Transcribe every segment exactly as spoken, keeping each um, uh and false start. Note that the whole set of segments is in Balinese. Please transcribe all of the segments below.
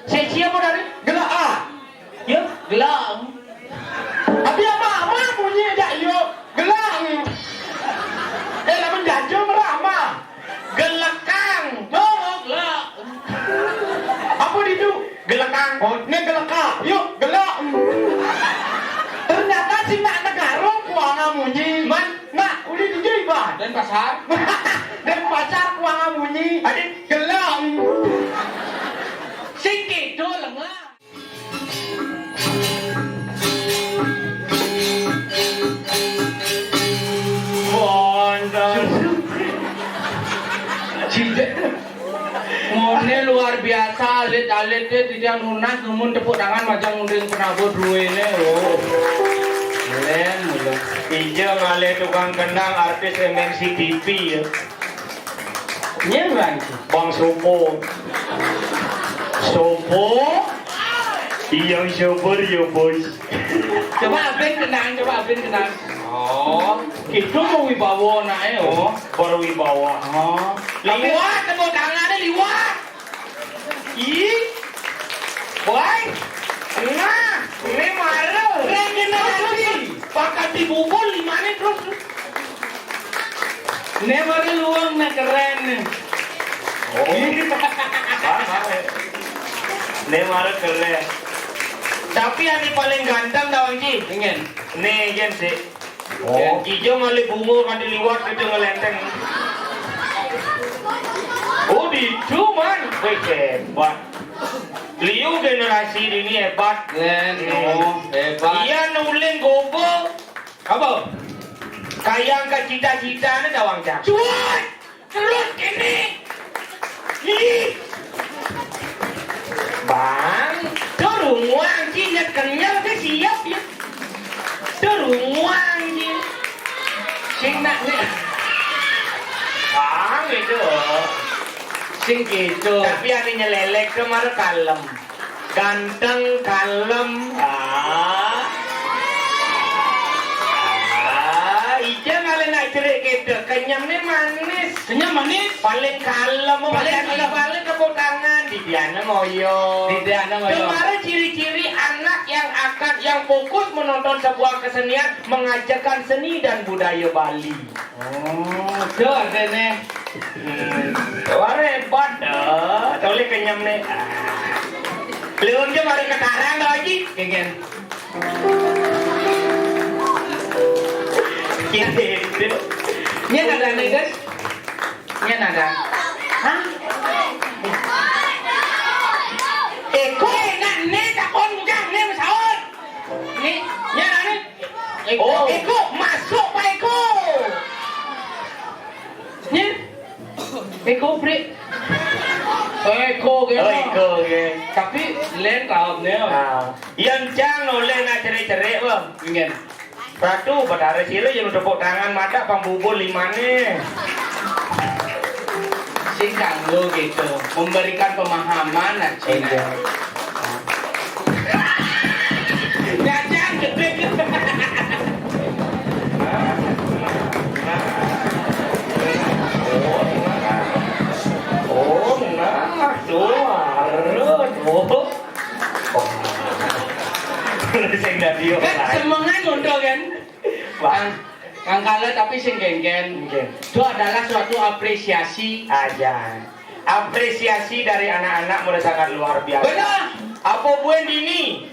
Sik siapa tadi? Gelak ah. Ya, gelak. Abi apa ama bunyi jak yo? Gelak. Eh, lamun jajo merama. Gelekang. Oh, gelak. Apa ditu? Gelekang. Oh, ini gelekang. Yuk, gelak. Ternyata si nak negara kuanga munyi. Man, nak uli di Jaiban. Denpasar. Denpasar kuanga munyi. Adi gelak. Sing gitu lengah. Wanda. Cidek. Mone luar biasa, alit-alit e titiang nunas numun tepuk tangan majeng unding penabur duene. Oh. Keren, lho. Ija ngalih tukang kendang artis M N C T V ya. Nyen, Bang? Bang Sopo. Sopo? Iya, sopo ya, Bos. Coba abin kenang, coba abin kenang. Oh, itu mau wibawa anake, oh. Berwibawa. Oh. Liwat tepuk tangane liwat. Ih. Woi. Nah, ini malu. Regenerasi. Bakat dibubul limane terus. Ini baru luang, nah, keren nih. Oh. Paham, paham. Ini baru keren. Tapi yang paling ganteng tau, Ji? Ningen. Nih, Jen, sih. Oh. Ijo ngalih bunga kanti liwat gitu ngelenteng. Oh, ditu, Man. Wih, hebat. Liu generasi ini hebat. Nen, oh, hebat. Iya, nuling gobo. Apa? Kayang ke cita-cita ni tawang cak. Cuat! Terus kene. Ih. Bang, turunguang ci nyet kenyel ke siap ya. Turunguang ci. Sing nak ni. Bang itu. Sing gitu. Tapi ane nyelelek ke mara kalem. Ganteng, kalem. Ah. Ah, ija ngalih nak cerik kita. Kenyem ni manis. Kenyem manis. Paling kalem. Paling makan kalem. Paling tepuk tangan. Didiana ngoyo. Didiana ngoyo. Kemarin ciri-ciri anak yang akan, yang fokus menonton sebuah kesenian, mengajarkan seni dan budaya Bali. Oh, itu artinya. Hmm. Wah, hebat dah. Toleh kenyem nih. Lu aja baru ketarang dah, Haji. Kengen. Gitu. Ini ada nih, guys. Ini ada. Hah? Eko enak nih, tak on bujang nih, masaut. Nih, ini ada nih. Eko. Oh, Eko, masuk Pak Eko. Nya. Eko, Bri. Oh, Eko, ke. Oh, Eko, ke. Tapi, len tahu nih. Ah. Yang cang, no, len nak cerik-cerik, Bang. Ingen. Ratu, Betara Sila, yang tepuk tangan, mata, pang bubur, limane. Sing kanggo gitu. Memberikan pemahaman, nah, Cina. Iya. Jajan gede. Oh, nah, tuh, arut, oh. Sing dadi yo. Kan semengan ngono kan? Wah. Kang, kang kala tapi sing genggen. Nggih. Itu adalah suatu apresiasi. Aja. Apresiasi dari anak-anak mulai sangat luar biasa. Benar. Apa buin dini?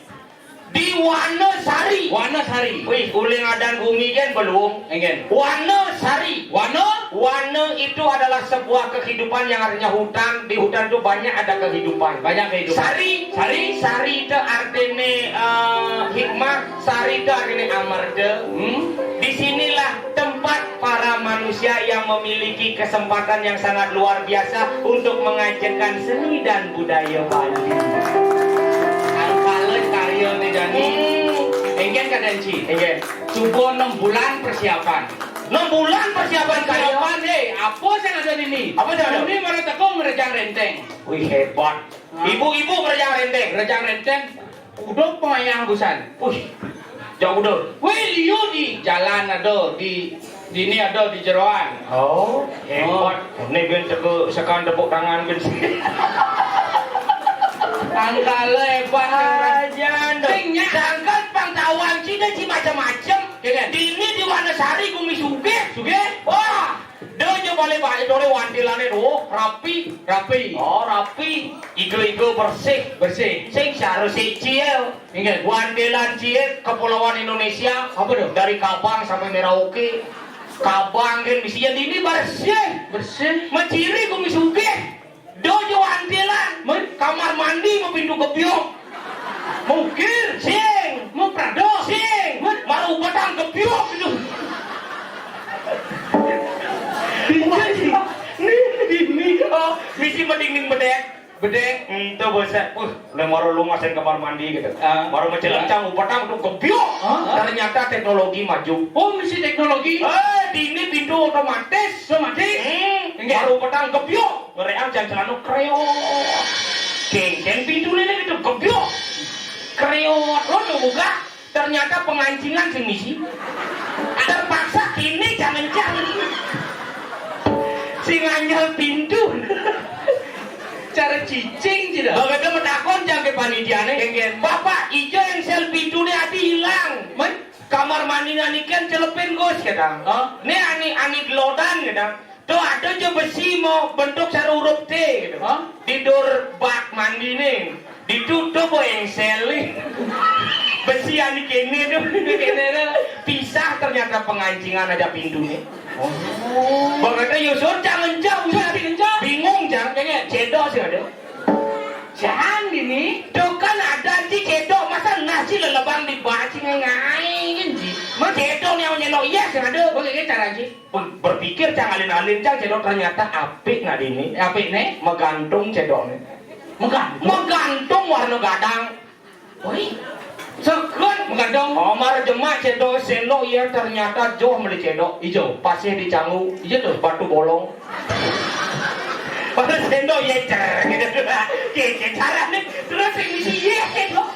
Di Wanasari. Wanasari. Wih, uling adan bumi kan belum. Enggak. Wanasari. Wana? Wana itu adalah sebuah kehidupan yang artinya hutan. Di hutan itu banyak ada kehidupan. Banyak kehidupan. Sari. Sari. Sari itu artinya, eh, hikmah. Sari itu artinya amarga. Hmm? Di sinilah tempat para manusia yang memiliki kesempatan yang sangat luar biasa untuk mengajarkan seni dan budaya Bali. Angkala karya nih, Dani. Hmm. Enggak, Kak Danci. Enggak. Coba enam bulan persiapan. Enam bulan persiapan karya. Persiapan, eh, apa yang ada ini? Apa yang ada? Ini mana teko ngerejang renteng. Wih, hebat. Hah? Ibu-ibu ngerejang renteng. Ngerejang renteng. Udah pengayah busan. Wih, jauh udah. Wih, liu di jalan ada, di, di ini ada, di jeroan. Oh, hebat. Oh. Ini ben teko sekan tepuk tangan ben. Tangkal hebat. Ajan, dong. Sing nyak. Sedangkan pangtawan Cina ci macem-macem. Iya, kan? Dini di Wanasari gumi sugih. Sugih? Wah, do jo balik-balik dore wandilane do, rapi. Rapi. Oh, rapi. Ijo-ijo bersih. Bersih. Sing seharus sicil. Inggih. Wandilan cilik Kepulauan Indonesia. Apa tuh? Dari Kabang sampai Merauke. Kabang kan mesti ya dini bersih. Bersih. Meciri gumi sugih. Do jo wandilan. Men? Kamar mandi mau pintu gebyok. Mungkir. Sing. Mau prado. Sing. Men? Maru batang gebyok itu. Bisa sih. Nih, ini. Oh, misi mending bedek. Bedek. Ento bosek. Wah, le maru lunga sing kamar mandi gitu. Ah. Maru mecelencang upetang tuh gebyok. Ah. Ternyata teknologi maju. Oh, misi teknologi. Eh, dini pintu otomatis. Otomatis? Hmm. Inggih. Maru upetang gebyok. Ngereang jang celana kreo. Genggen pintu lele gitu gebyok. Kreo. Lo nunggu gak? Ternyata pengancingan sing misi. Terpaksa kini jangan-jangan. Sing anyel pintu. Cara cicing sih dah. Bagaimana metakon jang ke panitiane? Genggen. Bapak, ijo engsel pintune ati ilang. Men? Kamar mandi nani kan celepin gus, kata. Hah? Ini ani, ani gelodan, kata. Tuh ada aja besi mau bentuk sare huruf T gitu. Hah? Di dur bak mandi nih. Ditutup, oh, engsel nih. Besi ani kene tuh. Kene tuh. Pisah ternyata pengancingan aja pintunya. Oh. Bang kata Yusuf jangan jauh. Jangan jauh. Bingung jangan kayaknya cedok sih ada. Jangan ini. Tuh kan ada di cedok, masa nasi lelebang dibacing ngain ji. Mas cedok nih nyelok iya sih ada. Oke, cara ji. Ber-, berpikir cang alin-alin cang cedok ternyata apik nak dini. Apik nih? Megantung cedok nih. Megantung? Megantung warna gadang. Woi. Segan megantung. Omar jemak cedok, sendok iya ternyata joh meli cedok. Ijo. Pasih dicanggu. Iya tuh. Batu bolong. Pada sendok iya cer gitu. Kece cara nih. Terus ini sih iya cedok.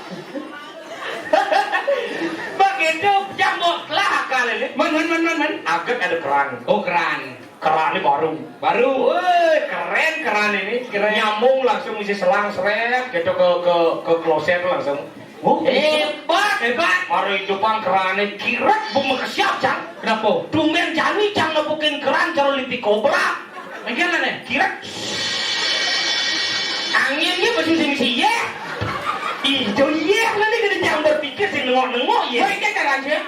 Begitu jambok lah akal ini. Man, man, man, man, man. Agak ada keran. Oh, keran. Keran ini baru. Baru. Woi, keren keran ini. Keren. Nyambung langsung isi selang seret gitu ke, ke, ke kloset langsung. Oh, hebat. Hebat. Baru hidupang keran ini kiret bumi kesiap, Cang. Kenapa? Tumben jani, Cang, nepukin keran cara lipi kobra. Mungkin mana? Kiret. Anginnya masih sing sih ya. Ijo iya nanti kena jang berpikir sih nengok-nengok ya. Baik ya, Cang, aja.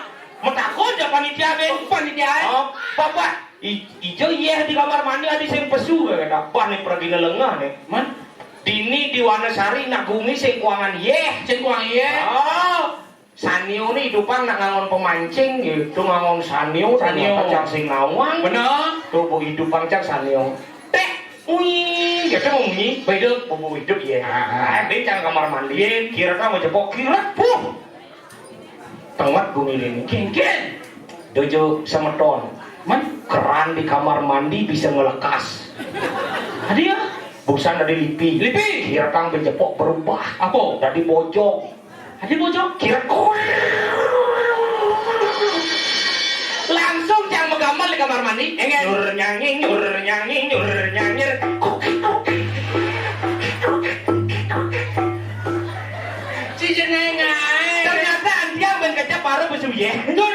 Metakon ya panitia be. Oh, panitia. Oh, Bapak, i-, ijo iya di kamar mandi ada sing pesu kata. Wah, nih pergi lelengah nih. Man? Dini di Wanasari nak gumi sing kuangan yeh. Sing kuangan yeh. Oh. Sanyo nih hidupang nak ngangon pemancing gitu, ngangon sanyo, sanyo. Ternyata cang sing nawang. Bener. Tuh bu hidupang cang sanyo. Teh, wih, gitu mau bunyi. Begitu. Bu hidup ya. Ah. Ah, dia cang kamar mandi. Iya. Kira kan mau jepok, kira, puh. Tenget gumi ini. Genggen. Dojo semeton. Man? Keran di kamar mandi bisa ngelekas. Ada ya? Busan ada lipi. Lipi. Kira kan bejepok berubah. Apa? Dari bojong. Ada bojong? Kira kok. Langsung cang megamel di kamar mandi. Enggak. Nyur nyanging, nyur nyanging, nyur nyangir. Kok, kok, kok. Si jenengan. Ternyata antiang ben kecap baru besuye. Tur.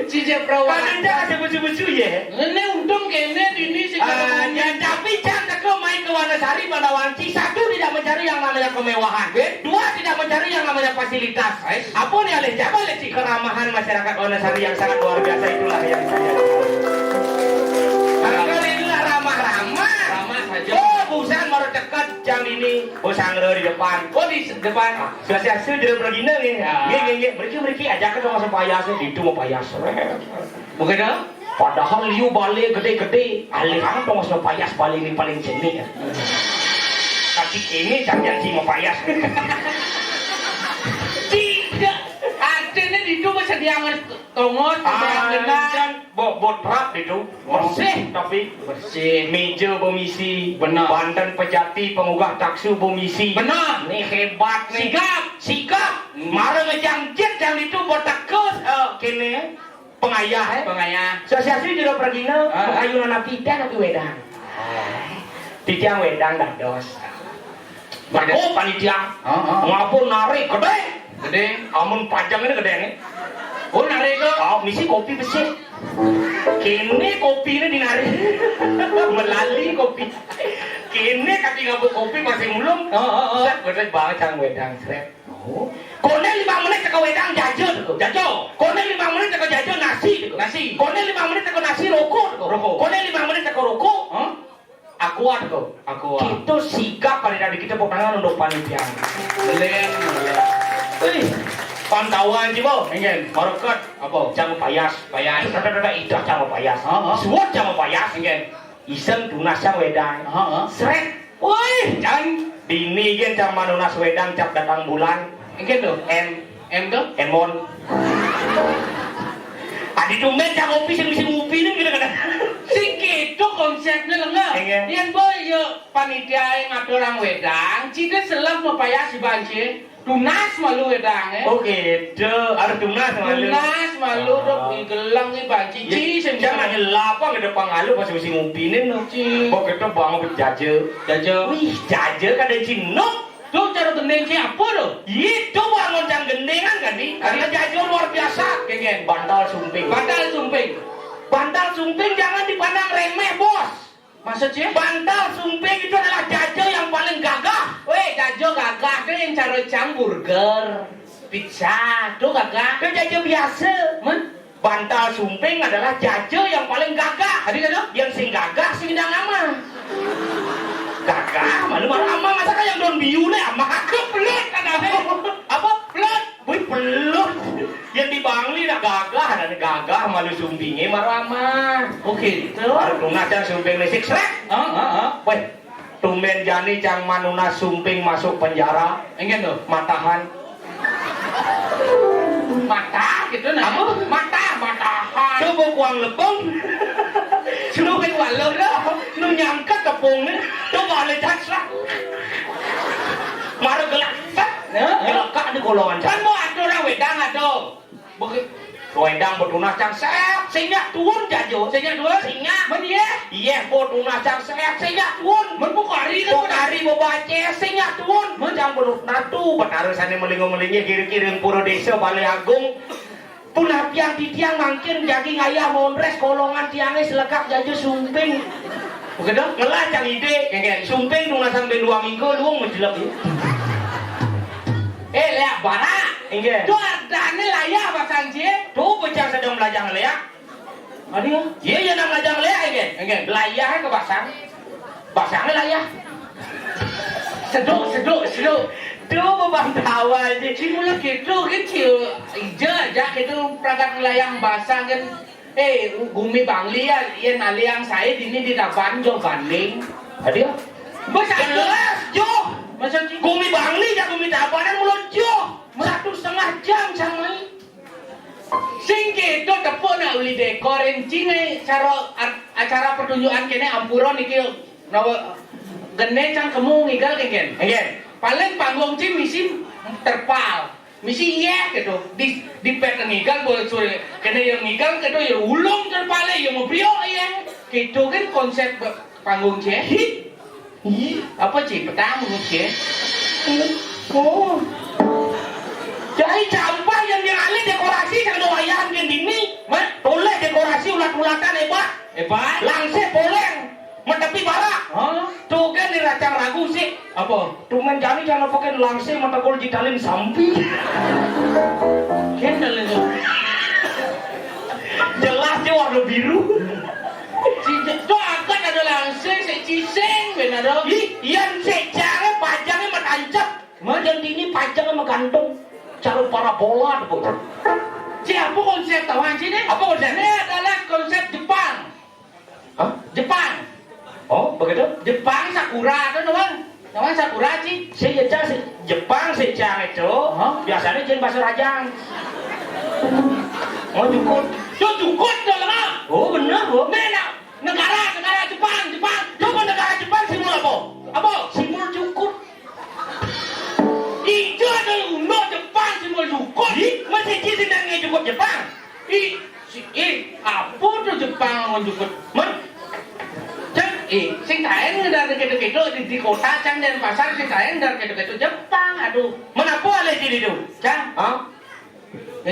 Si jeprawat. Padahal ada besu-besu ya. Ini untung kene dini sih. Ah, ya, tapi jangan teko main ke Wanasari, Wanasari. Satu, tidak mencari yang namanya kemewahan. Dua, tidak mencari yang namanya fasilitas. Apa nih alih jabal sih? Keramahan masyarakat Wanasari yang sangat luar biasa itulah yang saya. Karena inilah ramah-ramah. Ramah saja. Oh, busan baru dekat jam ini. Oh, sangre di depan. Oh, di depan. Swastiastu, jero pragina nggih. Ya. Nggih, nggih, nggih. Mriki, mriki, ajak ke tongos payas, itu mau payas. Bukan dah? Padahal liu bale gede-gede, alih kan tongos payas bale ini paling jenik ya. Tapi ini cang janji mau payas. Tidak. Artinya itu mah sediangan tongos, sediangan genah. Bo, bo trap itu. Bersih. Tapi bersih. Meja bemisi. Benar. Banten pejati pengugah taksu bemisi. Benar. Nih hebat nih. Sigap. Sigap. Hmm. Mara ngejang jet yang itu bertekus. Eh, kene. Pengayah, eh. Pengayah. Sosiasi juga pergina. Ah. Ayunan api dan api wedang. Titiang wedang dados. Beko panitia. Heeh. Ngapa narik gedé? Gedé. Amun pajang ini gedé nih. Oh, narik to. Ah, misi kopi besik. Kéné kopiné dinarik. Melali kopi. Kéné kati ngabuk kopi masih mulung. Heeh, heeh. Sét, gedé banget cang wédang, srét. Oh. Koné lima menit teka wédang jaja to. Jaja. Koné lima menit teka jaja nasi to. Nasi. Koné lima menit teka nasi roko to. Roko. Koné lima menit teka roko. Hah? Aqua to. Aqua. Kita sigap pada tadi kita pegangan untuk panitia. Belén, belén. Wih, pantauan sih, Bo. Enggak. Mareket. Apa? Cang payas. Payas. Tata, tata, idah cang payas. Heeh. Suwet cang payas. Enggak. Iseng tunas cang wédang. Heeh. Srét. Wih, Jan. Dini gén cang manunas wédang cap datang bulan. Enggak to. Em. Em to? Emon. Adi tumbén cang ngopi sing misi ngopi nih gitu kan. Sing gitu konsepnya lenga. Enggak. Yén boy yo panitia ngaturang wédang, cita selem mapayas si banci. Tunas malu wédangé. Oh gitu, harus tunas malu. Tunas malu. Oh. Dok digelang nih banci. Ya, ci sing jangan bisa. Nyelap apa gedé pangalu pas misi ngupinin no. Ci. Kok gitu banget jaja. Jaja. Wih, jaja kada cinuk. Tuh cara gending ci apa tuh? Itu bangun cang gendingan kan nih. Karena jaja luar biasa. Kengen. Bantal sumping. Bantal sumping. Bantal sumping jangan dipandang remeh, Bos. Maksudnya? Bantal sumping itu adalah jaja yang paling gagah. Weh, jaja gagah tuh yang cara cang burger, pizza, tuh gagah. Itu jaja biasa. Men? Bantal sumping adalah jaja yang paling gagah. Tadi kan tuh? Yang sing gagah sing dang ama. Gagah, malu malu ama masa kayak daun biu nih ama. Tuh pelut kan ada. Apa? Pelut. Wih, pelut. Yang di Bangli dah gagah, dan gagah malu sumpingnya marama. Oh gitu. Baru tunas cang sumping nih sik srek. Heeh, heeh. Weh, tumbén jani cang manunas sumping masuk penjara. Enggak tuh. Matahan. Mata gitu nah. Apa? Mata, matahan. Coba kuang lepeng. Coba kuang lepeng. Nu nyangka tepungnya. Coba lecak srek. Mara gelak. Set. Heeh. Gelak di golongan. Kan mau atur orang wedang atau? Bagi wedang betunas cang sehat, sing nyak tuun jajo. Sing nyak tuun? Sing nyak. Men iya? Iya, betunas cang sehat, sing nyak tuun. Men Pokari kan Pokari bebace, sing nyak tuun. Men cang belut natu, betara sane melingo-melingi kiri-kiri pura desa Balai Agung. Punah tiang titiang mangkin jagi ngayah mondres kolongan tiange selekak jajo sumping. Begitu? Ngelah cang ide, kengken. Sumping tunasan ben dua minggu, luung menjelek ya. Eh, leak barak. Inggih. Tu ardane layah basang cie. Tu bocah sedang belajar ngeleak. Aduh. Iya, iya, nang belajar ngeleak, inggih. Inggih. Layah ke basang. Basangnya layah. Seduk, seduk, seduk. Tu bebantawai je. Cik mula gitu kan, cik. Ija aja gitu perangkat ngelayang basang kan. Eh, gumi Bangli ya, yen aliang saya dini di Taban jo banding. Aduh. Bos, jelas, jo. Maksudnya? Gumi Bangli ya, gumi Tabanan mulut jo. Satu setengah jam samai. Sing gitu tepuk nak uli dekorin cine cara ar-, acara pertunjukan kene ampura niki nawa gene cang kemu ngigal kengken. Nggih. Paling panggung cing misi terpal. Misi iya gitu. Di, di pet ngigal boleh sore. Kene yang ngigal gitu ya ulung terpale ya mau priok iya. Gitu kan konsep be-, panggung cing. Hi. Ih, apa cing? Petang menurut cing. Oh. Jadi campah yang dia alih dekorasi cang doayan kan dini. Mah? Toleh dekorasi ulat-ulatan hebat. Hebat. Langsir poleng. Metepi barak. Hah? Tuh kan diracang lagu sih. Apa? Tumen jani jangan pakai langsir metegul jitalin sampi. Kendal itu. Jelas dia warna biru. Cicak tuh angkat ada langsir, si cising, ben ada. Ih, yang secara pajangnya matancep. Mah yang dini pajangnya menggantung. Cara parabola tuh. Siapa konsep tahu sih nih? Apa konsep? Ini adalah konsep Jepang. Hah? Jepang. Oh, begitu? Jepang Sakura tuh, nawan. Nawan Sakura, Ci. Si Jepang, si Jepang, si Jang itu, hah? Biasanya jin bahasa rajang. Oh, jukut. Tuh jukut tuh, lemah. Oh, bener, Bu. Nah, nah, negara, negara Jepang, Jepang. Coba negara Jepang, simbol apa? Apa? Simbol jukut. Ijo ada undo Jepang, simbol jukut. Ih, masih Ci sing nang jukut Jepang. Ih, si, ih, apa tuh Jepang ngomong jukut? Men? Cek, ih, sing kain ngedan kita Kéto di, di kota, Cang, Dénpasar, Citaéndah, kéto-kéto Jepang. Aduh. Mén apa alih di ditu, Cang? Hah?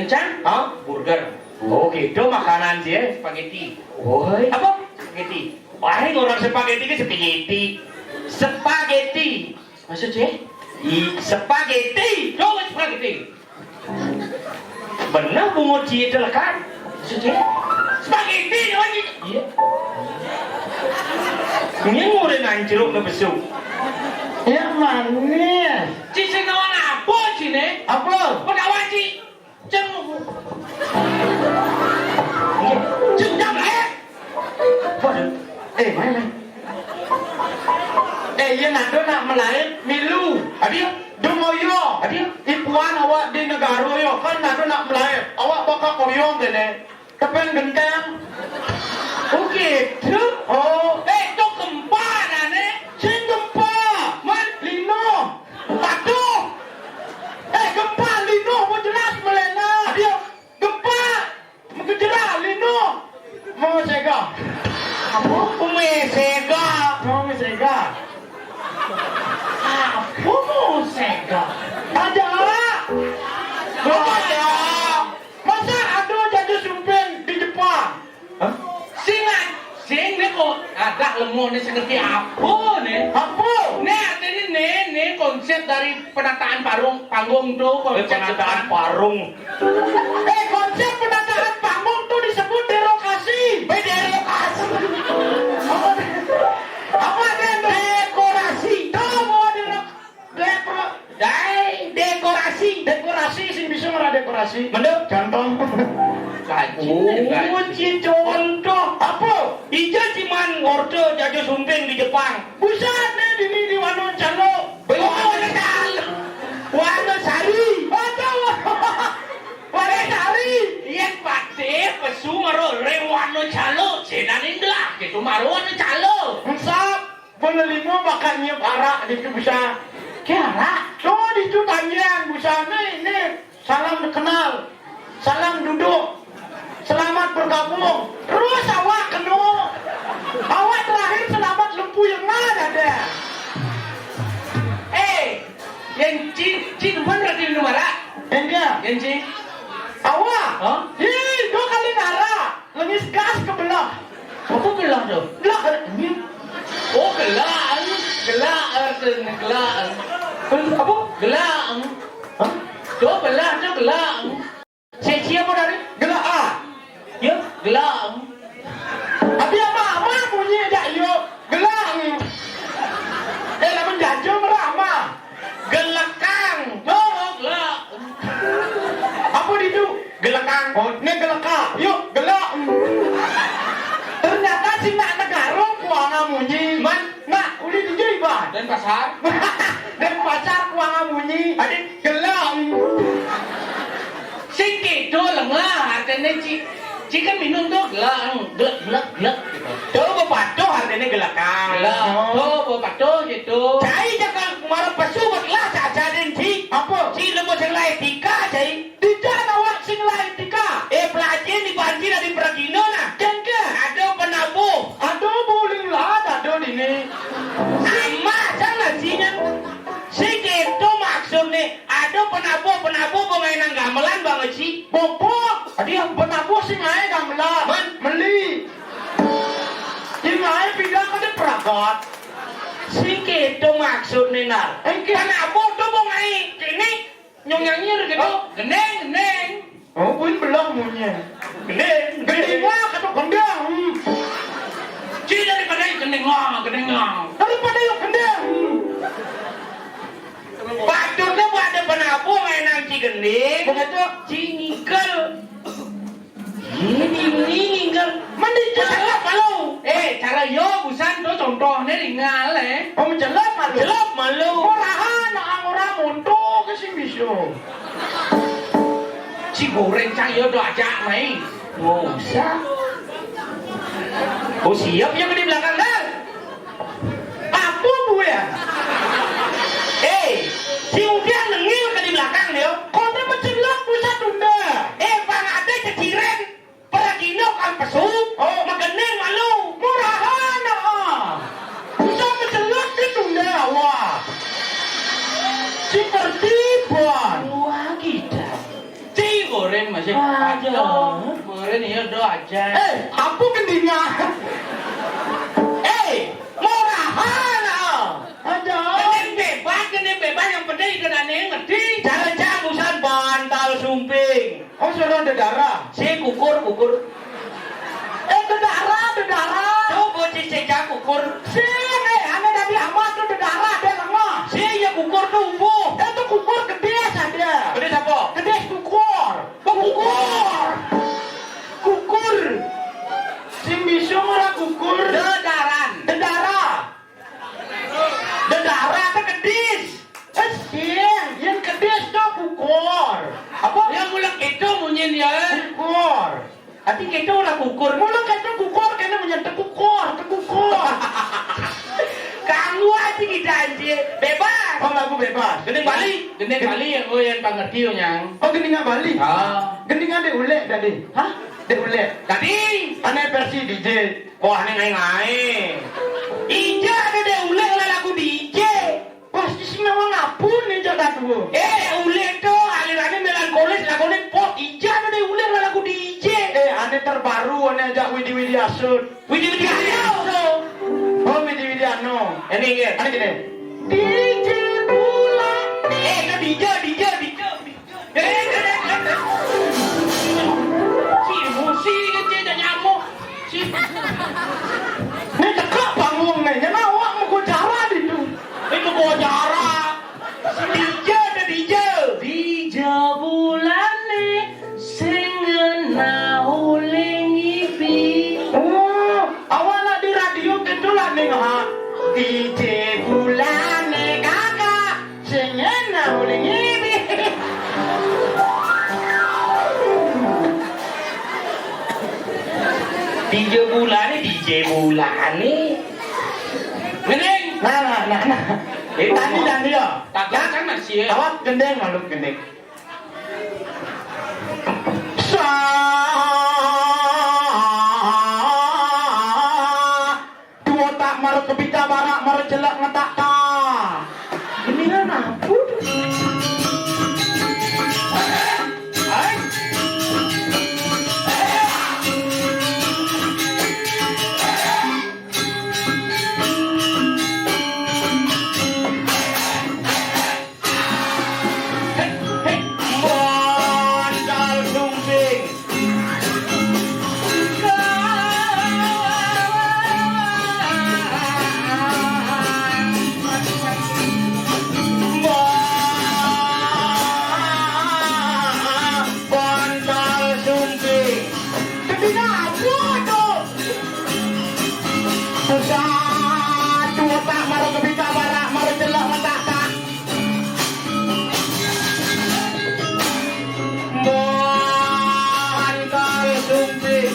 Cang? Hah? Burger. Oh, kéto makanan sih, eh. Spaghetti. Woi. Apa? Spaghetti. Wah, orang spaghetti ke spaghetti. Spaghetti. Maksud sih? I, spaghetti. Coba spaghetti. Bener bungut ci itu lekan. Maksud sih? Spaghetti, coba ci. Iya. Ini murid anjruk ke besuk. Ya manis. Ci sing nawang apa, ci, né? Apa? Penawar, ci. Ceng. Ceng, jam lair. Waduh. Eh, main, main. Eh, iya, nado nak malaib milu. Adil. Dumoyo. Adil. Ipuan awak di negara yo. Kan nado nak malaib. Awak bakal koyong kéné. Tepeng genteng. Oh, gitu. Oh. Eh, itu gempa dah, né. Sing gempa. Man. Lino. Aduh. Eh, gempa, lino, mau jelas melena. Adil. Gempa. Mau jelas, lino. Mau sega. Apa? Mau sega. Mau sega. Apa mau sega? Aja. Apa aja? Masa ada jajo sumping di Jepang? Hah? Sing, sing né kok ada lemu né, sing ngerti apa né? Apa? Né artinya né, né konsep dari penataan parung, panggung tuh, eh, konsep penataan Jepang. Parung. Eh, konsep penataan panggung tuh disebut derokasi. Eh, derokasi. Apa? Apa ada dekorasi? Tuh mau derok Dekor-, dai, dekorasi. Dekorasi, sing bisa ngora dekorasi. Menduk. Contoh. Kaji, oh, kaji. Ci contoh. Apa? Ija ciman order jajo sumping di Jepang. Buset, né, dini di Wano Calo. Oh, Wano Calo. Wano Sari. Aduh. Wano Sari. Iya, pate, pesu maro, re Wano Calo. Sedan indah, gitu, maro Wano Calo. Buset. Pelelimo bakal nyiup arak di tu busa. Ke arak? Tuh di tu tanjang busa. Nih, nih. Salam kenal. Salam duduk. Selamat bergabung. Terus awak kena. Awak terakhir selamat lempu yang mana ada? Eh, yang cin, cin pun berarti minum arak. Yang dia? Yang cin. Awak? Hah? Ih, dua kali ngarak. Lengis gas ke belah. Apa belah tu? Belah, eh, ini. Oh, gelang. Gelang, eh, gelang. Eh, apa? Gelang. Hah? Tu belah tu gelang. Sia-sia apa tadi? Gelang. Ya, gelang. Abi ama, ama bunyi jak yo. Gelang. Eh, lamun jajo merama. Gelekang. Yo, gelak. Apa di tu? Gelekang. Oh, ni gelekang. Yuk, gelak. Ternyata si nak negara kuanga munyi. Man? Nak, uli di Jaiban. Denpasar. Denpasar kuanga munyi. Adik. Gelak. Sing kéto lengah artinya ci. Ci kan minum tu gelak, gelak, gelak, gelak gitu. Tu bepatuh artinya gelakang. Gelak. Oh. Tu bepatuh gitu. Cai jangan marah pesu buatlah saja den ci. Apa? Ci lemu sing lain tika, cai. Tidak awak sing lain tika. Eh, pelajin di banjir dari Peragino nah. Jengke. Ada penabuh. Ada bowling lah, ada dini. Sama, sama sini. Sing kéto maksudnya. Ada penabuh, penabuh pemain nang gamelan, Bang Haji. Bobok, dia penabuh sing ae gamelan. Man. Meli. Sing ae pindah ke Pragat. Sing kéto maksudnya, Nar. Engke. Penabuh tuh mau ngai. Kini nyong nyanyir gitu. Oh. Geneng, geneng. Oh, pun belum munyi. Geneng, geneng. Geneng wah, kata gendang. Hmm. Ci daripada geneng wah, geneng wah. Daripada yuk gendang. Hmm. Patutnya buat ada penabuh main nang ci gending. Begitu. Ci ngikel. Ini, ini ngikel. Mending cara malu. Eh, cara yo busan tuh contohnya ringal, eh. Oh, mencelok malu. Celok malu. Murahan, orang-orang montok ke sing bisa. Ci goreng cang yo do aja mai. Nggak usah. Oh, siap ya di belakang dah. Apa buya? Eh, si Upian nengil ke di belakang dia. Kau ni mencelok busa tunda. Eh, bang ada ceciren. Peragino kan pesu. Oh. Mageneng malu. Murahan, ah. Busa mencelok di Ngerti, Bon. Wah, kita. Ci goreng masih. Aduh. Aduh, goreng ya do aja. Eh, apa gendingan? Eh, murahan, ah. Aduh. Gending bebas, gending bebas, yang penting ikan aneh ngerti. Cara jamusan bantal sumping. Oh, sudah ada darah. Si kukur, kukur. Eh, dedara, dedara. Tuh, bocil cecak kukur. Si, eh, ane Nabi Ahmad tuh dedara, dia lemah. Si, ya kukur tuh umbuh. Eh, tuh kukur gede saja. Gede siapa? Gede kukur. Kukur. Kukur. Sing bisa ora kukur. Dedaran. Dedara. Dedara tuh kedis. Eh, sing, yang kedis tuh kukur. Apa? Yang mulak itu munyin ya. Kukur. Ati kita ora kukur. Mula kata kukur, kena menyentuh kukur, ke kukur. Kamu ati kita anjir. Bebas. Oh, lagu bebas. Gending Bali. Gending Bali yang, oh, yang tak ngerti, oh, nyang. Oh, gending Bali? Ah. Gending ada ulek tadi. Hah? Ada ulek. Tadi. Aneh versi D J. Wah, aneh ngai-ngai. Ija ada deh ulek lah lagu D J. Pasti sing nawang ngapun nih jaga dua. Eh, ulek tuh alirannya melankolis, lagunya pop. Ija ada deh ulek lah lagu D J. Eh, aneh terbaru, aneh ajak Widi Widi Asut. Widi Widi Asut. Oh, Widi Widi Ano. Ini ya. Aneh gini. D J Bulan. Eh, itu D J, D J, D J. Eh, eh, eh, eh. Si emosi kan dia dah nyamuk. Si. Ini tekak panggung nih, nyana awak mau gua cara di tu. Ini mau gua cara. Si D J ada D J. D J Bulane sing ngena uling ibi. Oh, awak nak di radio gitulah nih, ha. D J Bulane kakak. Sing enak oleh ngibi. D J Bulane, D J Bulane. Gending. Nah, nah, nah, nah. Eh, tadi, tadi ya. Tabrakan masih ya. Awak gending, malu gending. Sa Dua tak mara kebita barak mara celak ngetak ta. Ini kan apa tu? Hai. Hei, hei, bandal sumping. Bandal sumping. Tapi apa tu? Pusat, dua tak, mara kebita barak, mara celak, mata tak. Bantal sumping.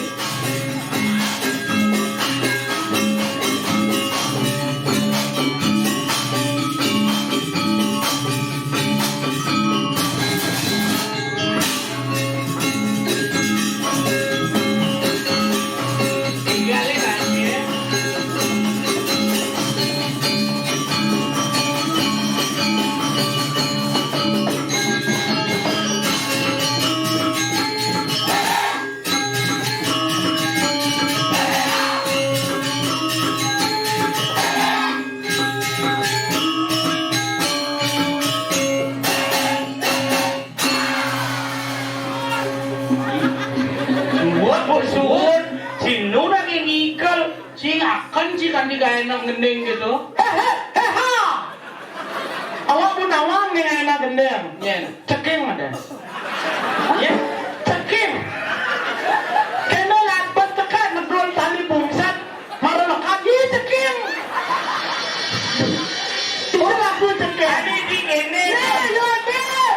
Buat bos suhun, si Nuna ngikel, si ngaken si kanti gaya nang gending gitu. Hehe, heha. Awak pun nawang nih enak gending. Nyen. Ceking ada. Ya, ceking. Kena lapat tekan negol tali bungsat. Mara lekat, ih, ceking. Itu lagu ceking. Tadi di ini. Nih, yo, nih.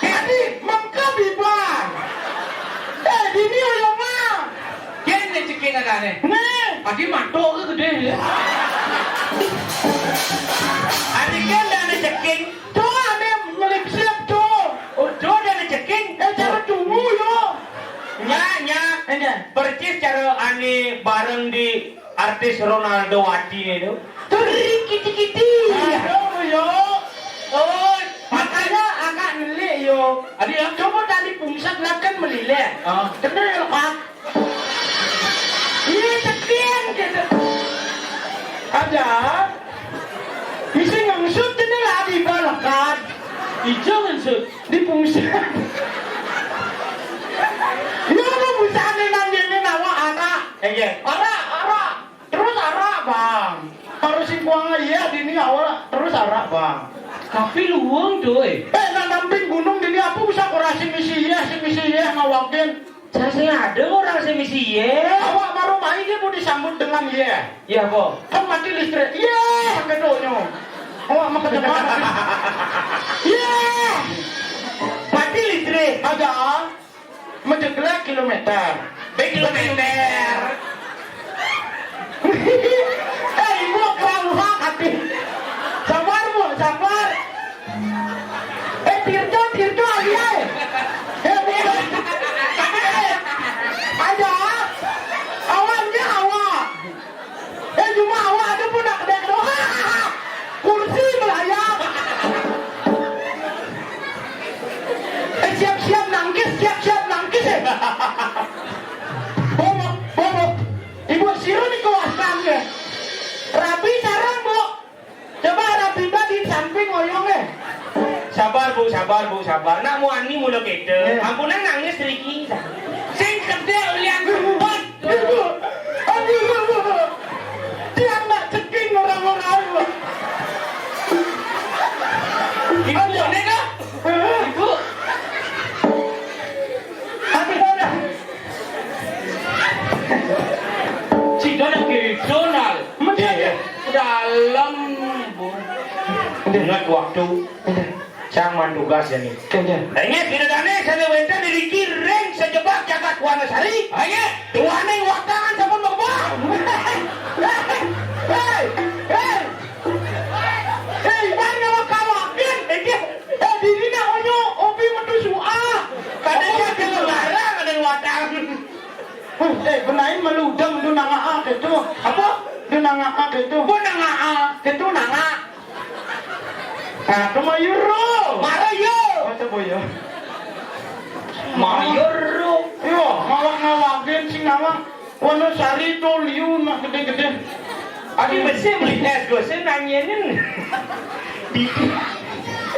Tadi mengkap iban. Eh, dini ulama. Yen nih ceking ada nih. Nih. Tadi matok ke gede ya. Tadi kan ada ceking. Tuh, ada ngelipsip tuh. Oh, tuh ada ceking. Eh, cara tunggu yo. Nya, nya. Percis cara ane bareng di artis Ronaldo Wati itu. Turi kiti-kiti. Aduh, yo. Oh, Adi ya, coba tadi pungsat naken melileh. Ah. Kena lekat. Iya, cekin gitu. Aja. Misi ngengsut kena lah di balakan. Ijo ngengsut. Di pungsat. Iya, mau busane nang dene nawa anak. Iya. Arak, arak. Terus arak, Bang. Harus sing kuang iya dini awal terus arak, Bang. Tapi luwung, Doy. Eh, nang damping gunung dini apa bisa kurasi misi iya, si misi iya ngawakin. Saya sing ada orang sing misi iya. Awak baru main dia mau disambut dengan iya. Iya, apa? Kan mati listrik. Iya, kedonya. Awak mau ke depan. Iya. Mati listrik. Ada. Menjeglek kilometer. Be kilometer. Eh, ibu, kurang hak hati. Sabar, Bu, sabar. Eh, Tirto, Tirto, alia, eh. Eh, Bu. Aja. Awaknya awak. Eh, cuma awak ada pun nak kedek kedok. Kursi belayar. Eh, siap-siap nangkis, siap-siap nangkis, eh. Bobo, bobo. Ibu siru ni kawasan, eh. Rabi sarang, Bu. Coba rabi di samping oyong, eh. Sabar, Bu, sabar, Bu, sabar. Nak muani mula kita. Eh. Ampunan nangis, Riki. Sing kedek ulian kebon. Aduh, aduh, aduh. Tiang nak ceking orang-orang. Ibu, ini kah? Ibu. Aduh, aduh. Cik, ada ke jurnal. Macam mana? Dalam, Bu. Ingat waktu. Sang mantugas ya nih. Ingat, kita dane saya wenten di ring sejebak jagat Wanasari. Ingat, tuane watangan sampun berubah. Hei, hei, hei, bang, nyawa kawakin. Ingat, eh, diri nak onyo opi metu suah. Kadang dia keluaran, kadang watangan. Eh, benain meludem tu nangak ah, gitu. Apa? Tu nangak ah, gitu. Apa nangak ah? Gitu nangak. Nah, tu mayur tu. Mara yo. Masa boyo? Mayur tu. Yo, ngawak-ngawakin sing ngawak. Wonosari tu liu nak gede-gede. Adi besi beli es gosen nanyenin. Di-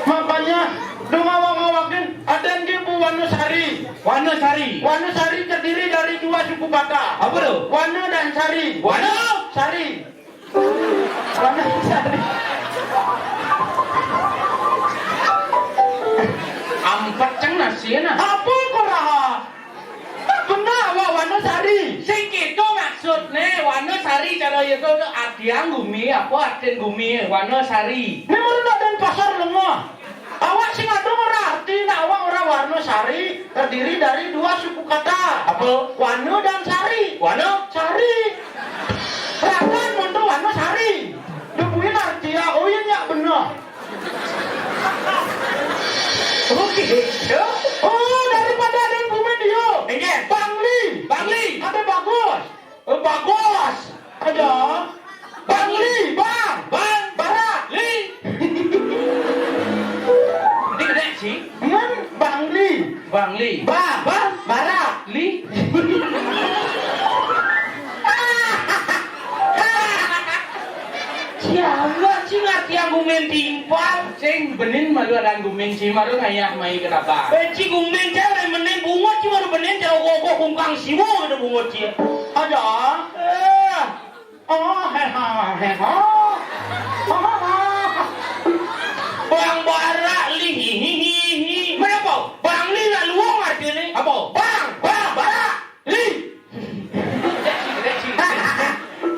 Makanya, tu ngawak-ngawakin, ada yang dia Bu Wonosari. Wonosari. Wonosari terdiri dari dua suku kata. Apa tu? Wana dan Sari. Wana? Sari. Wana Sari. Ampet ceng nasi na. Apa kau raha? Benar, wa-, Wana Sari. Sing gitu maksudne, Wana Sari cara itu tu artian gumi, apa artian gumi, Wana Sari. Ni menurut dan pasar lemah. Awak sing ado ora arti nak awak ora warna sari terdiri dari dua suku kata. Apa? Wana dan sari. Wana? Sari. Rakan monto wana sari. Dubuin arti ya, oh iya nyak bener. Oke. Oh, daripada ada yang bumi dia. Inggih. Bangli. Bangli. Ada bagus. Eh, bagus. Ada. Bangli, bang. Bang. Barak. Li. Ini kena sih. Kan Bangli. Bangli. Bang. Bang. Barak. Li. Siapa sih ngerti yang gumen timpal? Sing benin malu ada gumen si malu ngayah mai ke dapur. Eh, ci gumen cewek benin bungut ci baru benin cewek koko kungkang siwo gitu bungut ci. Ada. Eh. Oh, heha, heha. Bang barak li hihihihi. Mana apa? Bang li nak luang arti ni. Apa? Bang, bang, barak. Li.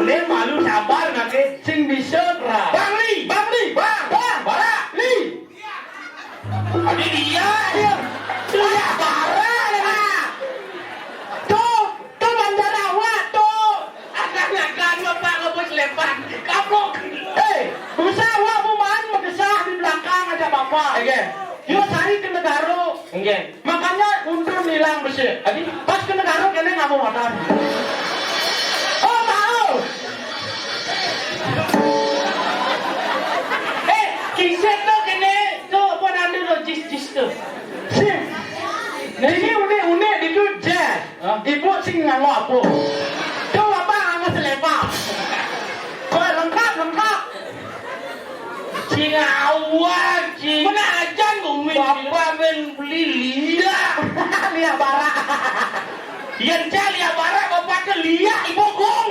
Ni malu sabar nanti. Sing bisa ra. Bang li, bang li, bang, bang, barak, li. Adi dia, dia. Dia barak, dia. Tuh, tuh bandar awak, tuh. Akan-akan bapak ngebus lepan. Kapok. Eh, bisa awak mau main mengesah di belakang aja bapak. Oke. Yo, sari ke negara. Oke. Makanya untung hilang besi. Adi? Pas ke negara kene nggak mau makan. Oh, tahu. Eh, kiset tu kene tu apa nanti lo jis-jis tu. Si Ibu sing nganggo apa? Coba Bang, nganggo selebang. Kok lengkap, lengkap. Sing awak, sing. Mana aja ngomong. Bapak men beli liak. Liak barak. Yang cah liak barak, bapak ke liak, ibu gong.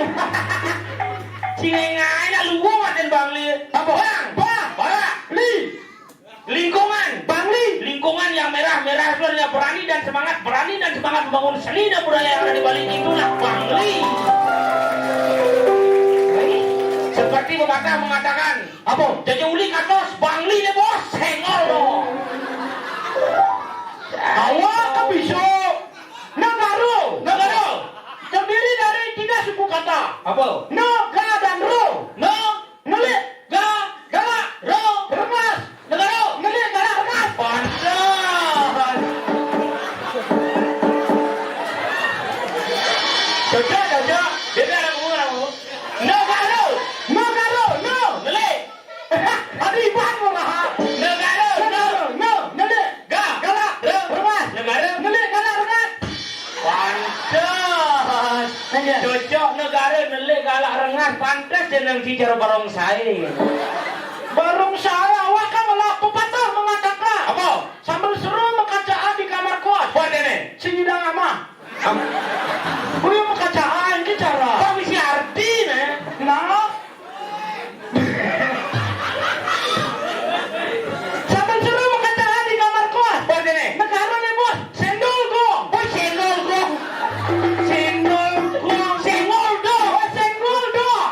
Sing ngai nak luwung aden Bangli. Apa? Bang, Bang, Barak. Li. Lingkungan. Bangli. Lingkungan yang merah-merah itu adalah berani dan semangat, berani dan semangat membangun seni dan budaya yang ada di Bali, itulah Bangli. Seperti pepatah mengatakan, apa? Jadi uli katos, Bangli le bos, sengol lo. Awak ke bisu. Negara. Negara. Terdiri dari tiga suku kata. Apa? Ne, ga, dan ro. Ne, Nelik. Ga. Galak. Ro. Rengas. Negara. Nelik, galak, rengas. Pantes. Cocok, cocok. Dia ada ngomong, ada ngomong. Negara. Negara. No. Nelik. Ada iban mo lah. Negara. No. No. Nelik. Ga. Galak. Ro. Rengas. Negara. Nelik, galak, rengas. Pantes. Iya. Cocok negara nelik galak rengas, pantes jeneng ki cara barongsai. Barongsai, awak kan ngelah pepatah mengatakan. Apa? Sambil seru mekacaan di kamar kos. Buat ini. Sing idang amah. Am- Udah mekacaan ki cara. Kok misi arti, ne? Nah, Saban seru mekacaan di kamar kos. Buat ini. Negara nih, Bos. Sendol gong. Oh, sendol gong. Sendol gong. Sendol gong. Oh, sendol gong.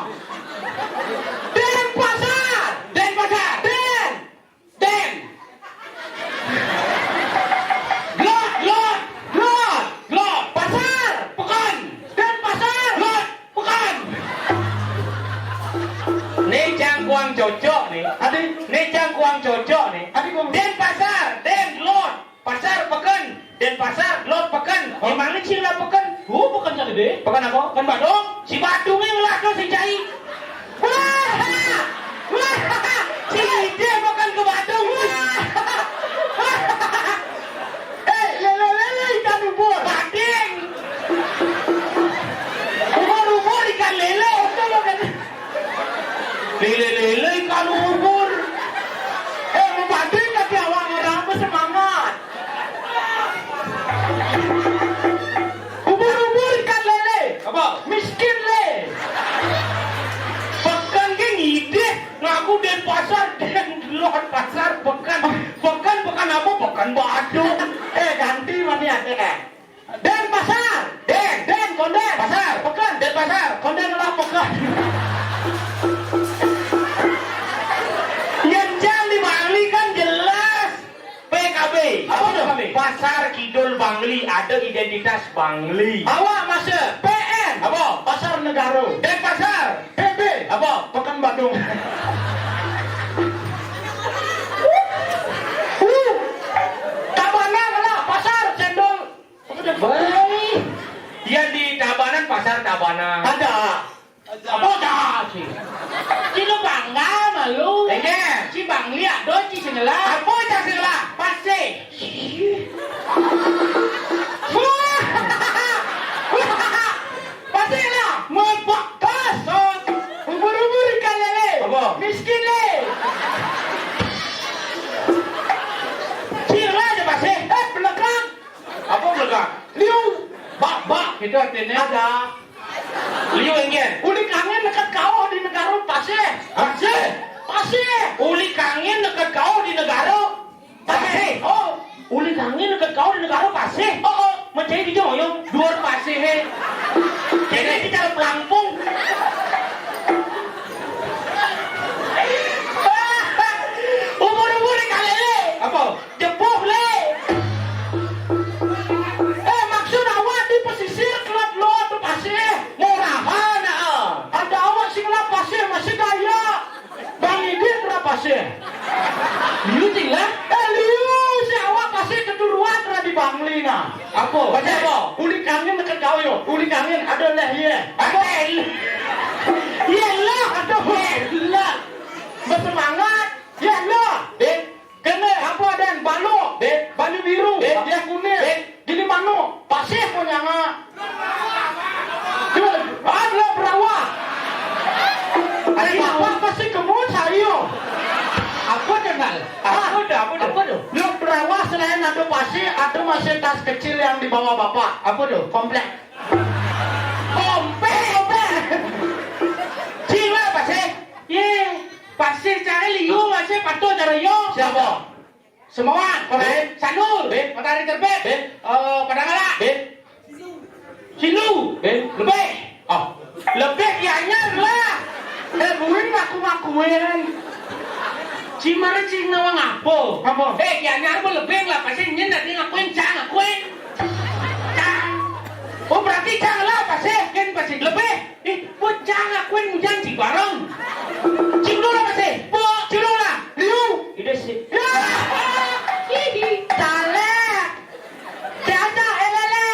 Denpasar. Denpasar. Den. Den. Glot, glot. Glot. Glot. Pasar. Pekan. Denpasar. Glot. Pekan. Ni cangkuang cocok ni. Adi. Ni cangkuang cocok ni. Adi, Bang. Denpasar, Den, Glot. Pasar, Pekan. Denpasar, Glot, Pekan. Oh. Emang ni sila Pekan? Oh, Pekan tak gede. Pekan apa? Pekan Badung. Si Badung ni ngelah tu si Cai. Wah! Wah! Si Ide Pekan ke Badung. Wah! Eh, lele-lele ikan ubur. Bading. Ubur-ubur ikan lele, betul lo kan? Lele-lele ikan ubur. Eh, membanding kaki awak orang bersemangat. Ubur-ubur ikan lele. Apa? Miskin le. Pekan ke ngidih. Ngaku Denpasar, Den Glot, Pasar, Pekan. Pekan, Pekan apa? Pekan Badung. Eh, ganti mana ya, eh? Denpasar. Den. Den, Konden. Pasar. Pekan. Denpasar. Konden lah Pekan. Yang jang di Bangli kan jelas P K B. Apa tu? P K B. Pasar Kidul Bangli, ada identitas Bangli. Awak masuk P N. Apa? Pasar Negara. Denpasar. P B. Apa? Pekan Badung. Uh. Tabanan lah, pasar cendol. Baik. Yang di Tabanan, pasar Tabanan. Ada. Apa dah si? Si lu bangga malu. Iya. Si Bangli ada si sebelah. Apa cah sebelah? Pasir. Pasir lah. Mebak kasut. Ubur-ubur ikan lele. Apa? Miskin le. Sila aja pasir. Eh, belakang. Apa belakang? Liu. Bak, bak, gitu artinya. Ada. Liu enggen. Uli kangin deket kau di negara pasir. Pasir. Pasir. Uli kangin deket kau di negara pasir. Pasir. Oh. Uli kangin deket kau di negara pasir. Oh, oh. Mencari di joyong. Duar pasir, he. Jadi kita pelampung. Umur-umur di kalele. Apa? Jebuh le. Eh, maksud awak di pesisir kelot lo tu pasir. Murahan, ah. Ada awak sing lah pasir masih gaya. Bang Idit lah pasir. Liu sing lah? Eh, liu si awak pasir keturuan lah di Bangli nah. Apa? Baca apa? Uli kangin deket kau yo. Uli kangin ada leh ye. Ada leh. Ye lah. Ada ye lah. Bersemangat. Ye lah. Dek. Kena. Apa dan balok? Dek. Bali biru. Dek. Yang kuning. Dek. Gini. Manuk, pasih punyanga. Duh, ah, lo berawah. Ari apa pasti kemu sayu. Apa tuh, Nal? Apa tuh? Apa tuh? Apa tuh? Lo berawah selain ada pasih, ada masih tas kecil yang dibawa bapak. Apa tuh? Komplek. Komplek, komplek. Cing lah pasih. Ye, pasih cari liu, pasih patuh cari yo. Siapa? Semawan. Oke. Sanul. Be. Matahari terbit. Be. Eh, Padang Ala. Be. Sinu. Be. Lebih. Oh. Lebih ya anyar lah. Eh, buin ngaku-ngakuin. Cimara cing nawang apa? Apa? Eh, ya anyar apa lebih lah. Pasti nyen nanti ngakuin, cang ngakuin. Cang. Oh, berarti cang lah pasti. Kan pasti lebih. Eh, bocah ngakuin mujang cing bareng. Cing dulu apa sih? Bo, cing dulu lah. Liu. Ide sih. Ya. Hihi. Talek. Tiada elele.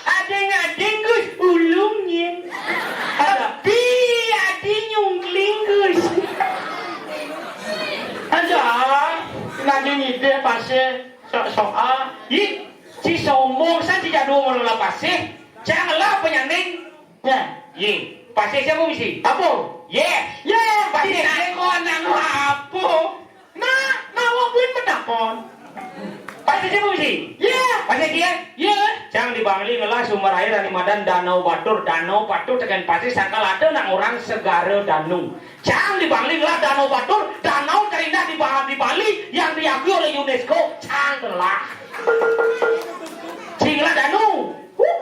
Ading-ading gus ulungin. Ada. Bi adi nyungkling gus. Ada. Lagi ngide pasir. Sok-sok ah. Ih, si sombong sa tidak dua mau lepas sih. Janganlah penyanding. Ya. Ye, pasal siapa mesti? Apa? Ye. Ye. Pasal siapa nang apa? Nah, nawa buin menakon. Pasal siapa mesti? Ye. Pasal dia? Ye. Cang di Bangli ngelah sumber air anu madan Danau Batur. Danau Batur tekan pasti sangkal ada nak orang Segara Danau. Cang di Bangli ngelah Danau Batur, danau terindah di, Ba- di Bali yang diakui oleh UNESCO. Cang ngelah. Cing ngelah Danau. Huh.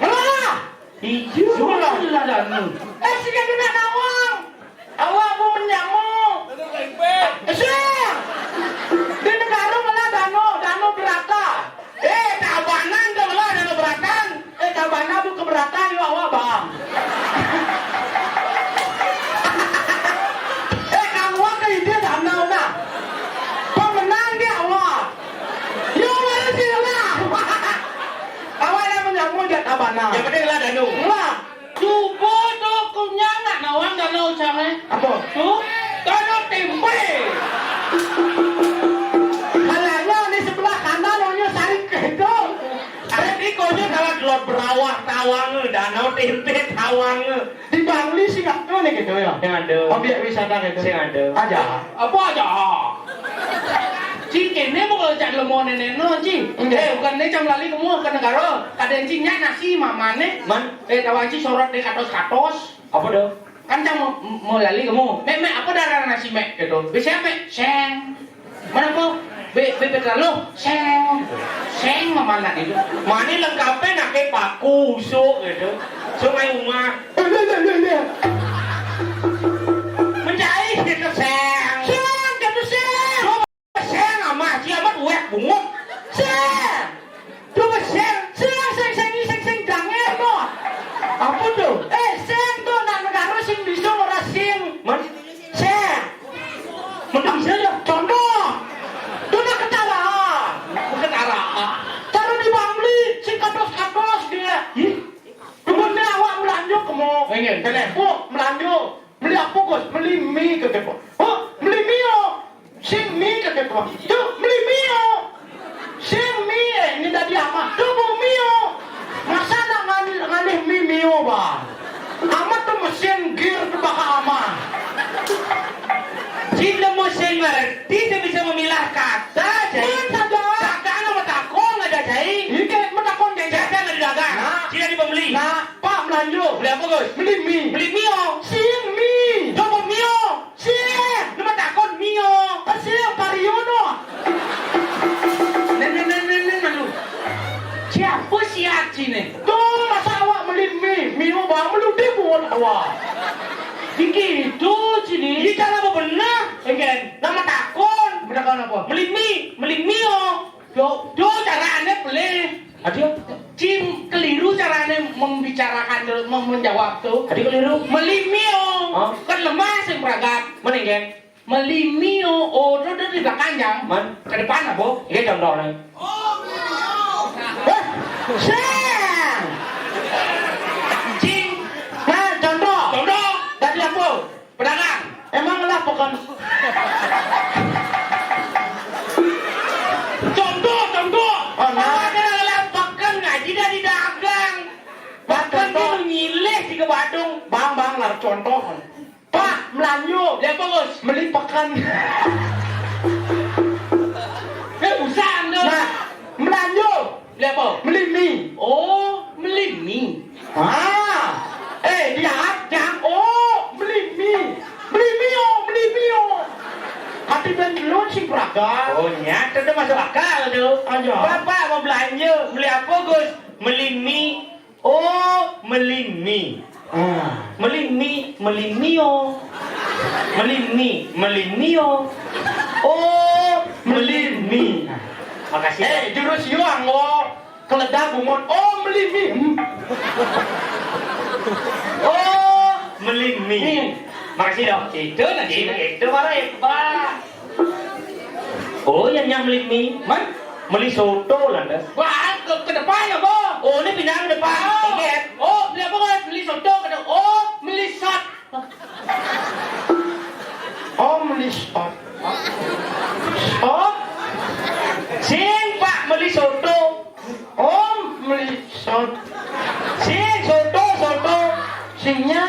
Ngelah. Iya, sudah lah danu. Eh, sing kena nawang. Awak mau menyamu. Eh, sing. Di negara malah danu, danu berata. Eh, Tabanan tu malah danu beratan. Eh, Tabanan tu keberatan, yo awak bang. Eh, kamu ke ide danau nah. Pemenang dia awak. Yo, mana sih lah. Awak yang menyamu je Tabanan. Yang penting lah danu. Lah. Cuba tu kunyang nak nawang danau ucang eh. Apa? Tu, danau tempe. Halanya ni sebelah kanan, orangnya saling ke itu. Tadi kau je kalau delot berawah tawang, danau tempe tawang. Di Bangli sih nggak tahu nih gitu ya. Yang ada. Objek wisata gitu. Sing ada. Aja. Apa aja? Cing kene mau kalau cak lemo nenek no, cing. Enggak. Eh, bukan ni cang lali kamu ke negara. Kadang cingnya nasi mamane. Man. Eh, tawa aja sorot deh katos-katos. Apa dah? Kan cang mau, mau lali kamu. Mek, mek, apa darah nasi mek? Gitu. Bisa mek? Seng. Mana apa? Be, be, be terlalu. Seng. Seng mana itu? Mana lengkapnya nak kayak paku, usuk gitu. Sungai Uma. Eh, dia, dia, dia, dia. Menjahit gitu, seng. Seng, gitu, seng. Seng amat, si amat uek bungut. Seng. Coba seng, seng, seng, seng, seng, seng, jangan no. Apa tu? Eh, seng tu nak negara sing bisa ora sing. Man, seng. Mana bisa ya? Contoh. Tu nak ketara. Bukan arah. Cara di Bangli, sing kados-kados dia. Ih. Kemudian awak melanjut kamu. Ingin. Telepon, melanjut. Beli apa, Gus? Beli mi ke kepo. Oh, beli mio. Sing mi ke kepo. Tu, beli mio. Sing mi, eh, ini tadi apa? Tu, bu mio. Masa nak ngalih, ngalih mi mio, bah? Amat tu mesin gear tu baka amat. Cina mesin ngerti, dia bisa memilah kata, jadi. Kan saja. Kata nama takon ada, jadi. Ini kayak metakon kayak. Jadi ada di dagang. Nah. Cina di pembeli. Nah. Pak Melanjo. Beli apa, Gus? Beli mi. Beli mio. Sing mi. Coba mio. Sing. Lu mah takon mio. Sing, Pariono. Nen, nen, nen, nen, nen, aduh. Siapa si Aci nih? Tuh, masa awak beli mi? Mio bang, beli di buat awak. Begitu, sini. Ini cara apa benar? Enggak. Nama takon. Benar kan apa? Beli mi, beli mio. Do, do carane pelih. Adio. Cim, keliru carane membicarakan, mem-, menjawab tu. Adio keliru. Meli mio. Hah? Kan lemah sing pragat. Mending kan? Meli mio. Oh, do, do di belakang jang. Man. Ke depan apa? Iya, jam dua ni. Hah? Sing. Cim. Nah, contoh. Contoh. Tadi apa? Pedagang. Emang lah bukan. Contoh, contoh. Oh, nah. Ada Contoh, Pak, melanjo. Lha apa, Gus? Meli peken. Eh, usah anda. Nah, melanjo. Lha apa? Meli mi. Oh, meli mi. Ah, eh, dia, dia, oh, meli mi. Meli mi, oh, meli mi, oh. Hati ben telun sing pragal. Oh, nya, itu masuk akal tu. Aja. Bapak mau belanja, beli apa, Gus? Meli mi. Oh, meli mi. Ah. Meli mi, meli mi, oh. Meli mi, meli mi, oh. Oh, meli mi. Nah, makasih. Eh, jurus yuang, oh. Keledak bungut. Oh, meli mi. Hmm. Oh, meli mi. Hmm. Makasih dong. Itu nanti itu malah hebat. Oh, yang yang meli mi. Man, meli soto lah dah. Wah, ke, ke depan apa? Oh, ini pindah ke depan. Oh. Ingat. Oh, beli apa, Bos? Meli soto ke depan. Oh, meli sot. Oh, meli sot. Sot. Sing, Pak, meli soto. Oh, meli sot. Sing, soto, soto. Singnya.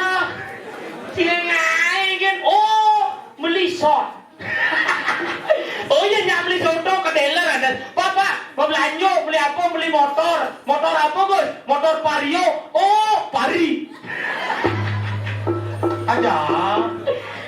Sing ae kan. Oh, meli sot. Oh iya, nyak beli soto ke dealer ada. Pak, Pak, mau belanja, beli apa? Beli motor. Motor apa, Gus? Motor Vario. Oh, Pari. Ada.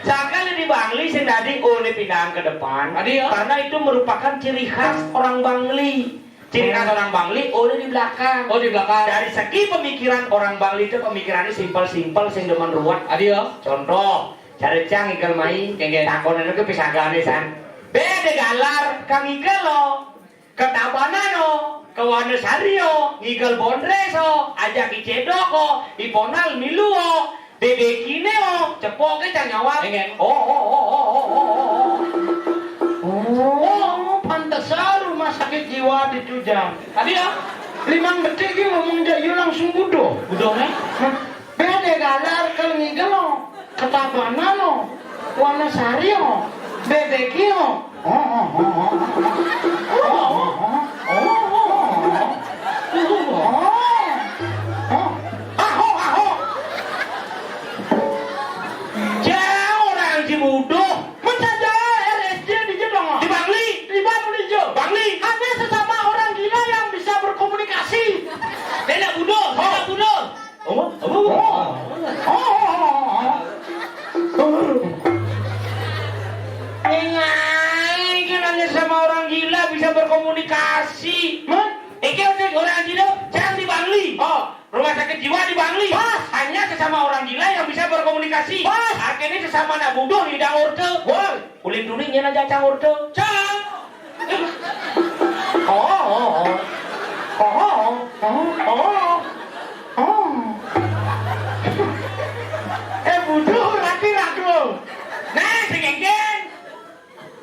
Sakali di Bangli sing dadi oleh pindahan ke depan. Tadi ya. Karena itu merupakan ciri khas orang Bangli. Ciri khas orang Bangli oleh di belakang. Oh, di belakang. Dari segi pemikiran orang Bangli itu pemikirannya simpel-simpel sing demen ruwet. Tadi ya. Contoh, cara cang ikel mai, kengke takonan ke pisagane san. Bede galar kang ikel lo. Ketabanan o, ke Wonosario, ngigel bondres o, ajak i Cedok o, i Ponal milu o, bebekine o, cepoke cang nyawat. Enggak. Oh, oh, oh, oh, oh, oh, oh. Oh, pantesan rumah sakit jiwa di Tujang. Tadi ya? Limang detik dia ngomong dia langsung budo. Budo, eh? Hah? Bede galar kal ngigel o, ketabanan o, Wonosario, bebeki o. Oh, oh, oh, oh. Oh, oh, oh, oh. Oh, oh, oh. Oh, oh. Aho, aho. Jauh orang Cibudo. Mencari R S J di Jedong. Di Bangli. Di Bangli, Jo. Bangli. Hanya sesama orang gila yang bisa berkomunikasi. Dia nak budo, dia nak budo. Oh, oh, oh. Oh, oh, oh, oh. Ngai, kan hanya sama orang gila bisa berkomunikasi. Hah? Iki orang gila, jangan di Bangli. Oh, rumah sakit jiwa di Bangli. Pas. Hanya sesama orang gila yang bisa berkomunikasi. Pas. Akhirnya sesama anak budo di dang orte. Woi. Ulin dulu nyana jacang orte. Cang. Oh, oh, oh. Oh, oh, oh. Oh, oh. Eh, budo, rati, ratu. Nah, sing engken.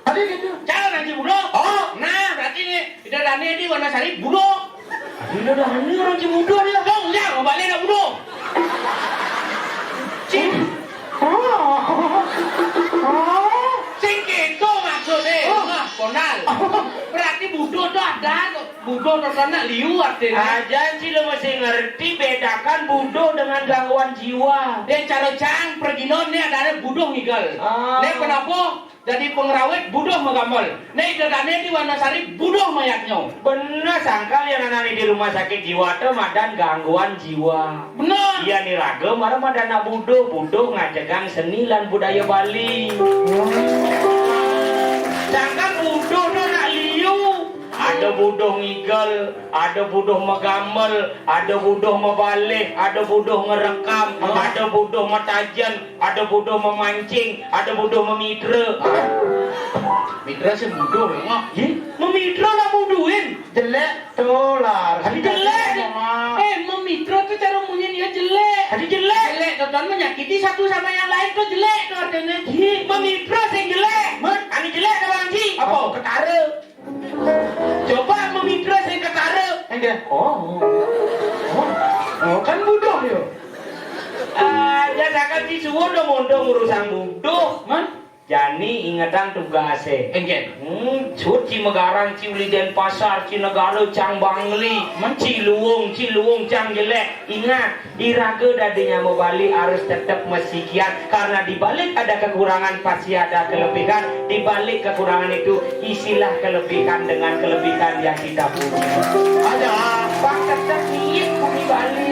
Tadi gitu. Cang, nanti budo. Oh. Nah, berarti ini, kita dane di Wonosari budo. Ini udah ini orang Cibudo dia. Dong, ya, mau balik dah budo. Cing. Oh. Oh. Sing keto maksudnya. Oh. Nah, Ponal. Oh. Berarti budo tuh ada tuh. Budo tuh sana liu artinya. Aja sih lo masih ngerti bedakan budo dengan gangguan jiwa. Dia cara cang perginon nih ada budo ngigel. Ah. Nih kenapa? Jadi pengerawit buduh magamel. Nek idadane di Wanasari buduh mayatnyo. Bener, sangkal yang nanani di rumah sakit jiwa tu madan gangguan jiwa. Bener. Iya ni raga mara madan nak buduh, buduh ngajegang seni lan budaya Bali. Sangkal buduh tu nak liu. Ada buduh ngigel, ada buduh magamel, ada buduh mabalih, ada buduh ngerekam, ada buduh matajen, ada buduh memancing, ada buduh memitra. Mitra sih buduh ya, Mak. Ye, memitra nak buduhin. Jelek tu lah. Tadi jelek. Eh, memitra tu cara munyin dia jelek. Tadi jelek. Jelek tu kan menyakiti satu sama yang lain tu jelek tu artinya. Ye, memitra sing jelek. Mat, anu jelek tu, Bang Ji. Apa? Ketara. Coba memitra sing ketara. Enggak. Oh. Oh. Oh, kan buduh dia. Ah, ya takkan disuruh dong mondong urusan buduh. Mat? Jani ingetang tugase. Engken. Hmm, suci megarang ci uli Denpasar, ci negara cang Bangli, ci luung, ci luung cang jelek. Ingat, iraga dadinya mabali harus tetap masikian, karena di balik ada kekurangan pasti ada kelebihan. Di balik kekurangan itu isilah kelebihan dengan kelebihan yang kita punya. Ada apa kata kiit bumi Bali?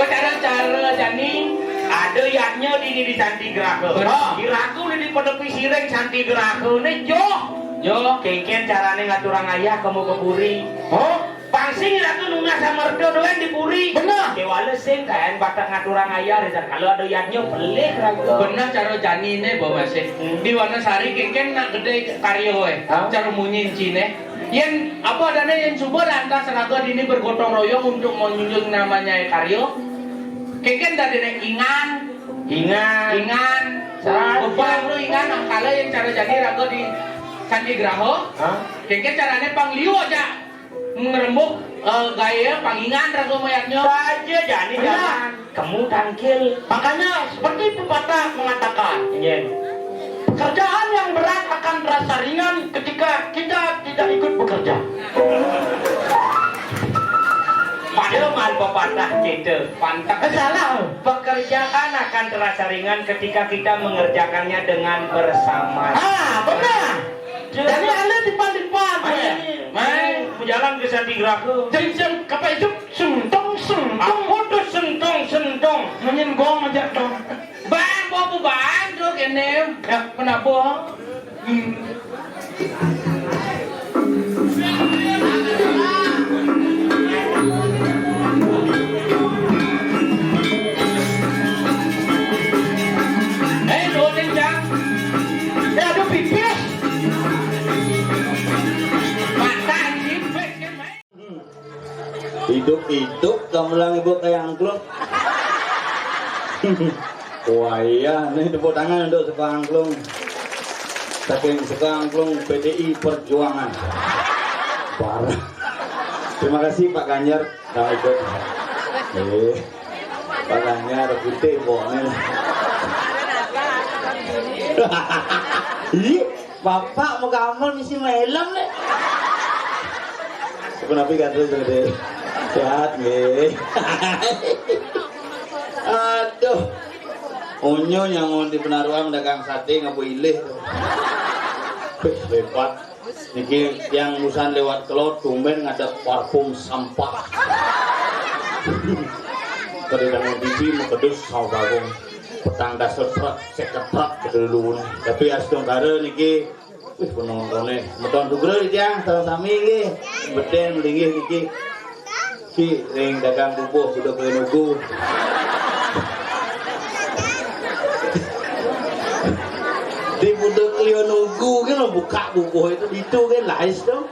Cara-cara jani ada yadnya dini di Santi Graha. Benar. Di ragu di penepi siring Santi Graha ne joh. Joh. Kengken carane ngaturang ayah kamu ke puri. Oh. Pang sing iraga nunas samerda doen di puri. Bener. Kewala sing kaen batak ngaturang ayah, dan kalau ada yadnya pelih raga. Bener cara janine, Bawa Masih. Hmm. Di Wanasari kengken nak gede karya, eh. Hah? Cara munyin cine. Yen apa adane yen suba lantas raga dini bergotong royong untuk menjunjung namanya karya. Kengken dadine ingan. Ingan. Ingan. Saja. Bebang lu ingan, kala yen cara jani raga di Santi Graha. Hah? Kengken carane pang liu aja. Ngrembug, eh, gaya pangingan raga mayatnya. Saja jani. Benar. Jangan. Kamu tangkil. Makanya seperti pepatah mengatakan, pekerjaan yang berat akan terasa ringan ketika kita tidak ikut bekerja. Padahal mal pepatah kita. Pantak. Eh, salah. Pekerjaan akan terasa ringan ketika kita mengerjakannya dengan bersama. Ah, benar. Jadi ale dipan-dipan. Mai, mai, berjalan ke Santi Graha. Jeng, jeng, kapa itu? Sentong, sentong. Apa tu sentong, sentong? Munyin gong aja dong. Bang, apa bang tu kene? Ya, kenapa? Hmm. Eh, dua kencang. Eh, aduh, pipis. Mata ini, pipis, kan, Mai? Hidup-hidup gamelan ibu kayak angklung. Wah iya, nih tepuk tangan untuk Suka Angklung. Saking Suka Angklung P D I Perjuangan. Parah. Terima kasih Pak Ganjar, Pak Ganjar putih pokoknya. Ih, Bapak mau kamar misi melem nih. Kenapa kan terus gede? Sehat nih. Aduh. Onyo nyangon di penaruhan dagang sate ngabu ilih tuh. Wih, hebat. Niki tiang musan lewat kelot, tumben ngadep parfum sampah. Kada dangun pipi, makedus sama bagong. Petang dasar truk, seket truk, kedulun. Tapi astungkara niki, wih, penontonnya. Meton tugra tiang, sama sami nggih. Beten melinggih niki. Ki, ring dagang bubuh, budak kelian ugu. Di budak kelian ugu kan lo buka bubuh itu, itu kan lais tuh.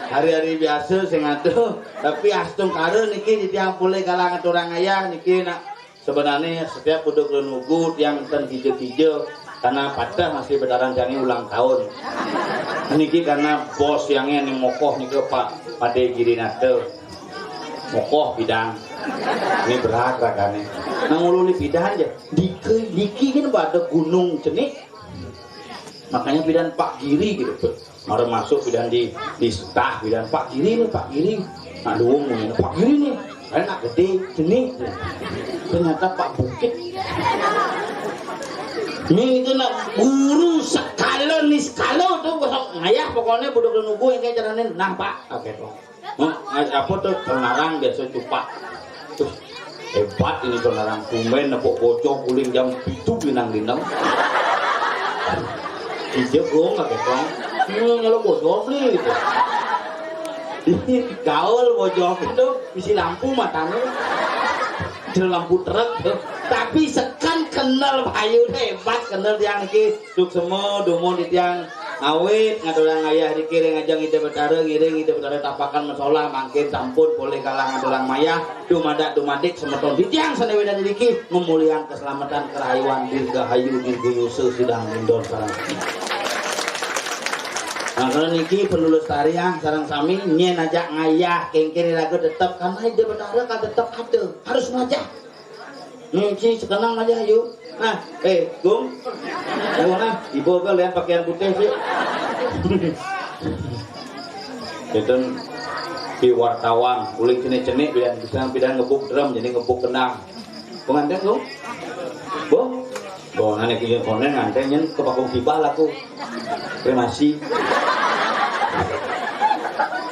Hari-hari biasa sing ada, tapi astungkara niki titiang polih galang aturang ayah niki nak sebenarnya setiap budak kelian ugu tiang ten kija-kija karena patah masih bedaran tiangnya ulang tahun. Niki karena bos tiangnya nih mokoh nika Pak Pade Girinata. Mokoh pidan. Ini berat ragane. Nang ulun ni pidan aja. Dike, diki kan pada gunung cenik. Makanya pidan Pak Giri gitu. Mara masuk pidan di, di setah pidan Pak Giri ni, Pak Giri. Nah, luung ni, Pak Giri ni. Kan nak gede cenik. Ternyata Pak Bukit. Ni itu nak guru sekala ni sekala tu besok ngayah pokoknya budak nunggu yang kayak carane nah Pak. Oke tuh. Hah? Apa tuh? Cenarang biasa cupak. Tuh, hebat ini cenarang. Tumben nepuk bocor kuling jam pitu linang-linang. Ija gong lah, Kong. Ini nyeluk bocor beli gitu. Ini gaul bocor itu, isi lampu matanya. Ada lampu truk tuh. Tapi sekan kenal payu hebat, kenal tiang niki. Duk semua dumun di tiang. Awit ngaturang ayah dikir ngajeng Ida Betara, ngiring Ida Betara tapakan mesolah, mangkin sampun polih galang ngaturang mayah, dumadak dumadik semeton titiang sane wedan niki memuliang keselamatan kerayuan dirgahayu dirgayusa sidang mindon sareng. Nah, kalau niki perlu lestariang sareng sami nyen ajak ngayah kengkiri raga tetep karena Ida Betara kan tetep ada, harus ngajak. Niki sekenang aja yuk. Nah, eh, Gung. Ayo nah, ibu apa lihat pakaian putih sih? Itu di wartawan, uling cenik-cenik bilang bisa bilang ngebuk drum jadi ngebuk kendang. Pengantin, Gung? Bu? Bu, nanti punya konen nganten nyen ke pakung tibah laku. Kremasi.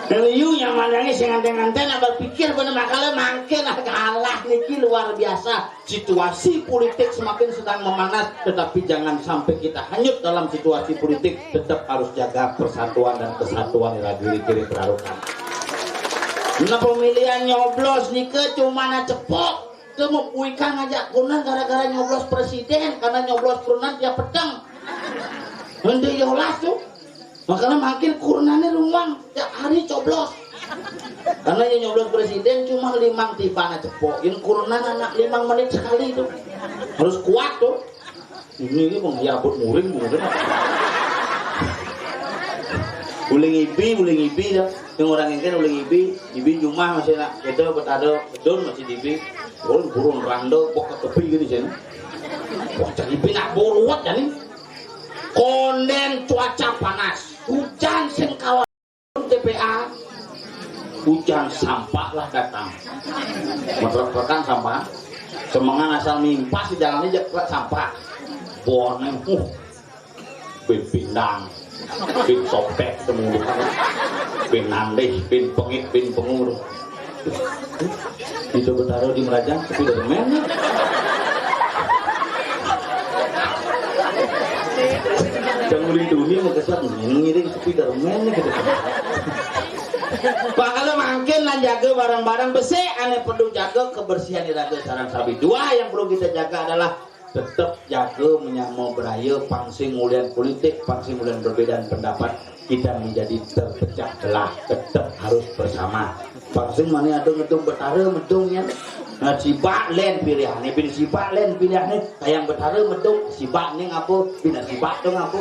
Liu yang mandangi sing nganten-nganten, berpikir bener makanya mangkin kalah niki luar biasa. Situasi politik semakin sedang memanas, tetapi jangan sampai kita hanyut dalam situasi politik. Tetap harus jaga persatuan dan kesatuan yang lagi kiri perarukan. Nah, pemilihan nyoblos nika cuma na cepok. Itu mau kuikan ngajak kunan gara-gara nyoblos presiden, karena nyoblos kunan dia peteng. Nanti yolas tuh. Makanya makin kurunannya ruang tiap hari coblos. Karena yang nyoblos presiden cuma limang tiba na cepok. Yang kurunan anak limang menit sekali itu. Harus kuat tuh. Ini ini mau nyabut muring mungkin. Uling ibi, uling ibi ya. Yang orang yang kan uling ibi, ibi cuma masih nak kita betado bedon masih dibi. Oh, burung rando kok ketepi gini sini. Wah, jadi pinak boruat jadi. Konden cuaca panas, hujan sing kawan T P A, hujan sampah lah datang. Metrek-trekan sampah, semengan asal mimpas di jalannya jek sampah. Boneng, uh, bin pindang, bin sopek, semua bin nandih, bin pengit, bin pengur. Itu bertaruh di Merajang, tapi udah demen nih. Jangan melindungi mau kesat ngiring Spiderman nih gitu. Bakal makin lah jaga barang-barang besi, aneh perlu jaga kebersihan di raga sarang sabi. Dua yang perlu kita jaga adalah tetap jaga menyama beraya, pangsing ulian politik, pangsing ulian perbedaan pendapat, kita menjadi terpecah belah, tetap harus bersama. Pangsing mana ada ngetung betara medungnya. Nah, sibak len pilihan ni, bin sibak len pilihan ni, tayang betara medung, sibak ni ngapa, bin sibak tu ngapa.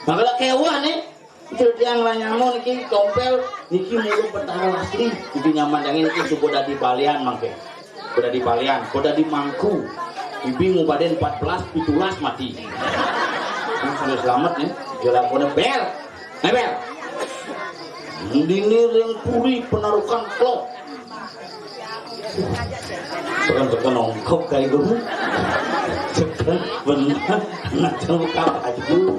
Maka lah kewah ni, itu tiang lah nyamun niki, tompel, niki mulu betara asli, niki nyaman dangin niki suku dadi balian mangke. Kuda di balian, kuda di mangku. Ibi ngubaden empat belas, pitulas mati. Ini sudah selamat nih, jalan kone bel. Nebel. Dini ring puri penarukan klok. Tekan-tekan ongkok kayak gue. Tekan bener. Nah, coba kamu aja dulu.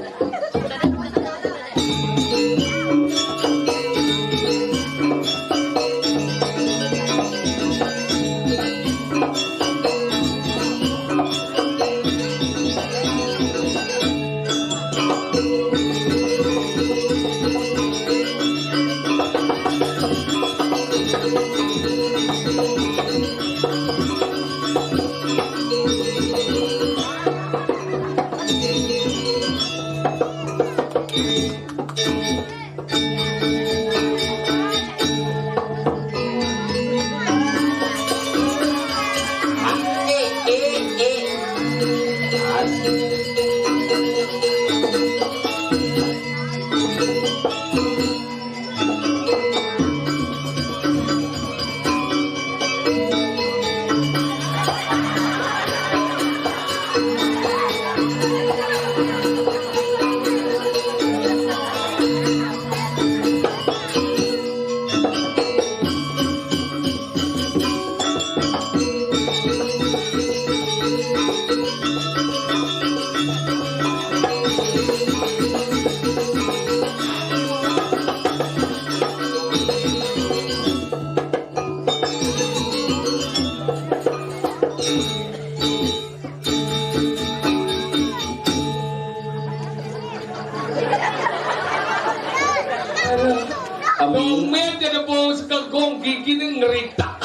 Amin. Domen jadi bau sekegong gigi ni ngeritak.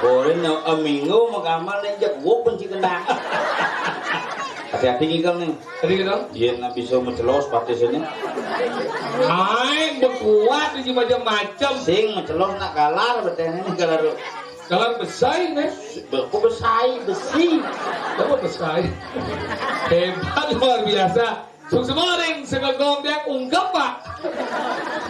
Boleh na aminggu makamal ni jak gua benci kena. Hati-hati kikal ni. Tadi kata? Iya, nak bisa mencelos pati sini. Ai, bekuat ni macam-macam. Sing mencelos nak galar betene ni galar. Galar besai ni. Beku besai, besi. Apa besai? Hebat luar biasa. Sukses ring sekegong dia ungkep, Pak.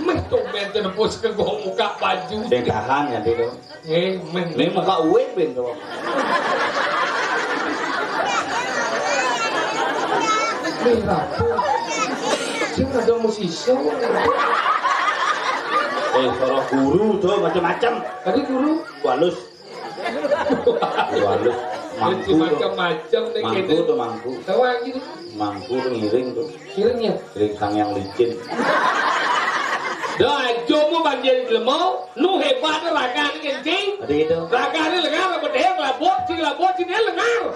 Meh tumben cenepus sekegong muka baju. Dia tahan ya dia tu. Eh, meh. Ni muka uwit ben tu. Eh, ratu. Sing ada musisi. Eh, para guru to macam-macam. Tadi guru. Walus. Walus. Mangku to. Macam-macam nih. Mangku kene. To, mangku. Tahu lagi tuh. Mangku to ngiring to. Ngiringnya. Ngiring sang yang licin. Dah aja mau banjir jelema, nu hebat raga ni kencing. Ada gitu. Raga ni lengar, apa deh, labut, sing labut, sini lengar.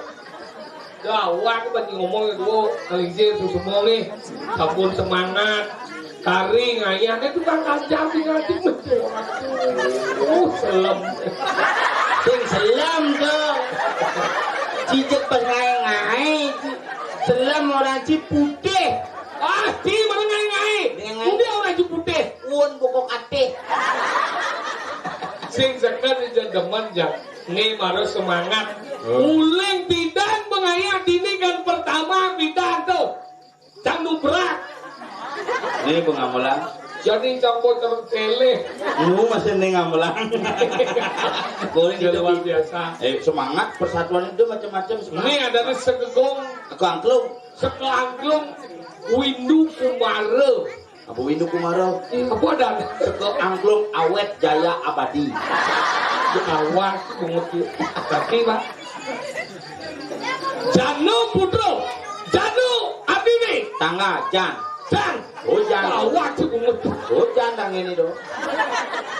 Dah, awak tu bagi ngomong dua, kali je tu semua ni. Sabun semangat, karing, ayah, dia tu bang ajar tinggal di masjid. Oh, selam. Sing selam tu. Cicak pas ngai-ngai. Selam orang ci putih. Ah, ci mana ngai-ngai? Ngai-ngai. Udah orang ci putih. Uan bokok atih. Sing sekan ni jangan demen, jang. Ni baru semangat. Hmm. Uling bidan mengayah dini kan pertama bidan tu. Cang nubrak. Ni pengamelan. Jadi campur terteleh. Lu masih ni ngamelan. Boleh gitu, luar biasa. Eh, semangat persatuan itu macam-macam semangat. Ini ada ni segegong. Aku angklung. Sekeangklung Windu Kumara. Apa Windu Kumara? Apa dah? Seke angklung awet jaya abadi. Awak bungut. Tapi, Pak. Jano Putra. Jano Abini. Tangga, Jan. Jan. Oh, Jan. Awak bungut. Oh, Jan dah ini dong.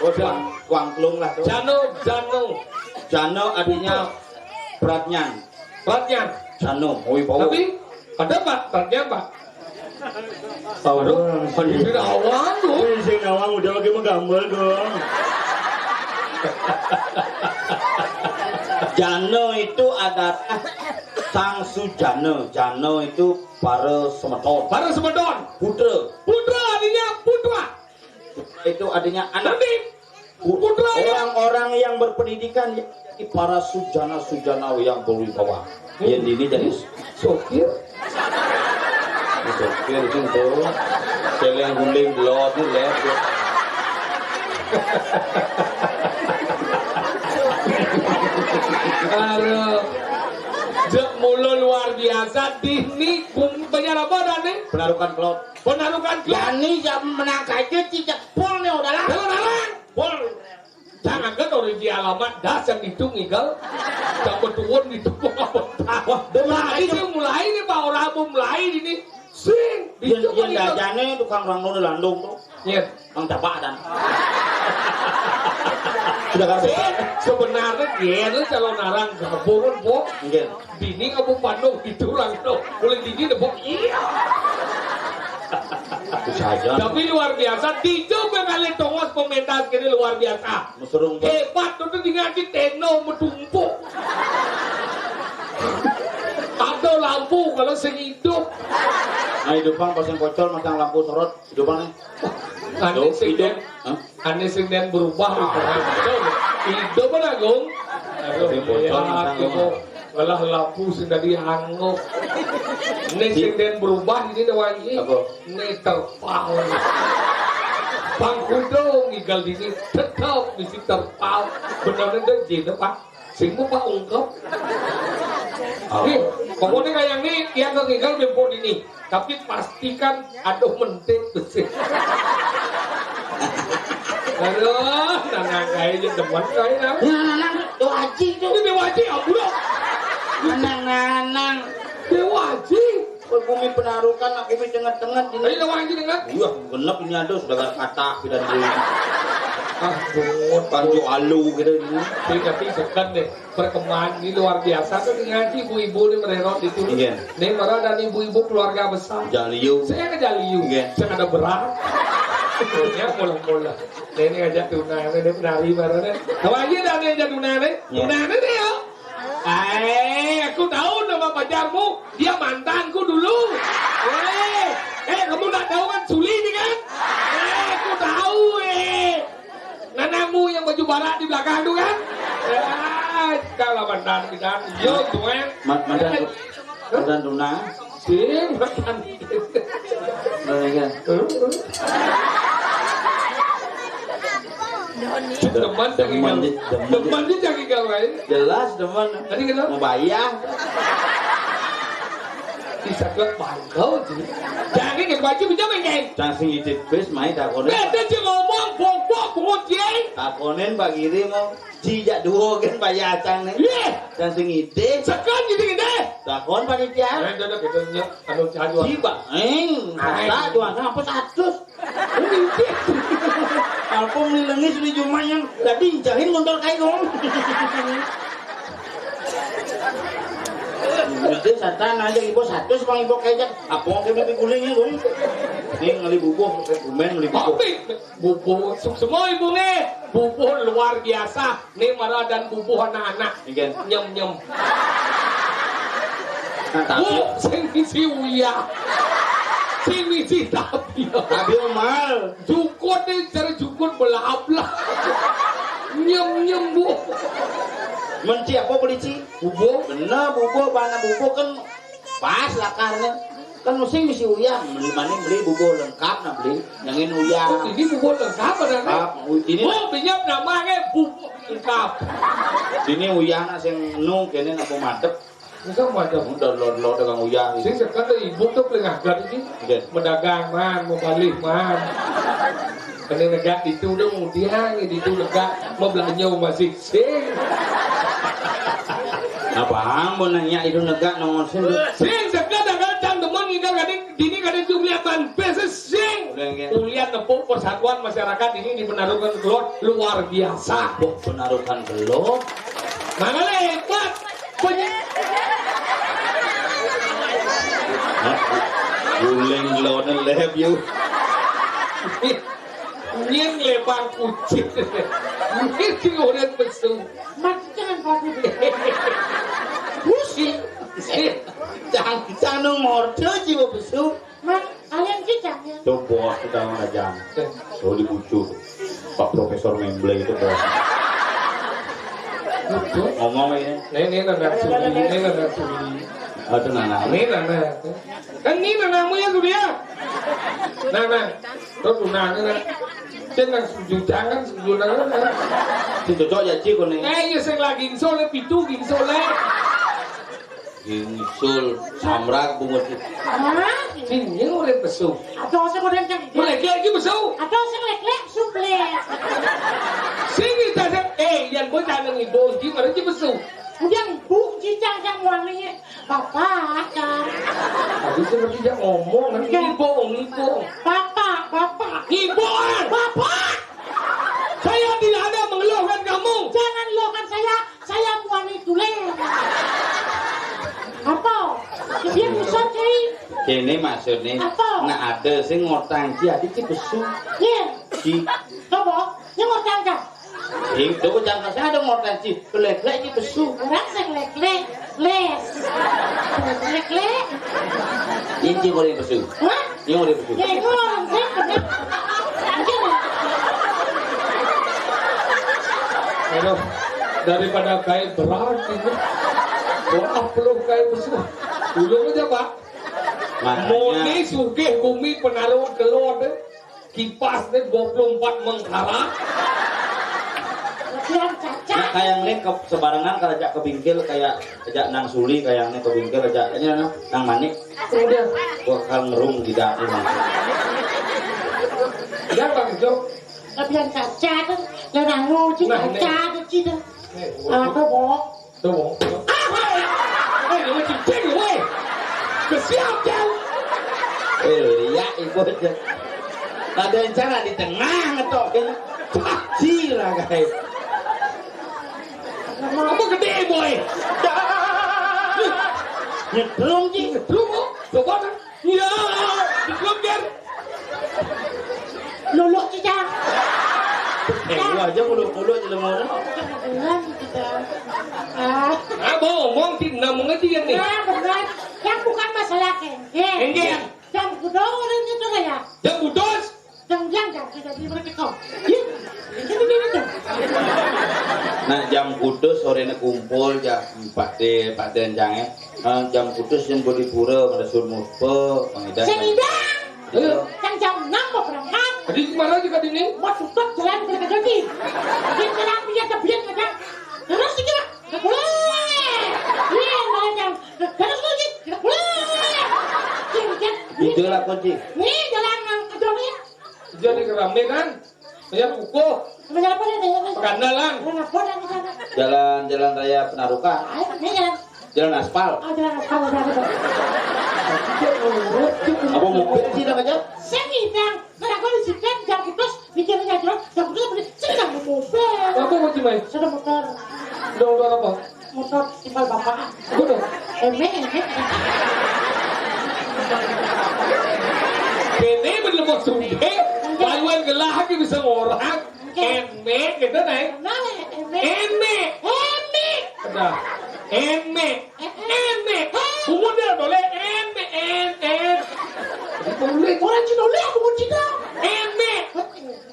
Oh, Jan. Kuangklung lah tu. Jano, Jano. Jano artinya Pratnyan. Pratnyan. Jano, oi, bau. Tapi ada, Pak, Pratnyan, Pak. Aduh, aduh, tidak awal tu. Ini sing nawang udah lagi menggambar dong. Jano itu adalah sang sujana. Jano itu para semeton. Para semeton. Putra. Putra artinya putra. Putra itu artinya anak. Nanti. Putra ya. Orang-orang yang berpendidikan ya, para sujana-sujana yang berwibawa. Hmm. Yang ini jadi sopir. Sopir itu tuh. Celeng guling belot ni leh. Aduh. Jek mulu luar biasa. Dini bum-, banyak apa dah ni? Penarukan kelot. Penarukan kelot. Jani jam menang kaje cicak pol ni udah lah. Dalam, dalam. Pol. Jangan kan orang di alamat das yang itu ngigal. Jangan betuan di tepung apa. Wah, dia mulai itu. Mulai ni, Pak, orang apa mulai ini. Sing. Yang, yang dajane tukang rangno di landung tu. Iya. Mang capak dan. Sudah kan? Sing. Sebenarnya dia ni calon arang gabungan, Pak. Nggih. Dini kamu pandung itu rangno. Boleh dini deh, Pak. Iya. Itu saja. Tapi luar biasa. Tiga kali tongos pementas kini luar biasa. Musurung, Pak. Hebat, tu tinggal di teno metumpuk. Ada lampu kalau sing hidup. Nah, hidup bang, pas yang kocol, masang lampu sorot, hidup bang nih. Ane sing den, ane sing den berubah. Hidup bang Agung. Aduh, iya, masang lampu. Malah lampu sing tadi angok. Ini sing den berubah ini dah wangi. Apa? Ini terpal. Bang Kudo ngigal dini tetap mesti terpal. Benar dah jin, Pak. Sing mau Pak ungkep. Oh. Nih, pokoknya kayak ini yang ngigal bempok ini. Tapi pastikan aduh mentik besi. Aduh, nanang kayak je demen kayak nah. Nah, nah, nah, Dewa Haji tu. Ini Dewa Haji, ampun. Nanang, nanang. Dewa Haji. Bumi penarukan, aku bumi tengah-tengah. Ayo, Dewa Haji dengar. Iya, genep ini ada sudah kata kita dulu. Ah, bungut. Panju alu kita ini. Tapi, tapi bukan deh. Perkembangan ini luar biasa tu dengan ibu-ibu ni mererot itu. Iya. Ni marah dan ibu-ibu keluarga besar. Jaliu. Saya ke Jaliu. Iya. Saya ada berat. Punya pola-pola. Ni, ni ajak tunai ni, ni penari baru ni. Tahu aja dah ni ajak tunai ni. Iya. Tunai ni dia. Eh, aku tahu nama pacarmu. Dia mantanku dulu. Eh, eh, kamu tak tahu kan Suli ni kan? Eh, aku tahu eh. Nanamu yang baju barak di belakang tu kan? Ya, kalau mantan kita, yo, tuan. Ma-, mantan, mantan Duna. Sing, mantan. Nah, ya. Demen, demen, demen. Demen dia cari kau lain. Jelas demen. Tadi kenapa? Mau bayar. Disaget bangga, Ji. Jangin yang baju bisa main, Jeng. Cang sing idit bis, mai takonin. Beda, Ji, ngomong, bongkok, bungut, Jeng. Takonin Pak Giri mau. Ji, jak duo kan Pak Yacang nih. Iya. Cang sing idit. Sekan gini, gini. Takon panitia. Eh, dada, gitu, nyok. Anu, caju. Ji, Pak. Eh, Ai. Masa jualan apa seratus? Apa melilengis di jumah yang tadi incahin motor kayak gong. Itu satan aja ibu satu sama ibu kayak apa kayak pipi gulingnya dong. Ini ngeli bubuh, kayak gumen ngeli bubuh. Tapi bubuh, suk semua ibu nih. Bubuh luar biasa. Nih marah dan bubuh anak-anak. Iya. Nyem-nyem. Nah, tapi Bu, sing misi uyah. Sing misi tapi. Tapi mal. Jukut nih, cara jukut belablah. Nyem-nyem, Bu. Menci apa beli, Ci? Bubuh. Bener, bubuh, mana bubuh kan pas lakarnya. Kan mesti misi uyah, beli mana beli bubuh lengkap nah beli. Yang ini uyah. Oh, ini bubuh lengkap ada, nih? Lengkap. U-, ini Oh, pinjam namanya bubuh lengkap. Ini uyah nak sing nu kene nak madep. Bisa madep. Udah lo lo dengan uyah. Sing sekat tuh ibu tuh paling agak ini. Iya. Medagang, man, mau balik, man. Kena negak itu udah mudian, itu negak mau belanja masih sing. Apa mau nanya itu negak nomor sing? Sing sekat dengan cang demen ngingkar kadin dini kadin jumlah ban beses sing. Udah, enggak. Ulian nepuk persatuan masyarakat ini di Penarukan Kelor luar biasa. Penarukan Kelor. Mana hebat? Penye- Hah? Guling kelone lep, yuk. Nying lebang kucing. Nying sing orang besu. Mat, jangan bagus. Pusing. Cang, cang nang morde jiwa besu. Mat, kalian cicak ya? Tuh bos kita ngajang. Tuh dibucur. Pak Profesor Memble itu bos. Betul. Ngomong ini. Nih, nih, nanda suli, nih, nanda suli. Aduh, nana. Nih, nanda. Kan ini nanamu ya, Surya? Nana. Tuh, tunangan, nah. Sing nang setuju jangan, setuju nang, nah. Sing cocok ya, Ci, kuning. Eh, iya, sing lagi insole, pitu, insole. Gingsul, samrak, bungut. Hah? Sing, ini urip besu. Atau sing urip cang. Mulai kayak gitu besu. Atau sing lek-lek, suplek. Sing kita sing, eh, yang gue tanya nih, bos, gimana sih besu? Udah ibu, cicang yang wanginya. Bapak, kan. Tadi seperti dia ngomong, kan? Iya. Ibu, ibu. Bapak, bapak. Ibu, ah. Bapak! Saya tidak ada mengeluhkan kamu. Jangan luhkan saya, saya bukan itu, Leh. Apa? Dia ngusap, Cai. Kene maksudnya, Apa? Nah ada sing ngortang ci, adi ci besu. Iya. Ci. Coba, dia ngortang, Cai. Ing, tuh jangan saya ada ngortang ci, belek-belek ci besu. Orang sing lek-lek, les. Lek-lek. Ini ci boleh besu. Hah? Ini boleh besu. Ya, itu orang sing bener. Anjir. Aduh, daripada kain berat ini. Wah, peluk kain besu. Dulu aja, Pak. Makanya Mone sugih bumi penaruh kelor deh. Kipas nih dua puluh empat mengkara. Lebihan cacat. Nah, kayak ini ke sebarangan kalau ajak ke bingkil kayak ajak nang suli kayak ini ke bingkil ajak ini nang, nang manik. Udah. Gua kan ngerung di dapur. Ya, Bang Jo. Lebihan cacat. Lah, nang nguci Nah, ini. Cacat gitu. Eh, Apa, Bok? Tuh. Eh, lu cicing, weh. Kesiap, Jang. Eh, iya, ibu aja. Ada rencana di tengah ngetok, kan? Pasti lah, guys. Apa gede, boy? Nyetrum, Ji. Nyetrum, oh. Coba, kan? Iya, diblokir. Luluk kita. Eh, gua aja muluk-muluk jelema orang. Kebetulan kita. Ah. Ah, bohong, Ti, namung aja ya nih. Nah, benar. Yang bukan masalah kengke. Kengke. Yang kedua orang itu ya. Yang putus. Yang yang yang kita di mereka. Iya. Itu dia itu. Nah, jam putus sorene kumpul jam empat de, empat de jange. Eh, jam putus yang di pura pada suruh muspe, pengidan. Sing idan. Ayo. Kan jam enam mau berangkat. Tadi kemana juga dini? Mau tutup jalan ke Kajati. Di jalan dia tebian aja. Terus sih kira. Boleh. Iya, malah jam. Terus lagi. Boleh. Kunci. Nih, jalan nang ke Joni. Jadi kerame kan? Banyak kukuh. Banyak apa nih? Banyak nih. Pekandalan. Banyak apa nih di sana? Jalan-jalan raya Penarukan. Ayo, ini jalan. Jalan aspal. Oh, jalan aspal, jalan aspal. Apa mobil sih namanya? Sing idang. Mereka di sini jam putus, mikirnya terus, jam putus beli. Sing nang mobil. Apa mau cimai? Sudah motor. Udah motor apa? Motor timbal bapak. Apa tuh? Eme, eme. Kene bener mau sungke, lawan gelah lagi bisa ngorang. Eme, gitu, Nay. Nah, eme. Eme. Eme. Ada. Eme. Eme. Bungun dia boleh. Eme, em, em. Boleh, orang Cina boleh, aku mau Cina. Eme.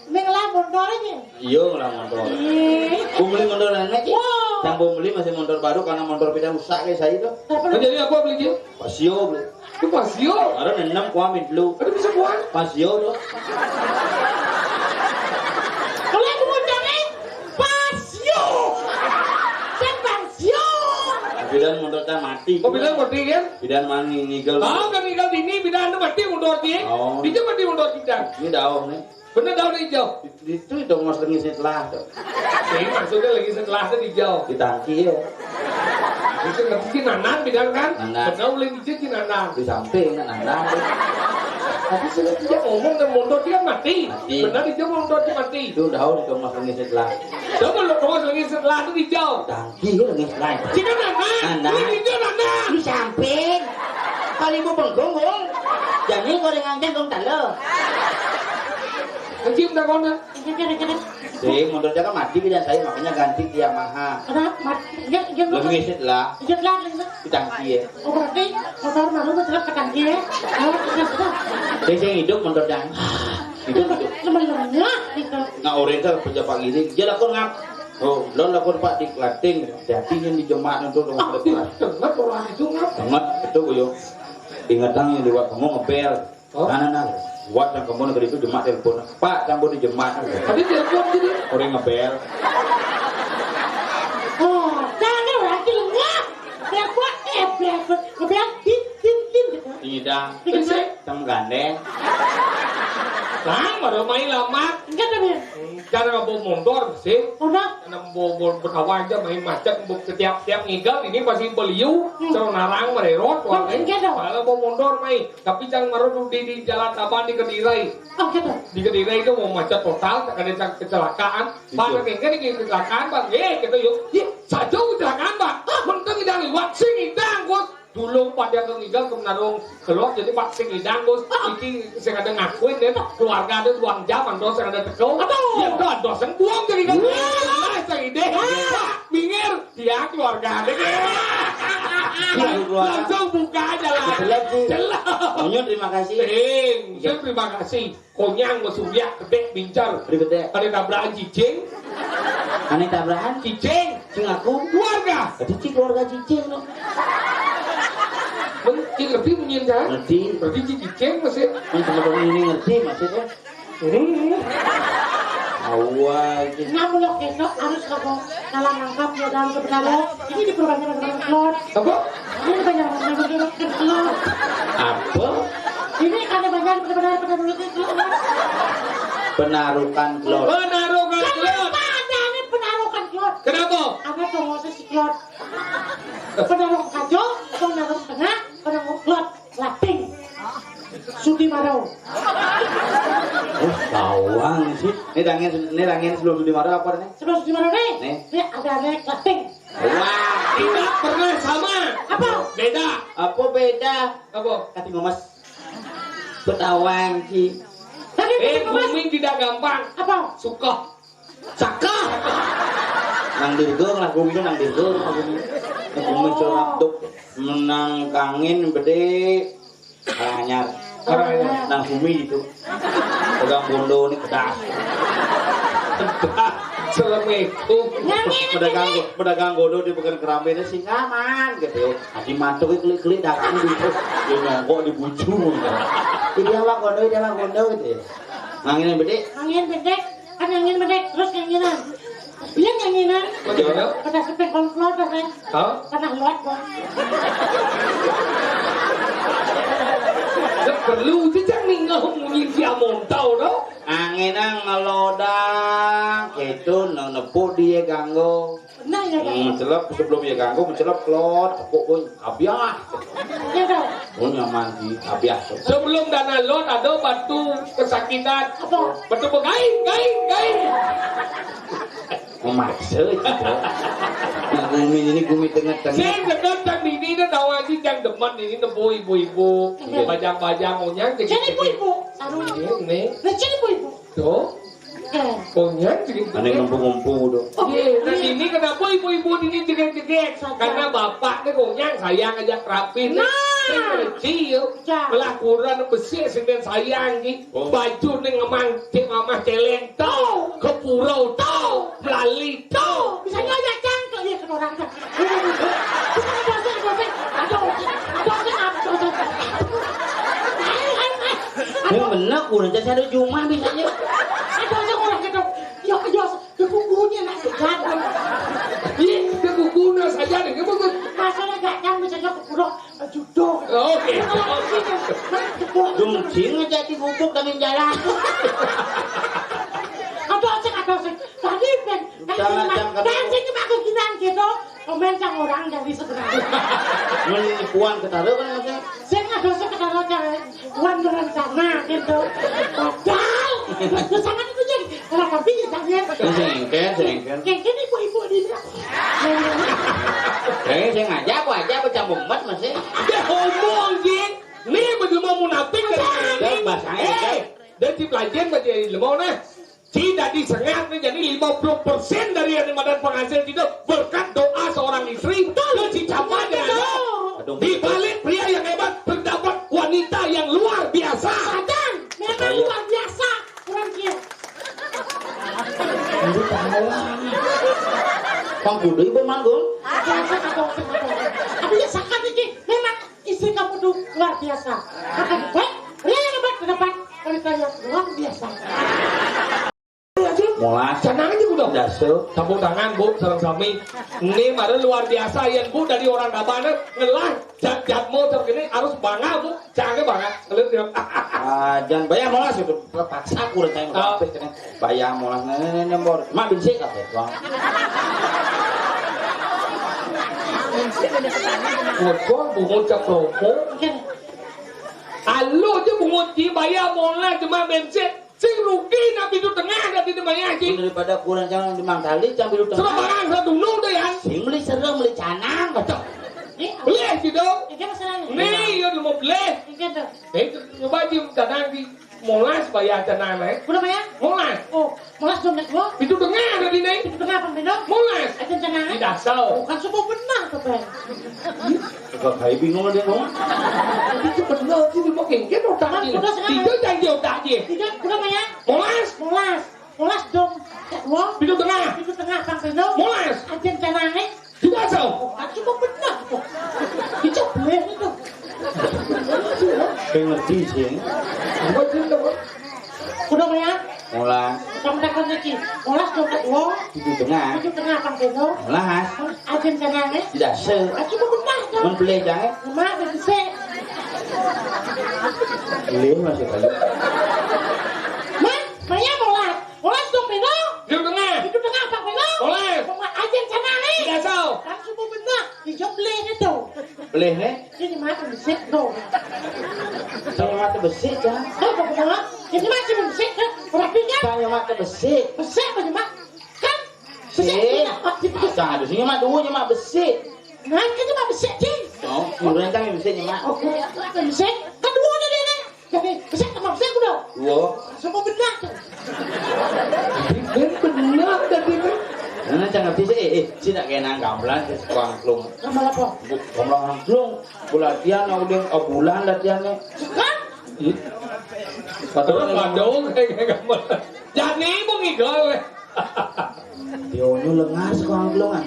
Ning lah motor ini. Iya, lah motor. Ih. Aku beli motor lain aja. Wow. Yang aku beli masih motor baru karena motor pindah rusak kayak saya itu. Apa? Jadi apa beli dia? Pasio beli. Itu Pasio. Ada enam kuamin dulu. Ada bisa kuat. Pasio tuh. Kalau aku mau cari Pasio. Saya Pasio. Bidan motor kita mati. Oh, bidan mati kan? Bidan mani ngigel. Tahu kan ngigel ini bidan itu mati motor dia. Oh. Dia mati motor kita. Ini daun nih. Bener daun hijau. Itu itu dong mas lagi setelah tuh. Jadi maksudnya lagi setelah itu hijau. Di tangki ya. Itu ngerti sih nanan bidan kan? Nanan. Bener ulin hijau sih nanan. Di samping nanan. Tapi sudah tidak ngomong dan motor dia mati. Mati. Bener hijau motor dia mati. Itu daun itu mas lagi setelah. Coba lo kalau lagi setelah itu hijau. Tangki ya lagi setelah. Sih kan nanan. Nanan. Ulin hijau nanan. Di samping. Kalau ibu bengkung, Bung. Jadi gorengan dong talo. Kecil tak kona. Si motornya kan mati bidan saya makanya ganti ke Yamaha. Ada mat, ya, ya, Lebih sih lah. Ya lah, ya. Di tangki ya. Oh, berarti motor baru betul ke tangki ya. Oh, sudah, sudah. Saya saya hidup motornya. Hidup hidup. Teman-temannya gitu. Nah orang itu pejabat gini, dia lakukan ngap. Oh, lo lakukan pak di Klating, hati-hati yang di Jemak itu dengan Ah, depan. Dengar orang itu ngap. Dengar itu gue. Ingat yang lewat kamu ngebel. Oh. Nah, nah, nah. Buat yang kamu negeri itu Jemak telepon. Pak, campur di Jemak. Tadi telepon gini. Orang ngebel. Oh, jangan lagi lengah. Telepon, eh, telepon. Ngebel, tin, tin, tin, gitu. Iya, dah. Iya, kan, Sih, Sih? Tem gandeng. Nah, baru main lama. Enggak, tapi Cara nggak bawa motor, Sih. Udah. Karena bawa, bawa berkawan aja main macet, bawa setiap, setiap ngigal ini pasti beliau, Hmm. Cara narang mererot, Bang, wah, enggak dong. Kalau bawa motor main. Tapi jangan marah di, di jalan apa di Kediri. Oh, gitu. Di Kediri itu mau macet total, ada yang kecelakaan. Iya. Pak, enggak nih kecelakaan, Bang. Eh, gitu yuk. Ih, saja kecelakaan, Bang. Ah, mentang tidak lewat, sing idang, Gus. Dulu pada ke ngigal ke Menarung Kelot, jadi Pak sing idang, Gus. Ah. Iki sing ada ngakuin deh, keluarga ada uang jam, ando sing ada teko. Aduh. Ya, udah, ando sing buang jadi kan. Wah. Nah, sing ide. Wah. Pak, minggir, dia keluarga ada. Iya, keluarga. Langsung buka aja lah. Jelas, Ji. Jelas. Onyun, terima kasih. Sing, Iya. Sing, terima kasih. Konyang, Mas Surya, gedek, bincar. Beri gedek. Ada tabrakan cicing. Aneh tabrakan? Cicing. Cing aku. Keluarga. Jadi cing keluarga cicing, no. Men, cing ngerti bunyinya, kan? Ngerti. Berarti cing cicing, Mas, ya? Men, teman-teman ini ngerti, maksudnya. Hmm. Awal, cing. Namun lo kesok harus ngomong. Salah nangkap ya dalam sebenarnya. Ini diperbanyak dengan telur. Apa? Ini banyak orang yang bilang telur. Apa? Ini ada banyak benar-benar pada mulut itu. Penarukan telur. Penarukan telur. Kenapa ada ini penarukan telur? Kenapa? Ada penguasa si telur. Penaruh kajo, penaruh tengah, penaruh telur. Lating. Sudi Marau. Oh, bawang sih. Ini tangan, ini tangan sebelum Sudi Marau apa nih? Sebelum Sudi Marau nih. Nih. Ini ada nih Lating. Wah, tidak pernah sama. Apa? Beda. Apa beda? Apa? Kati ngomes. Petawang ki. Tadi Eh, kati ngomes. Booming tidak gampang. Apa? Suka. Cakep. Nang Dirgo, lah bumi itu nang Dirgo. Bumi itu nang duk. Menang kangin bede. Karanganyar. Karanganyar. Nang bumi itu. Pegang bondo ini pedas. Assalamualaikum. Pedagang, pedagang bondo di pekan kerambe ini sing aman gitu. Adi mantuk klik-klik dagang gitu. Dia nongkok di bujung. Ini apa bondo, ini apa bondo gitu ya. Nangin bede. Nangin bede. Kan angin mendek, terus nganginan. Iya nganginan. Bagaimana? Pada sepeng konflor, pada Hah? Pada luat, Bang. Perlu jejang ningeh munyi si Amontau to. Angin ngelodang, gitu, ne-, nepuk dia ganggu. Benar ya, Kak? Hmm, celep, sebelum dia ganggu, mencelep, kelot, kok, kok, abiah. Ya, Kak. Oh, nyaman di abiah. Sebelum dana lot ada batu kesakitan. Apa? Batu begaing, gaing, gaing. Memaksa gitu. Nah, gumi ini gumi tengah-tengah. Saya dekat tak ini dah tahu aja yang demen ini nemu ibu-ibu. Iya. Bajang-bajang onyang jadi ibu-ibu. Aduh. Ini, ini. Nah, jadi ibu-ibu. Tuh. Eh. Onyang jadi. Aneh ngumpu-ngumpu tuh. Oh, iya, nah iya. Ini kenapa ibu-ibu ini jeget-jeget? Saja. Karena bapaknya onyang sayang aja kerapin. Nah. Saya kecil. Ya. Pelakuran besar sing sayang gitu. Oh. Baju ning ngemang cek mamah celeng. Tau, ke pura tau, melali tau. Bisa nyonya cangkel ya ke orang teh. Bisa nyonya dosen, dosen. Aduh, dosen apa dosen? Ayo, ayo, ayo. Yang bener kurang jadi ada jumah bisanya. Aduh, saya orang gitu. Ya, ya, ya kukunya nak sejadah. Ih, dia kukunya saja nih, gimana? Masalah gak nyampe saja ke pura. Judo. Oke. Dungcing aja di gubuk dan jalan. Ada sing, ada sing. Tadi ben, jangan, jangan. Dan sing cuma keginan gitu. Komen sang orang dari sebenarnya. Menipuan ketara kan maksudnya? Sing ada sing ketara jangan. Wan berencana gitu. Padahal, sangat itu jadi. Kalau tapi ya jangan. Sengken, sengken. Sengken ibu-ibu di. Eh, saya ngajak, aku aja bercampur emas masih. Dia ngomong, Jin. Nih, berdua munafik kan? Dah, bahasanya, eh, dah. Dari pelajaran baca ilmu nah. Tidak disengat nih, jadi lima puluh persen dari yang dimakan penghasil itu berkat doa seorang istri. Betul. Itu dicapai dengan doa. Di balik pria yang hebat terdapat wanita yang luar biasa. Sadar, memang luar biasa. Kurang dia. Ini tahu. Pang kudu ibu manggung. Ada apa, ada apa, ada apa? Tapi ya sakat iki, memang istri kamu tuh luar biasa. Akan baik, dia yang hebat terdapat wanita yang luar biasa. Molas. Tenang aja, Bu, dong. Dasar. Tepuk tangan, Bu, sareng sami. Ini mara luar biasa, yang Bu dari orang Tabanan ngelah jat-jat motor gini harus bangga, Bu. Jangan bangga. Ngelir dia. Ah, jangan bayar molas itu. Terpaksa aku udah tanya. Oh. Bayar molas. Nah, nah, nah, nah, bor. Mak bensin apa, Bang? Waduh, bungut cap rokok. Halo aja bungut ki bayar molas cuma bensin. Sing rugi nak pintu tengah, nak pintu maya, sing. Daripada kurang jangan di Mang Tali, jangan pintu tengah. Serah barang, serah dulu deh, ya. Sing beli serem, beli canang, betul. Beli, gitu. Ini masalahnya. Nih, ya, lu mau beli. Ini tuh. Eh, coba aja canang di molas bayar canang, eh. Udah, Pak, ya? Molas. Oh, molas dompet gua. Pintu tengah, ada di nih. Pintu tengah, Bang Beno. Molas. Ada canang, eh? Tidak tahu. Bukan semua benar tuh, Bang. Kok kayak bingung dia, Bang? Itu benar sih, dia mau kengken otak dia. Udah, sekarang. Tidak janji otak dia. Tidak, udah, Pak, ya? Molas. Molas. Molas dong. Wah. Pintu tengah. Pintu tengah, Bang Beno. Molas. Ajen canange. Juga, Sam. Oh, kan cuma benar tuh. Dicobleh itu. Saya ngerti sih. Apa sih, apa? Udah, Pak, ya? Molas. Kamu takon lagi. Molas dong, Pak. Wah. Pintu tengah. Pintu tengah, Bang Beno. Molas. Ajen canange. Tidak se. Kan cuma benar dong. Men beli jangan. Cuma benar. Beli masih banyak. Mas, Maya molas. Molas dong, Beno. Pintu tengah. Pintu tengah, Bang Beno. Molas. Sama ajen canange. Tidak tahu. Kan cuma benar. Dicobleh itu. Beli nih. Ini mah besik tuh. Saya mata besik, Cang. Tuh, Bang Beno. Ini mah cuma besik tuh. Berarti kan? Saya mata besik. Besik apa cuma? Kan? Besik. Sih. Tidak, Pak. Tidak. Cang, ada sini mah dua, cuma besik. Nah, ini mah besik, Cing. Oh, kurang kan besik, cuma. Oh, besik. Kan dua ada di ini. Jadi, besik sama besik udah. Dua. Semua benar tuh. Ini benar tadi kan. Nah, jangan bisa, eh, eh, sih nak kena gamelan ke sekolah angklung. Gamelan apa? Bu-, gamelan angklung. Bu latihan, udah, oh, bulan latihannya. Kan? Ih. Padahal padahal kayak gamelan. Jadi mau ngigal, weh. Diono lengas kok angklungan.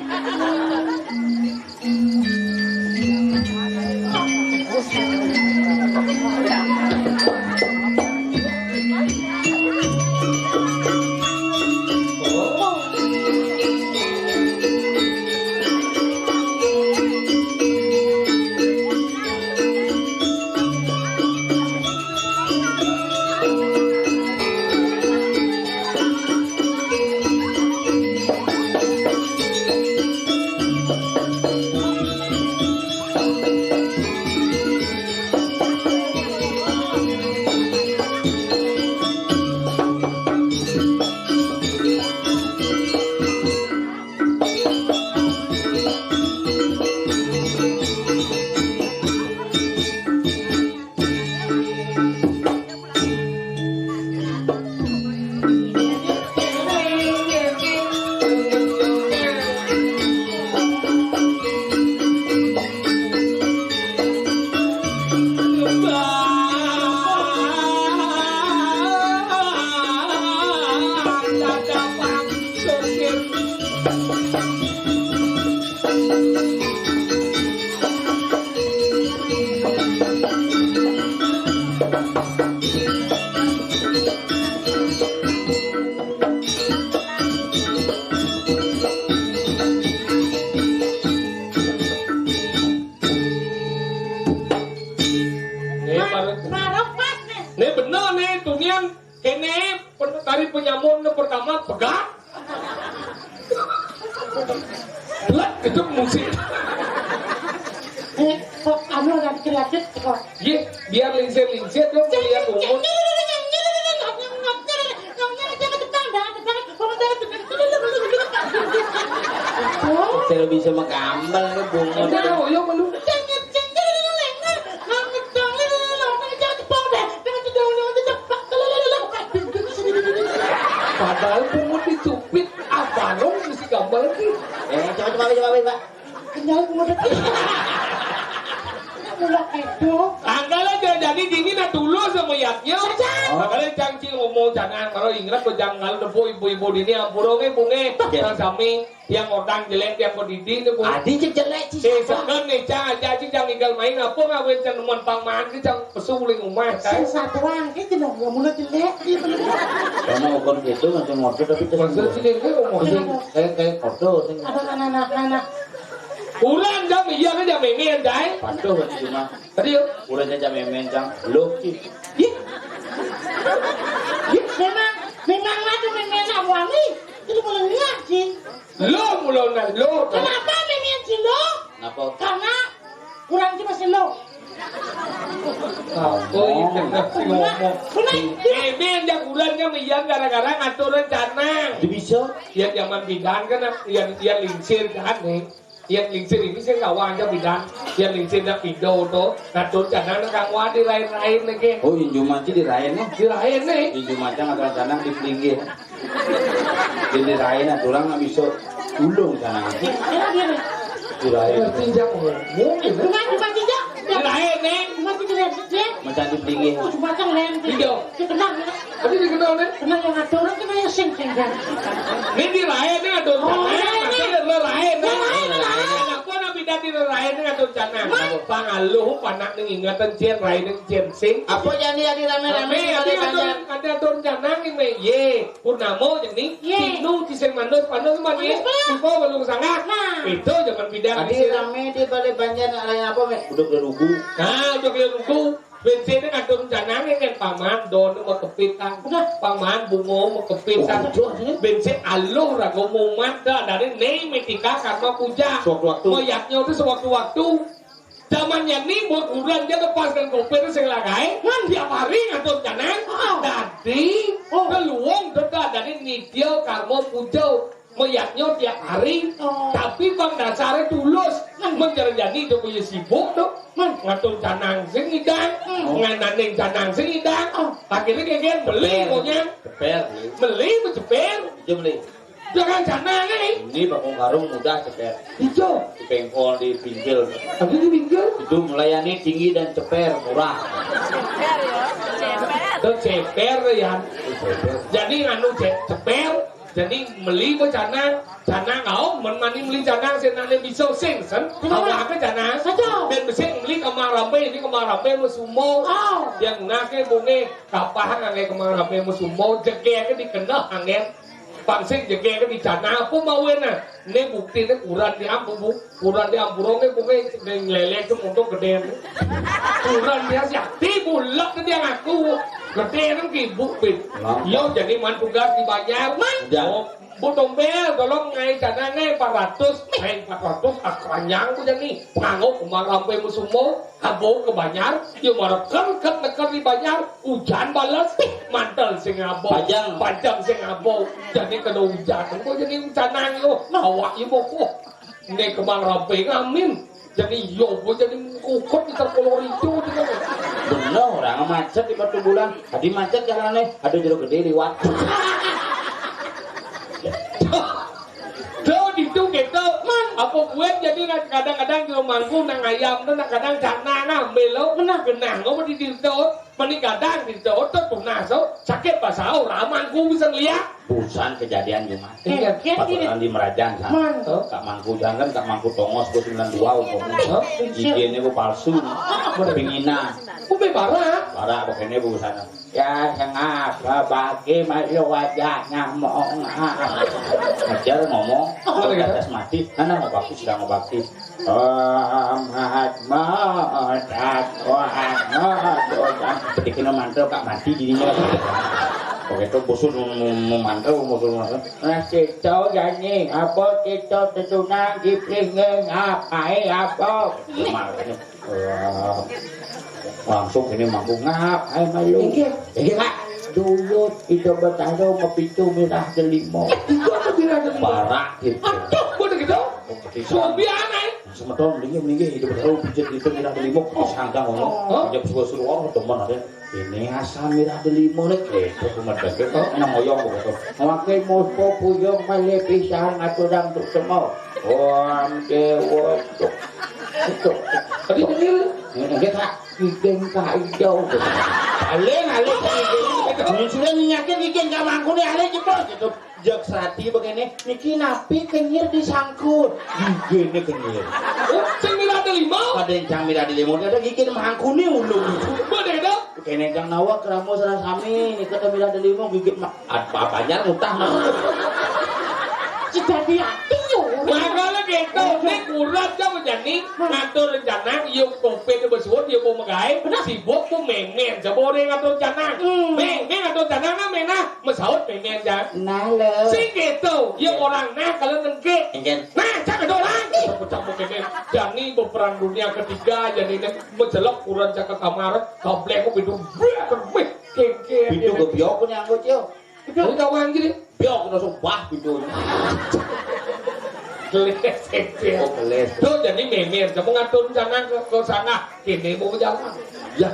Kéné, pen-, tari penyamun nu pertama, pegat. Blek, itu musik. Eh, kok anu, ada dikit-dikit, kok. Yé, biar lingsir-lingsir dong, melihat umur. Saya bisa mengambel nih, bungut. Udah, oh, ya, malu. Padahal bungut dicupit, apa dong mesti gambar sih? Eh, coba, coba, coba, Pak. Kenyal bungut. Mula itu. Angkala jangan jadi dingin, nah, tulus sama yatnya. Saja. Makanya cangcil ngomong jangan, kalau ingat kok jangan, kalau nepu ibu-ibu dini, ampura nggih, Bu, nggih. Iya. Nang sami. Tiang odang jelék, tiang kok didi né, Bu. Adi cék jelék, Ci. Eh, sapa? Seken né, Cang, aja, Ci, Cang, tinggal main apa ngawin, Cang, nemuan pang maan ki, Cang, pesu uling umah, Cang. Sing satuan ki, Ci, lho, ya mula jelék, Ci, bener. Karena ukon gitu, macam model, tapi terus maksud sih, kayak ngomong sing, kayak, kayak foto, sing. Ada anak-anak, anak. Kurang jam, iya kan, jam ini, Cang. Patuh, kan, cuma. Tadi, yuk. Kurangnya jam ini, Cang. Loh, Ci. Ih. Ih, memang, memang ada memang nak wangi. Itu boleh lihat, Ci. Lo, mula nang lo. Kenapa memang sih lo? Kenapa? Karena kurang cuma sih lo. Apa ini? Kenapa sih ngomong? Benar. Ini yang jaguran kan, iya, gara-gara ngatur rencana. Itu bisa. Ya, zaman bidan kan, yang, yang lingsir kan, nih. Yang lingsir ini saya kawan aja bidan. Yang lingsir nak pindah tuh. Ngatur rencana nak kawan di lain-lain lagi. Oh, injum aja di lain, nih. Di lain, nih. Injum aja ngatur rencana di pinggir. Jadi rain aturang nggak bisa ulung sana. Kira dia nih. Kirain. Ngerti jak ngomong gitu. Bukan, bukan tidak. Kirain, Neng. Bukan tidak, ya. Macam di pelingin. Oh, cuma kan, Neng. Iya. Dia kenal, ya. Tadi dikenal, Neng. Kenal yang aturang, kenal yang sing, sing, kan. Ini di rain, Neng, atur. Oh, rain, Neng. Maksudnya lo rain, Neng. Rain, rain. Kenapa nabi dadi rain, Neng, atur sana? Neng. Pangaluh, panak, Neng, ingatan, cien, rain, Neng, cien, sing. Apa jadi, adi rame-rame, rame, adi adi atur, banyak. Adi atur, canang, Neng, ye. Purnama jani, yé. Cinu, ciseng manus, panus man, yé. Manus, Pak. Tipe balung sangat. Nah. Itu zaman bidan. Adi di sini. Rame di balai banjar, nak lain apa, Mek? Udah kena rugu. Nah, udah kena rugu. Bensin ini ngatur rencana, ini kan paman, don, mau kepit, kan. Udah. Paman, bungo, mau kepit, kan. Oh, betul, sih. Bensin aluh, ragu mumat, dah, dari Nei Metika, karma puja. Sewaktu-waktu. Mayatnya itu sewaktu-waktu. Zamannya ni buat kuburan dia lepas dan kopir sing lagai. Kan tiap hari ngatur canang. Ah. Dadi, oh, keluang dada dari nitya karma puja. Mayatnya tiap hari. Oh. Tapi bang dasarnya tulus. Kan. Menjerjani itu punya sibuk tuh. Kan. Ngatur canang sing idang. Hmm. Ngananing canang sing idang. Oh. Akhirnya kayak beli pokoknya. Ceper. Beli, ceper. Iya, beli. Jangan sana nih. Ini bakung karung mudah ceper. Ijo. Di pengkol, di pinggir. Tapi di pinggir. Itu melayani tinggi dan ceper, murah. Ceper ya. Ceper. Itu ceper ya. Itu ceper. Jadi nganu ce-, ceper. Jadi meli ko canang, canang kau men mani meli canang sing nane bisa sing sen. Kenapa? Awak ke canang. Saja. Ben besik meli kemang rampe, ini kemang rampe mesumau. Oh. Yang nake bunge kapah ngangai kemang rampe mesumau, jege ke dikenal angin. Pangsing jegé kan di canang apa mawéna? Né buktiné kuburan di ambu, bu-, kuburan di ambu rongé bungé ning lélé itu untuk gedé. Kuburan dia siati bulat dia ngaku. Gedé kan ibu, Bin. Nah. Yo, jadi man tugas dibayar, man. Ya. Oh, Bu Tombel, tolong ngai canangé empat ratus. Eh, empat ratus, ah, keranjang ku jani. Nganggo kemang rampe musumo. Abo ke banjar, ya mara kerket neker di banjar, ujan bales, mantel sing abo, pajang, pajang sing abo, jadi kena ujan, engko jadi ucanan yo, awak yo boko, ne kemang rampe ngamin, jadi yo bo jadi ukut di terkolor itu dengan. Bener, orang macet di Batu Bulan, tadi macet jalannya, ada jeruk gede liwat. Tuh, itu gitu. Man. Apa buat jadi kadang-kadang di rumahku nang ayam tuh, nang kadang jana ngambil lo. Benar. Genah, ngomong di situ. Mending kadang di situ, tuh tunas, tuh. Sakit pasal, ramangku bisa ngeliat. Busan kejadian Jumat. Iya. Iya, iya. Paturan di Merajan, kan? Man. Tuh. Kak Mangku jangan, Kak Mangku Tongos, gue sembilan dua umurnya. Hah? Izinnya gue palsu. Bener. Pinginan. Gue bara. Bara, pokoknya gue sana. Ya, sengap, bagi masih wajah nyamuk. Ngejar ngomong, oh, iya. Batas mati. Mana mau bakti, sedang mau bakti. Om Hatma, Om Tat, Om Hatma, Om Tat. Petikin mantel, Kak, mati dirinya. Musuh memantau, musuh memantau. Nah, kita jani, apa kita tetunang di pringin, apa, eh, apa? Langsung ini mangku ngap, ayo malu. Inggih. Inggih, Kak. Dulu kita bertaruh sama pintu mirah delima. Pintu apa mirah delima? Barak gitu. Aduh, bener gitu. Suami anak. Semeton, mending, mending, hidup tahu pijit itu mirah delima, sangkang, oh. Hah? Pijit suruh, suruh orang teman ada. Ini asam mirah delima nih, gitu, kumat banget. Oh, nang oyong, gitu. Makai muspo puyung, malih pisan, ngaturang untuk semua. Om Dewa, tuh. Itu. Tadi dengar? Ini, ini, Kak. Ijen Kak Ijo. Alih, alih, Kak Ijo. Ini sudah nyakin ijen Kak Mangku nih, alih, cepet, gitu. Jak serati begini, niki napi kenyir disangkut. Gigine kenyir. Oh, sing mirah delima? Ada yang cang mirah delima, ada gigine mangkune ulung. Bener, dong? Kene cang nawa keramo sareng sami, nika ta mirah delima, gigit ma-, ad-, banjar ngutang. Sejati ati yo. Makanya gitu, ini kurat ya menjadi ngatur rencana, yuk covid besuut, yuk mau megai, sibuk, mau memen, coba orang ngatur rencana. Hmm. Memen ngatur rencana, nah, menah. Mesaut pengen, Jang. Nah, lho. Sing gitu, ya orang nah kalau nengke. Nengke. Nah, cak ada orang. Cak-cak pengen. Jani berperang dunia ketiga, jani neng mencelok kurang cak ke kamar, kablek aku pintu, blek, wih, kengke. Pintu gebyok punya anggo, Cil. Pintu. Tapi kawan gini, biok langsung bah pintunya. Geles, kengke. Oh, geles. Tuh, jadi memer, kamu ngatur rencana ke, ke sana. Kini mau jalan. Ya,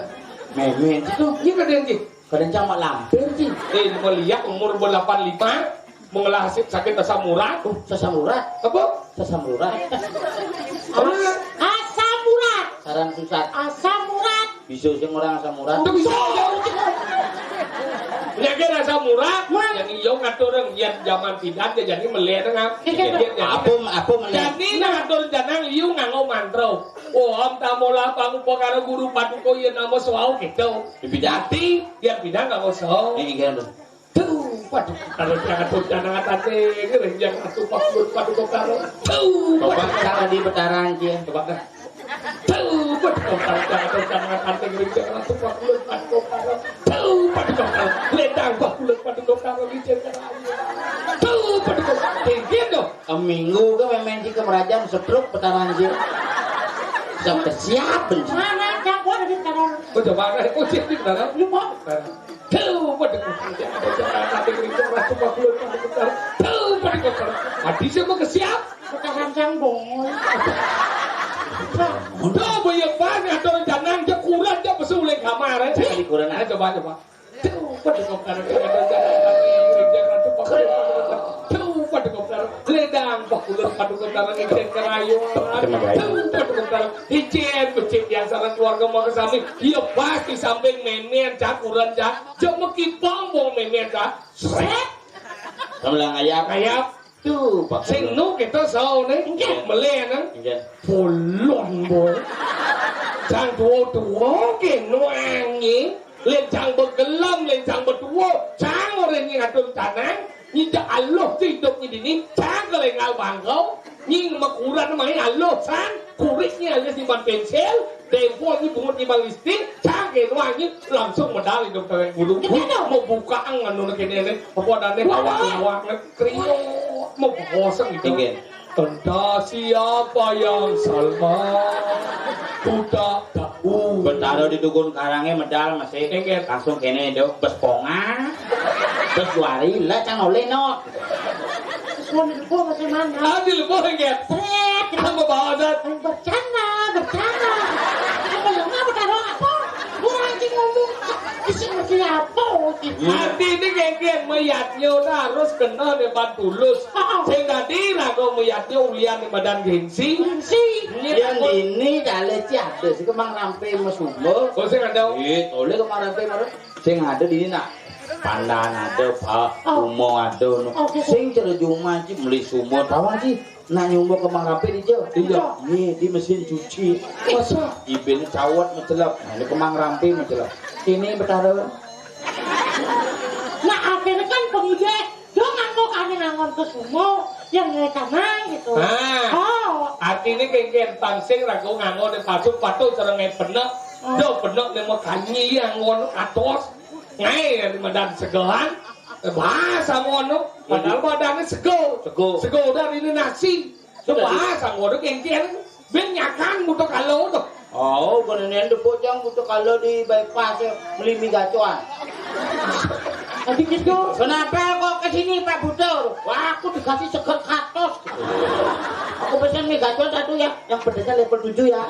memer itu. Ini kadang gini. Kadang cang mak lampir, Ci. Eh, melihat umur delapan lima, mengelah sakit, sakit asam urat. Oh, asam urat. Apa? Asam urat. As-, asam urat. Sarang susah. Asam urat. Bisa sing orang asam urat. Itu bisa, ya. Penyakit asam urat, wah, yang iyo ngatur yang zaman tidak, ya, jadi melihat, kan? Iya. Jadi, jadi, apa, apa melihat? Jadi, nah, ngatur janang liu nganggo mantra. Om tamolah pangupakara guru paduka yen nama swau gitu. Dipidati. Yang bidang nggak usah. Ini kan. Tuh, waduh, kalau jangan tuh jangan atate, ngeri jangan tuh pakut, waduh, kok kalau. Tuh, coba waduh. Cara di Betara aja. Coba kan. Tuh, waduh, kok kalau jangan tuh jangan atate, ngeri jangan tuh pakut, waduh, kok kalau. Tuh, waduh, kok kalau. Ledang, waduh, waduh, kok kalau, ngeri jangan. Tuh, waduh, kok. Tinggi tuh. Minggu ke memen di kemerajan setruk Betara aja. Sampai siap, benci. Mana, jagoan di Betara. Oh, coba, eh, oh, siap di Betara. Lupa. Tuh, pada kotor. Tuh, pada kotor. Hati saya mau ke siap. Sekarang sang bongol. Udah, boy, apa nih? Ada rencana, dia kurang, dia pesu oleh kamar, eh. Di kurang. Ayo, coba, coba. Tuh, pada kotor. Tuh, pada kotor. Ledang, Pak Kulur, pada kotor. Ijen kerayu. Terima kasih. Tuh, pada kotor. Ijen, becik biasa, keluarga mau ke samping. Iya, pas di samping memen, cak, kurang, cak. Jok mekipong wong memen ta. Sret. Kembang ayam. Ayam. Tuh, Pak. Sing nu kita saone. Nggih. Meleh nang. Nggih. Bolon, boy. Sang tuwa-tuwa ke nuangi. Len sang begelem, len sang betuwa. Sang ora ngatur tanang. Nginjak aluh hidup dini. Sang kelengal bangkau. Nying mekuran main aluh. Sang kurik ni alias iman pensil. Tempo ini bungut iman listrik. Sang kenuangi. Langsung medal hidup kalian guru. Gimana? Mau buka angan nuna kene ne. Apa adane? Wah, wah. Wah, kriuk. Mau kosong gitu. Inggih. Entah siapa yang salah. Ku tak tahu. Betara di dukun karangnya medal masih. Inggih. Langsung kene do. Bes ponga. Bes juari. Lah cang oleh no. Suami gua bagaimana? Ah, di lebuh, inggih. Sret. Apa bahasa? Bercanda, bercanda. Apa yang nggak bertaruh apa? Gua lagi ngomong. Isi ngerti apa? Arti ini kayak gini, meyatnya udah harus kena depan tulus. Sing tadi raga meyatnya ulian di badan gengsi. Gengsi. Ini yang raga ini kali ci ada sih kemang rampe mesumba. Oh, sing ada. Iya, oleh kemang rampe marah. Sing ada di ini nak pandan ada, Pak. Oh. Uma ada, no. Oke. Sing cara juma ci meli sumur. Tahu ci? Nak nyumur kemang rampe di jauh. Iya. Iya, di mesin cuci. Masa? Ibin cawat mencelap. Nah, ini kemang rampe mencelap. Ini betara. Nah, akhirnya kan pengidik. Dia nganggo kami ngangon ke sumo yang ngekanang gitu. Nah, oh. Artinya kayak gini, tansing ragu nganggo di pasuk patuh cara ngai penek. Oh. Do penek nih mau kanyi yang ngon atos. Ngai dari medan segelan. Eh, bahasa ngono. Padahal badannya sego. Sego. Sego dari ini nasi. Bahasa ngono kengkian. Ben nyakan butuh kalau tuh. Oh, beneran depok yang butuh kalau di bypass ya, beli mie gacoan. Tadi gitu. Kenapa kok ke sini Pak Butur? Wah, aku dikasih seger katos. Aku pesan mie gacoan satu ya, yang pedasnya level tujuh ya.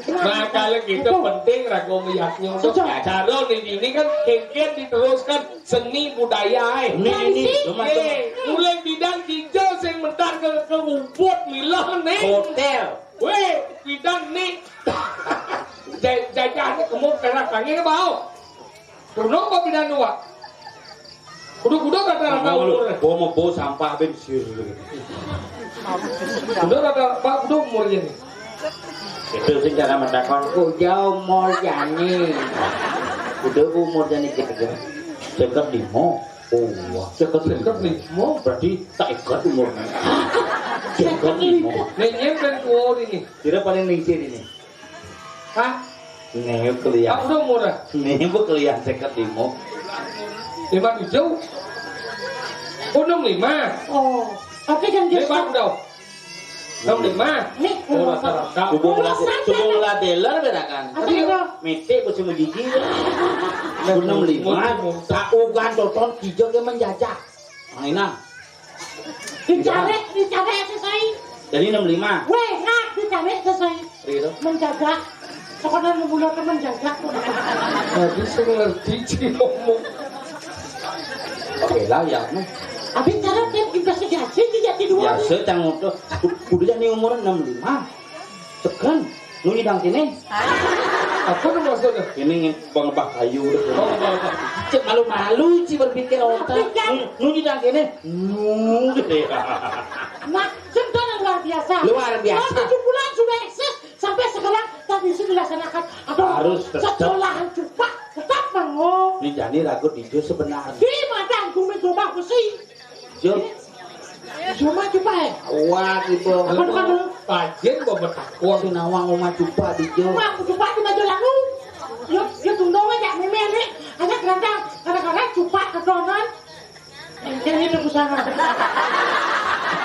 Nah, kalau gitu penting ragu meyaknya untuk Sejak. Acara nih, ini kan kengkian diteruskan seni budaya, eh. Ini, ini, Tradisi. Cuma, cuma. Ye, mulai bidang hijau sing mentar ke, ke rumput, milah nih. Hotel. Weh, bidang nih. Ja-, jajahannya kamu perak angin bau. Turun kok bidang dua. Kudu-kudu rata-rata umur. Gua mau bawa sampah ben sir. Kudu rata-rata, Pak, kudu umurnya nih. Itu sing cara mentakon. Kudu umur jani. Kudu umur jani gitu. Seket limo. Oh, wah. Seket limo. Seket limo. Berarti tak ikat umurnya. Seket limo. Nih, nyem dan tua ini. Kira paling lincir ini. Hah? Nih, kuliah. Aku udah umur, ah. Nih, bu kuliah seket limo. Lima tujuh. Oh, enam lima. Oh, tapi kan dia Lima udah. Enam lima. Nih, oh, rata-rata. Hubung lah, hubung lah dealer berakan. Apa itu? Mete bos mau gigi. Enam lima. Tak ugan toton kijil dia menjajah. Mainan. Dicari, dicari sesuai. Jadi enam lima. Weh, nah, dicari sesuai. Gitu. Menjaga. Sekolah nunggu lo teman jaga. Tadi saya ngerti sih ngomong. Oke lah ya, nah. Tapi cara tim investigasi tidak tidur. Ya, saya cang udah. Kudu nih umur enam lima. Segan. Nu nyidang kene. Apa nu maksudnya? Ini bang bah kayu. Oh, bang bah. Cek malu-malu ci berpikir otak. Tapi kan. Nu, nu nyidang kene. Nu gitu ya. Nah, ciptaan yang luar biasa. Luar biasa. Tujuh bulan sudah eksis sampai sekarang tak bisa dilaksanakan. Apa harus tetap. Sekolahan juga tetap bangun. Ini jani ragu dijo sebenarnya. Di mata gumi gobak besi. Yo. Cuma coba ya. Wah, gitu. Apa tuh, apa tuh? Pajen gua bertakwa. Si nawang rumah coba di jo. Rumah coba di maju lalu. Yo, yo tundong aja meme nih. Anak gerantang, kadang-kadang coba ke kanan. Ini tuh busana.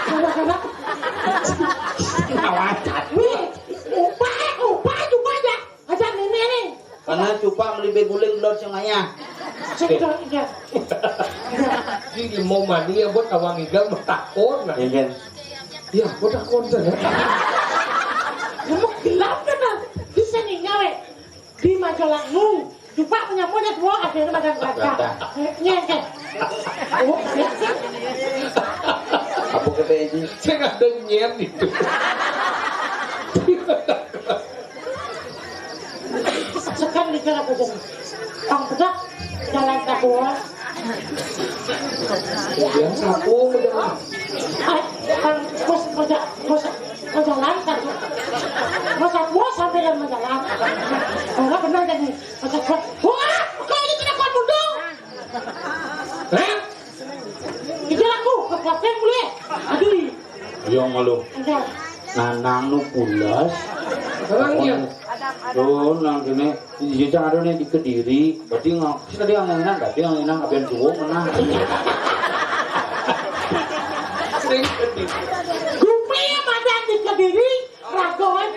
Kadang-kadang. Kawasan. Wih, upah, eh, upah coba aja. Aja meme nih. Karena cupak meli beguling belum sing ayah. Sing dong, iya. Ini mau mani ya buat tawang igal mah takon, nah. Iya, kan? Iya, buat takon saja. Kamu gelap kan, nah? Bisa nih nyawe. Di Majalangu. Cupak punya punya dua, akhirnya makan rata. Rata. Nyengket. Oh, iya. Apa kata ini? Saya nggak ada nyen itu. Sekan di jalan aja. Bang Pedak, jalan Kabuan. Kemudian satu mendengar. Bang, bos, bos, bos, bos jalan satu. Bos, bos sampai dan menjalan. Orang benar jadi bos, bos. Wah, kok ini kena kuat mundur? Hah? Iki aku kekuatan mulai. Aduh. Yo malu. Enggak. Nanang nu pulas. Tenang dia. Tuh, nang kene. Iya, jangan ada nih di Kediri. Berarti nggak, sih tadi yang enak, tapi yang enak abian tuwo menang. Sing Kediri. Gupi yang madan di Kediri, ragon.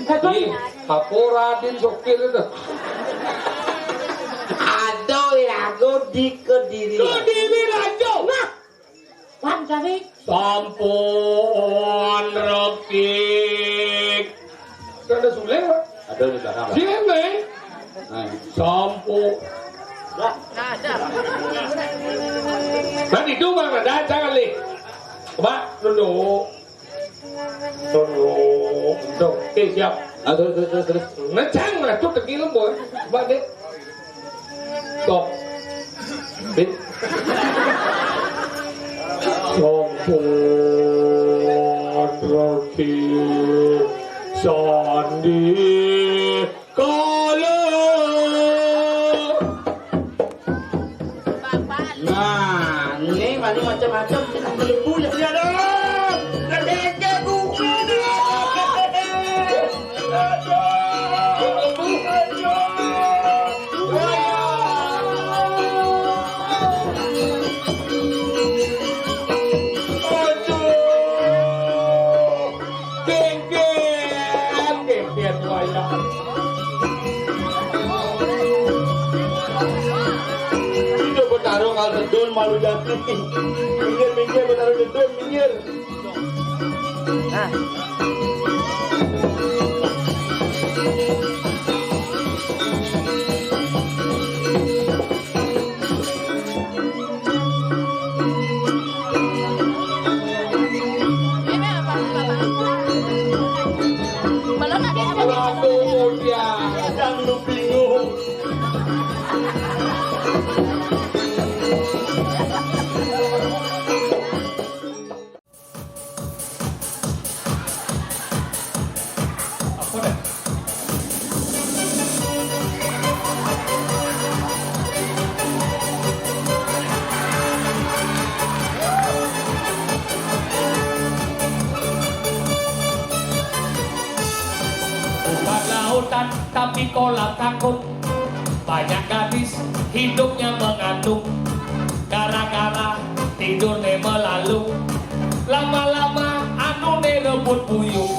Ragon. Ih, apa Raden sopir itu? Aduh, ya, aku di Kediri. Kediri, ragon. Nah, Wan, cari. Sampun rekik. Kan ada Sule, Pak? Ada di belakang, Pak. Sini. Nah. Sampun. Kan itu, Bang, ada, jangan, Li. Coba, duduk. Duduk. Duduk. Oke, siap. Ah, terus, terus, terus, terus. Ngeceng lah, tuh, tegilem, boy. Coba, deh. Stop. Bit. Sampun reki sandi kala. Nah, ini mana macam-macam. Lebu ya, dia dong. Kedeke kuku dia. Aduh. Aduh. Tedun malu jati. Minggir, minggir, betaruh tedun, minggir. Waduh, mulia. Jangan lu bingung. Bukan lautan, tapi kolam kangkung. Banyak gadis hidupnya mengandung. Gara-gara tidurnya melalung. Lama-lama anune rebut buyung.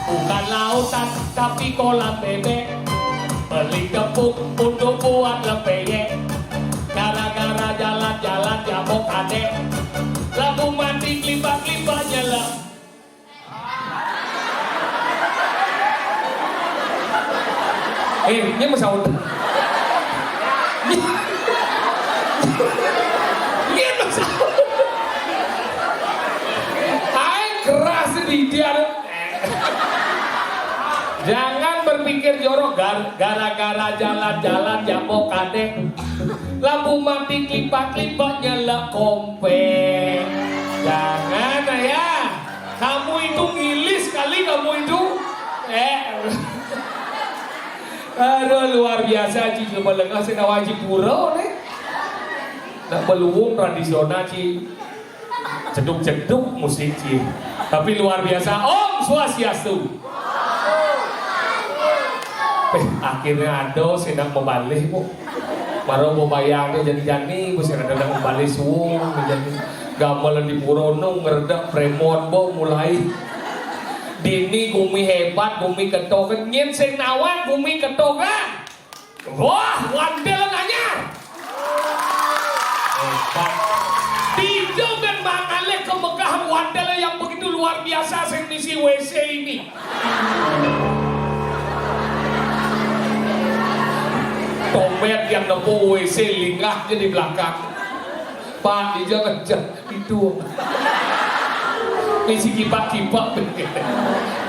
Bukan lautan, tapi kolam bebek. Beli tepung untuk buat lepeyek. Gara-gara jalan-jalan jabok kadek. Lampu mati, kelipak-kelipak nyelak. Eh, ini mau sahur. Ini mau sahur. Aing keras di dia. Jangan berpikir jorok, gar- gara-gara jalan-jalan jabok kadek. Lampu mati, kelipak-kelipak nyala kompeng. Jangan ya. Kamu itu ngilis kali kamu itu. Eh. Aduh, luar biasa, Ci. Coba lengah sing Haji Pura nih. Nak beluwung tradisional, Ci. Ceduk-ceduk musik, Ci. Tapi luar biasa. Om Swastiastu. Eh, akhirnya ada sing nak membalih, Bu. Baru mau bayar tuh jadi jani, Bu, sing ada nak membalih suung, jadi gamelan di Purono ngeredak premon, Bu, mulai. Dini gumi hebat, gumi ketokan, nyen sing nawang gumi ketokan. Wah, wantel anyar. Hebat. Dija ben mangalih kemegahan wantel yang begitu luar biasa sing ngisi W C ini. Tombet yang nempuh W C linggahnya di belakang. Pak, dija ngejak itu. Misi kipak-kipak.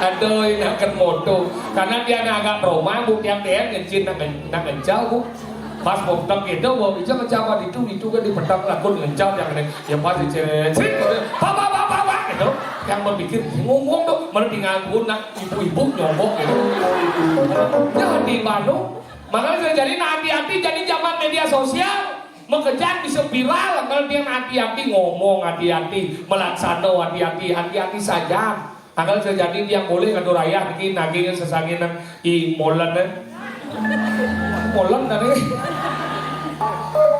Aduh, ini akan moto. Karena dia nak agak trauma, Bu, tiap dia ngencin nak ngen- nak ngencau, Bu. Pas mau petang gitu, mau bisa ngencau apa itu, itu kan di petang lakun ngencau yang ini, yang pas dicet, cet, gitu. Pak, pak, pak, pak, pak, gitu. Yang berpikir, ngomong dong, malah tinggal pun nak ibu-ibu nyogok gitu. Jadi mano, makanya saya jadi nah, hati-hati, jadi zaman media sosial, mengejar bisa viral, kalau dia hati-hati ngomong, hati-hati melaksano, hati-hati, hati-hati saja. Angkal sejati tiang boleh ngatur ayah niki naging sesangin nang i molen, eh. Molen tadi.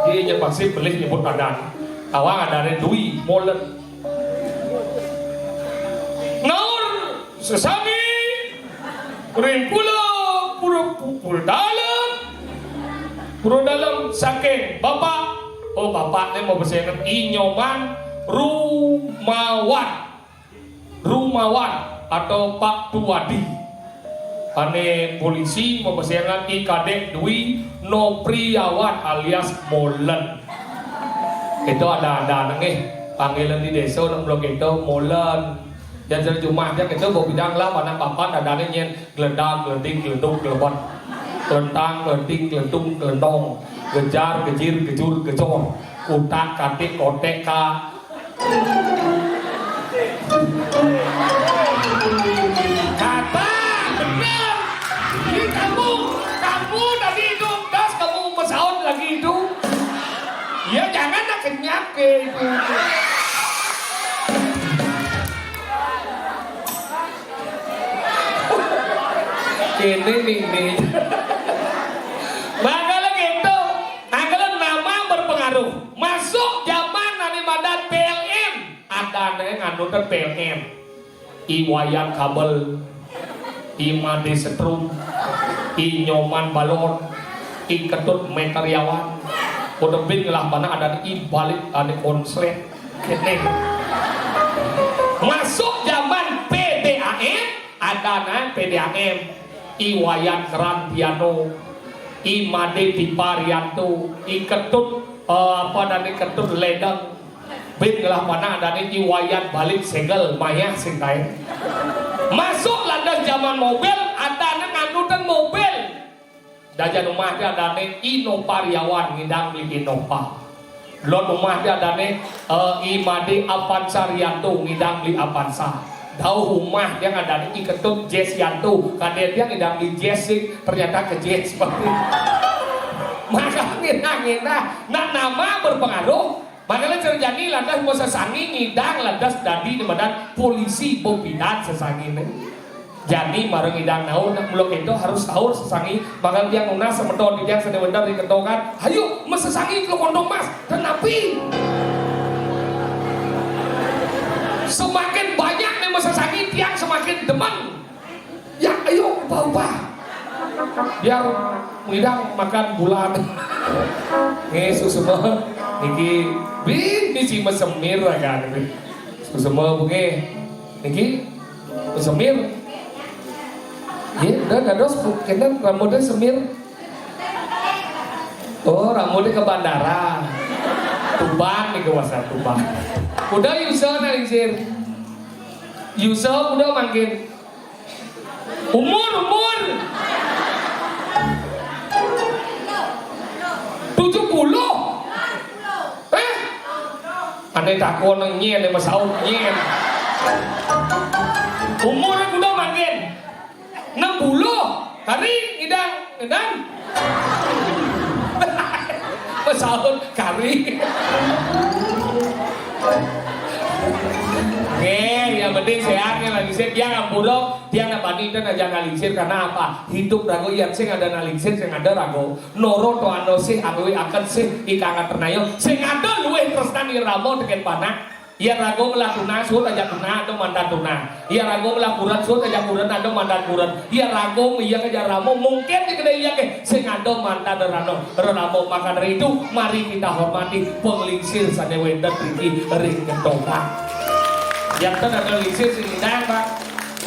Iya, nya pasti beli nyebut adan. Awang adane dui molen. Naur sesami ring pura pura pura dalam. Pura dalam saking bapak. Oh, bapak ni mau besengan i Nyoman Rumawan. Rumawan atau Pak Tuwadi. Ane polisi mapesengan i Kadek Dwi Nopriawan alias Molen. Itu ada-ada nengih panggilan di desa nang belum itu Molen. Yang terjemahnya itu bau bidang lah, anak papat ada nyen gledang, gleding, gleduk, glebat. Glentang, glenting, glentung, glentong. Gejar, gejir, gejur, gejor. Kutak, katik, kotek, ka. Kata, benar. Ini kamu, kamu tadi itu das, kamu pesawat lagi itu. Ya jangan nak kenyap ke itu. Kene nih nih. Makanya gitu. Anggalan nama berpengaruh. Masuk zaman nani madan P L N. Ada nih nganutan P L N. I Wayan Kabel, I Made Setrum, I Nyoman Balon, I Ketut Meteriawan. Kodebin ngelah mana ada di balik, ada konslet. Kene. Masuk zaman P D A M, ada nang P D A M. I Wayan Rantiano, I Made Tiparianto, I Ketut, eh, apa, dan I Ketut Ledeng. Bin ngelah mana ada di I Wayan balik segel mayah sing kain. Masuk landas zaman mobil, ada nang nganutan mobil. Dajan umah dia ada ni Innova Riawan ngidang beli Innova. Lot umah dia ada ni, eh, I Made Avanza Rianto ngidang beli Avanza. Dauh umah dia ada ni I Ketut Jess Yanto, kadeh dia ngidang beli Jess sih, ternyata ke Jess seperti. Maka ngena-ngena, nak nama berpengaruh. Makanya cerjani lantas mau sesangi ngidang lantas dadi di badan polisi pimpinan sesangi nih. Jani marang idang naur, nak mula kento harus taur sesangi. Maka tiang nunas semeton tiang sane wendar di kento kan. Hayu, mesesangi kelo kontong mas. Tenapi? Semakin banyak nih mesesangi, tiang semakin demen. Ya, ayo, ubah-ubah. Biar ngidang makan bulan. Nge, susuma. Niki, bi, ni si mesemir lah kan. Susuma bunge. Niki, semir. Ye, dah dados kena rambutnya semir. Oh, rambutnya ke bandara. Tuban nih, ke pasar Tuban. Udah Yusa nalingsir. Yusa udah mangkin. Umur, umur. Tujuh puluh. Eh? Ane takon nyen, ane masaut nyen. Umur kuda mangkin. Enam puluh. Kari ngidang, ngidang. Masaut kari. Oke, yang penting sehat ya lagi sehat. Tiang ampura, tiang nak bani dan aja nalingsir. Karena apa? Hidup rago yang sing ada nalingsir, sing ada rago. Noro to ano sih, awewe akan sih, ikang ternaya. Sing ada luwih tresnan irama teken panak. Yen raga melah tunah, suud ajak tunah, ada mantan tunah. Yen raga melah kuren, suud ajak kuren, ada mantan kuren. Yen raga meyeng ajak rama, mungkin di kedai iya ke, sing ada mantan rerama, rerama. Maka dari itu, mari kita hormati penglingsir sane wenten riki ring kento, Pak. Yen ten ada lingsir sing indah, Pak.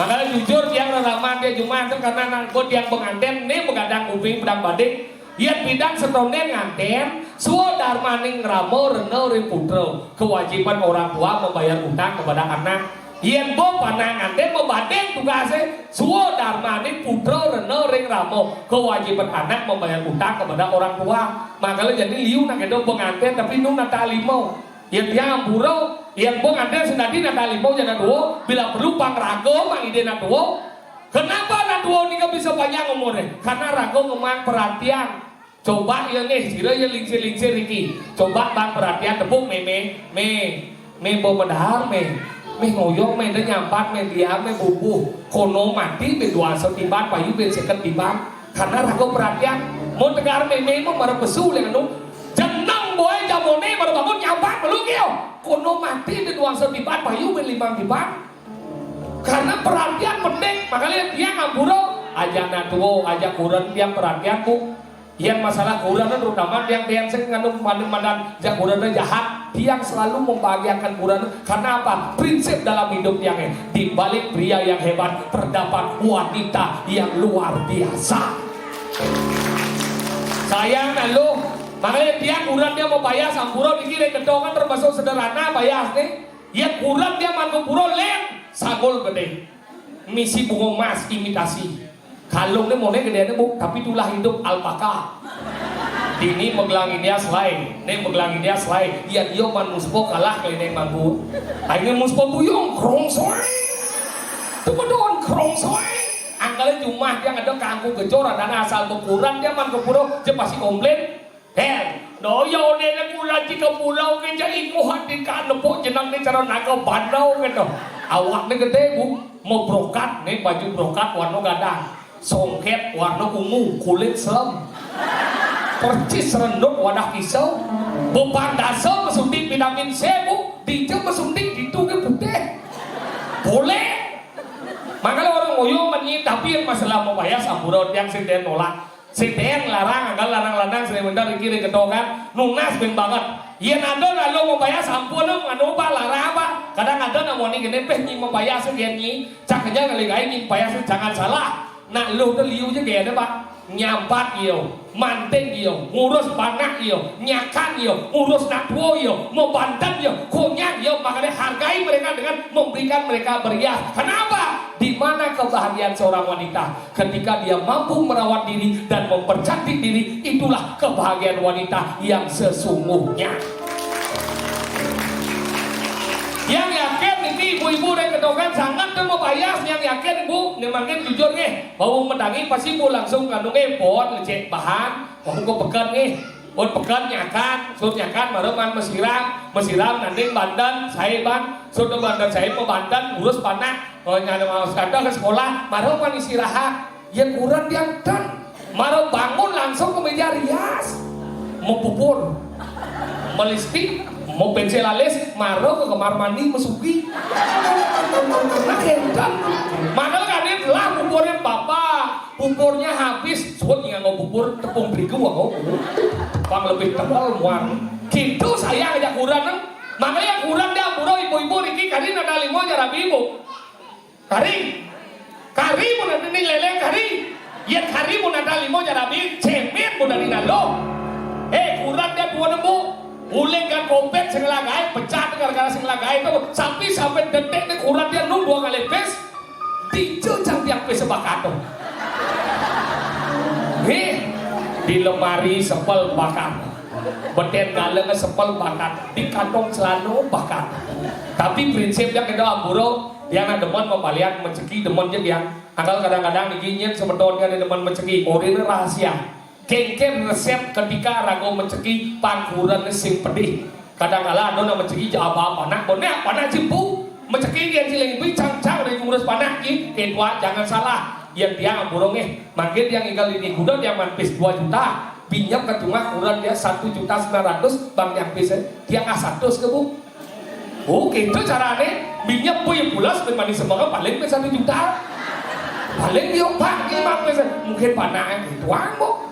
Makanya jujur, tiang rerama dia Jumat itu karena anak buah tiang pengantin, nih begadang kuping, pedang badik. Yen bidang setonden nganten, swadarmaning rama rena ring putra. Kewajiban orang tua membayar utang kepada anak. Yen bo panak nganten, mabading tugase, swadarmaning putra rena ring rama. Kewajiban anak membayar utang kepada orang tua. Makanya jadi liu nak kedo pengantin, tapi nu nata lima. Yen tiang ampura, yen bo nganten sendadi nata lima jana dua, bila perlu pang raga mang ide nak dua. Kenapa anak tua nika bisa panjang umurnya? Karena raga ngemang perhatian. Coba ya nih, sira ya lingsir-lingsir niki. Coba bang perhatian tepuk me, me, me, me bo medar me. Me ngoyong me, de nyampat me, diam me, bubuh. Kono mati be dua setiban, payu be seket tiban. Karena raga perhatian. Mau tegar me, me, mau marah pesu le anu. Jeneng boy jamone baru bangun nyampat belum yo. Kono mati be dua setiban, payu be limang tiban. Karena perhatian penting, makanya dia ngamburo, aja anak tua, aja kuren, tiang perhatian, Bu. Yang masalah kuren, terutama tiang, tiang sing nganu, manu, mandan, jak kuren jahat, tiang selalu membahagiakan kuren. Karena apa? Prinsip dalam hidup tiang, eh, di balik pria yang hebat terdapat wanita yang luar biasa. Sayang nak lu, makanya tiang kuren dia mau bayar sampura, dikira ketongan termasuk sederhana bayar nih. Yen kuren dia mangku pura, lem, sagul gede. Misi bunga emas imitasi. Kalung ni mone gedene, Bu, tapi tulah hidup alpaka. Dini megelang India selai, ne megelang India selai. Yen yo man muspo kalah kali ne mangku. Akhirnya muspo buyung, krong soe. Tu bedon krong soe. Angkale jumah dia ada kangku gejor, ada asal bekuran dia mangku pura, je pasti komplain. Hel, no ya one ne kula di ke pulau ke, jadi iko hati ka nepuk jenang ne cara naga bandau gitu. Awak ne gede, Bu, mau brokat ne, baju brokat warna gadang, songket warna ungu, kulit selem, percis renduk wadah pisau, beban dasar mesuntik vitamin C, Bu, dija mesuntik gitu ke putih. Boleh. Makanya orang ngoyo menyi, tapi yang masalah mau bayar sampura tiang sing nolak. Sing téh larang, anggal lanang-lanang sing wénten niki ring gedongan, nunas bén banget. Yén ada lalu mabayas sampun, anu, Pak, larang, Pak. Kadang ada namoni kéné, péh, nyi mabayas gén nyi. Cak aja ngalih gaé nyi mabayas, jangan salah. Nak luh té liu ja gén, Pak. Nyambat iya, manting iya, ngurus panak iya, nyakan iya, ngurus nak tua iya, mabanten iya, konyang iya, makanya hargai mereka dengan memberikan mereka berias. Kenapa? Di mana kebahagiaan seorang wanita? Ketika dia mampu merawat diri dan mempercantik diri, itulah kebahagiaan wanita yang sesungguhnya. Yang yakin niki ibu-ibu dan kedongan sangat dan mabayas, yang yakin ibu, nih mangkin jujur nih, bahwa mendangi pasti ibu langsung nganu nggih, pon ngecek bahan, mau ke peken nih, pon peken nyakan, sur nyakan, baru man mesiram, mesiram nanti banten, saya ban, sur banten saya mau banten, urus panak, kalau nyana mau sekolah, ke sekolah, baru man istirahat. Yén kurenan dianten, mara bangun langsung ke meja rias. Mau pupur, mau lipstik, mau pensil alis, mara ke kamar mandi, masuki. Nah, édan. Mangkal kadén lah pupurnya bapak, pupurnya habis, suwun nganggo pupur tepung terigu, nganggo. Pang lebih tebal, muan. Gitu saya ngajak kurenan. Makanya kurenan dia, buro, ibu-ibu niki kadén ada lima aja rabi, Bu. Kari. Kari mun ada ni lélé kari. Yén kari mun ada lima jarabi, cémén mun ada nalo. Eh, kurenan dia dua nemu. Uling kan kopét sing lagaé, pecat gara-gara sing lagaé itu. Sampai sampai detik ni kurenan dia nung dua kali pés. Tiga jam dia pés bakat tu. Nih, di lemari sepel bakat. Betén galeng sepel bakat. Di kantong celana bakat. Tapi prinsip dia kena amburo, dia nak demen mapalian, menceki demen je dia. Angkal kadang-kadang niki nyén semeton kan demen menceki, orina rahasia. Kénkén resep ketika raga menceki pang kurenan sing pedih. Kadang kala ada nak menceki ja apa-apa, nak boné apa nak jempu. Menceki dia ciling bui cang-cang dari ngurus panak ki, édwa jangan salah. Yang dia amburong eh, mangkin dia nginggal ini kuda dia man pés dua juta. Pinjam ke cuma kurenan dia satu juta sembilan ratus, bang yang pés eh. Dia nggak satu ke, Bu. Oh, gitu carané. Minyak bui pulas, manis semoga paling pés satu juta. Paling dia, Pak, ini mah pés. Mungkin panahnya gitu, Bu.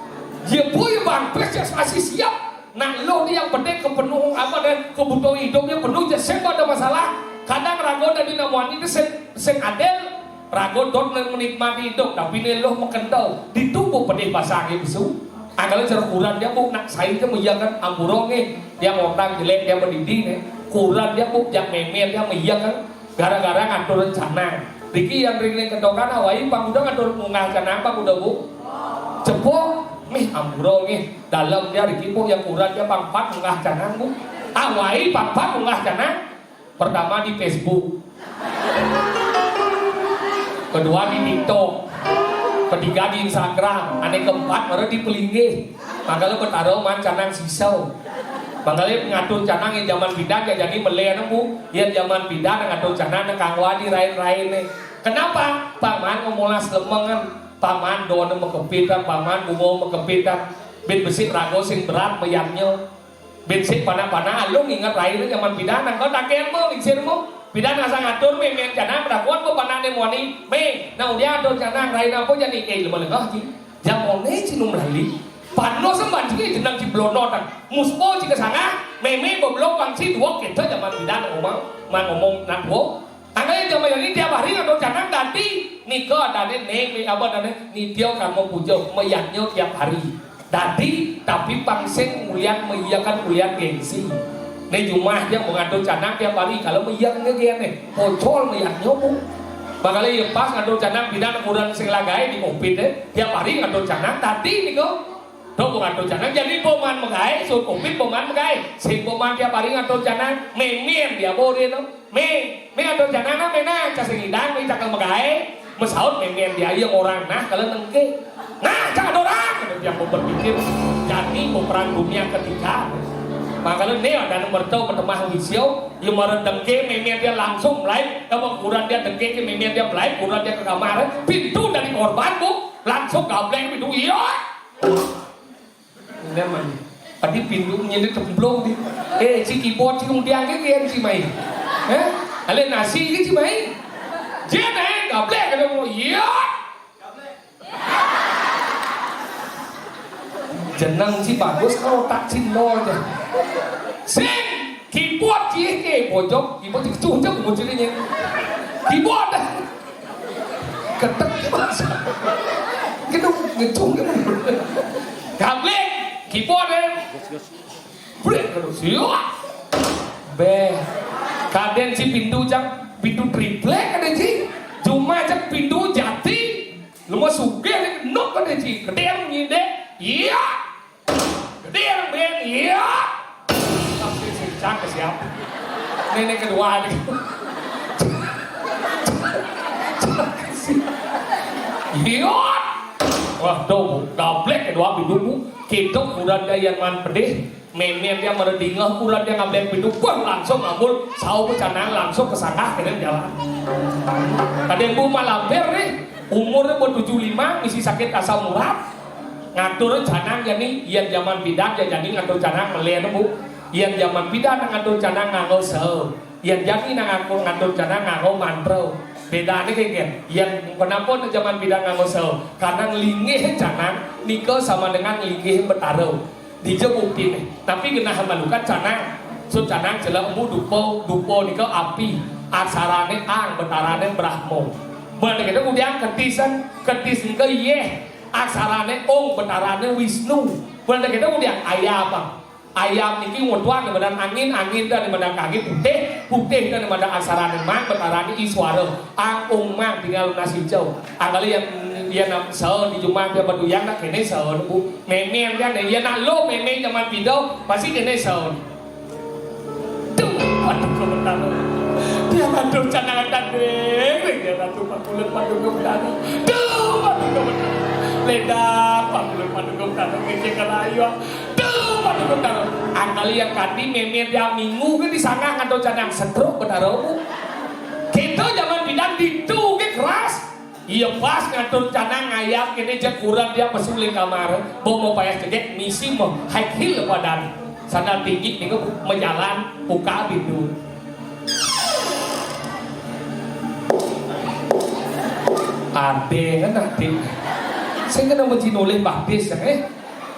Ya, bui bang, pés ya masih siap. Nah, lo ni yang penting kepenuh apa dan kebutuhan hidupnya penuh, ya, sing ada masalah. Kadang raga dari namuan itu sing, sing adil, raga dot nang menikmati hidup, tapi ni lo mekentau. Di tubuh pedih basah gitu, su. Angkal cara kurenan dia, Bu, nak saya itu menjaga amburong nih. Dia ngotang jelek, dia mendidih nih. Kurenan dia, Bu, jak mémén dia menjaga. Gara-gara ngatur rencana. Niki yang ring ring kedongan awai pang udah ngatur munggah canang pang udah, Bu. Cepok, mih amburong nih. Dalam dia niki, Bu, yang kurenan dia pang pat munggah canang, Bu. Awai pang pat munggah canang. Pertama di Facebook. Kedua di TikTok. Ketiga di Instagram. Ané keempat baru di pelinggih. Mangkala betara man canang sisau. Mangkala ngatur canang yang zaman pidan ya jadi melé nemu. Yang zaman pidan ngatur canang nang kangwa di rain-rain nih. Kenapa? Paman ngomolas lemengan. Paman dona makepit, paman bungo makepit. Bin besik raga sing berat mayamnya. Bin sik panah-panah, lu nginget rai lu zaman pidan, nang kau takén mo, lingsir mo. Pidan asa ngatur, mémén canang, padakuan mo panah né muani. Mé, nang udah atur canang, rai napo jadi, eh, lemah lengah, ji. Jamoné ci nu melali. Pano semban ci, jenang ci blonotan. Muspo ci kesanga, mémé beblok bangsi dua kita zaman pidan ngomong, man ngomong nak dua. Angkal zaman ini tiap hari ngatur canang dadi nika adané né, mé apa adané, nitya karma puja, mayadnya tiap hari. Dadi, tapi pang sing nguliang, mayakan nguliang gengsi. Né jumah ja mau ngatur canang tiap hari, kalau mayang ngegéné, pocol mayadnya, Bu. Makanya ya pas ngatur canang pidan kurenan sing lagaé di covid, eh, tiap hari ngatur canang dadi nika. Dok, bukan tuh jangan jadi boman megai, sun covid boman megai. Sing boman tiap hari ngatur jangan, mémén dia boleh no. Mé, mé ngatur jangan, mé nah, cak sing idang, mé cakal megai. Mesaut mémén dia, iya orang nah, kalau nengke. Nah, cak ada orang, dia mau berpikir, jadi peperang dunia ketiga. Makanya nih ada nomor tahu pertama wisio, yang marah dengke, mémén dia langsung mulai, kalau kurang dia dengke, ke mémén dia mulai, kurang dia ke kamar, pintu dari korban, Bu, langsung gablek pintu, iya. Nyaman. Tadi pintu nyéné cemplung di. Eh, si keyboard si kemudian ke kian si main. Eh? Alé nasi ke si main. Dia naik gablek kada mau. Iya. Jeneng ci bagus, otak ci nol aja. Sing, keyboard ci ke bojok, keyboard ci kecucuk bojok ini. Keyboard. Ketek, Mas. Gitu, ngecung gitu. Gabling, keyboard, eh. Blik, aduh, siuak. Beh. Kadén ci pintu, Jang, pintu triplek kadén ci. Cuma, Jang, pintu jati. Lu mah sugih nih, nok kadén ci. Gedé nyindé. Iya. Gedé bén. Iya. Tapi si Jang ke siapa? Nenek kedua nih. Iya. Wah, tuh, gablek kedua pintu, Bu. Kita udah ada yang man pedih. Mémé dia meredingeh, ulah dia ngablék pintu, wah, langsung ngambul, saur Canang langsung kesanggah kéné jalan. Kadén Bu malampir nih, umurné ba tujuh lima, misi sakit asam urat. Ngatur Canang jani, yén jaman pidan ya jani ngatur Canang melih, Bu. Yén jaman pidan ngatur Canang nganggo saur. Yén jani nang ngatur, ngatur Canang nganggo mantra. Bédané kénkén. Yén kenapa nek jaman pidan nganggo saur? Karena nglinggih Canang nika sama dengan nglinggih Betara. Dija buktiné. Tapi genah malukan Canang. Sut Canang jelék embu dupa, dupa nika api. Aksarané Ang, Betarané Brahma. Benda kita kudiang ketisan, ketis nika yéh. Aksarané Ong, Betarané Wisnu. Benda kita kudiang ayam. Ayam niki ngotuan di badan angin, angin dan di badan kaki putih, putih dan di badan aksarané Mang, Betarané Iswara. Ang Ong Mang tinggal lunas hijau. Angkali yang dia nak sel di jumah dia baduyang nak kéné sel, Bu. Mémé dia nih, ya nak lo mémé jaman pidan, pasti kéné saur. Duh, Paduka Betara. Dia ngatur Canang tanding, dia ngatur pakulit Paduka Betara. Duh, Paduka Betara. Lédang pakulit Paduka Betara, ngécék kalayu. Duh, Paduka Betara. Angkali yang kadi mémé dia minggu ké disanggah ngatur Canang, stroke Betara, Bu. Kita jaman pidan ditu ké keras. Iya pas ngatur Canang ngayap kéné, jeg kurenan dia mesu uli kamar, bawa mau payas jegég, misi mau high heel badan, sandal tinggi nika, majalan buka pintu. Adé kan adé. Sing kena mesti nolih badis, eh.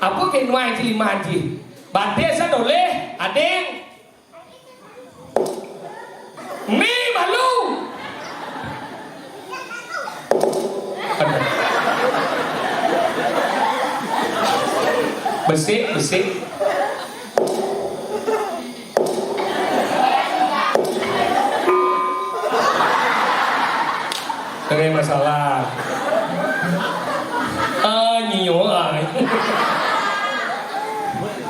Apa ké nuai cili maji? Badis nolih, adé. Ni malu. Aduh. Besik, besik. Ada masalah. Ah, nyio, ah.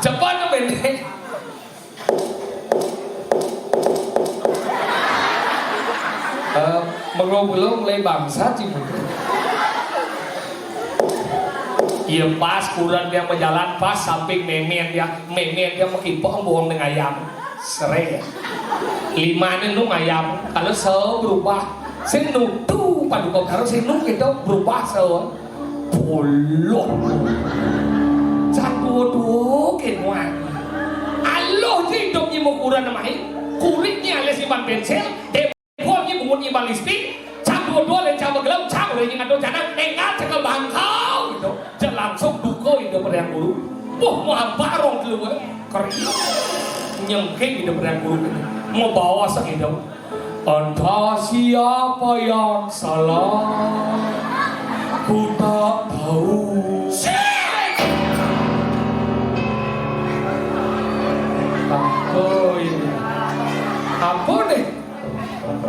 Cepat ke pendek. Eh, mengulung-ulung mulai bangsat sih. Iya pas kurenan dia majalan, pas samping mémé dia, mémé dia makipok buang dengan ayam. Seré. Limané nu ngayap, kalau saur berubah. Sing nu tuh Paduka Betara, sing nu kita berubah saur. Boloh. Cang dua-dua ké nuan. Aluh ci idup nyi mau kurenan main. Kulit nyi alih simpan pensil, dépot nyi bungut nyi balistik. Cang dua-dua lén cang magelem, cang udah nyi ngatur Canang, énggal cekel bangkau gitu. Cek langsung duka idup Hyang Guru. Wah, mau apa rong keluar? Kering. Nyengking idup Hyang Guru ini. Mau bawa segitu. Entah siapa yang salah, ku tak tahu. Sik! Apa ini? Apa nih?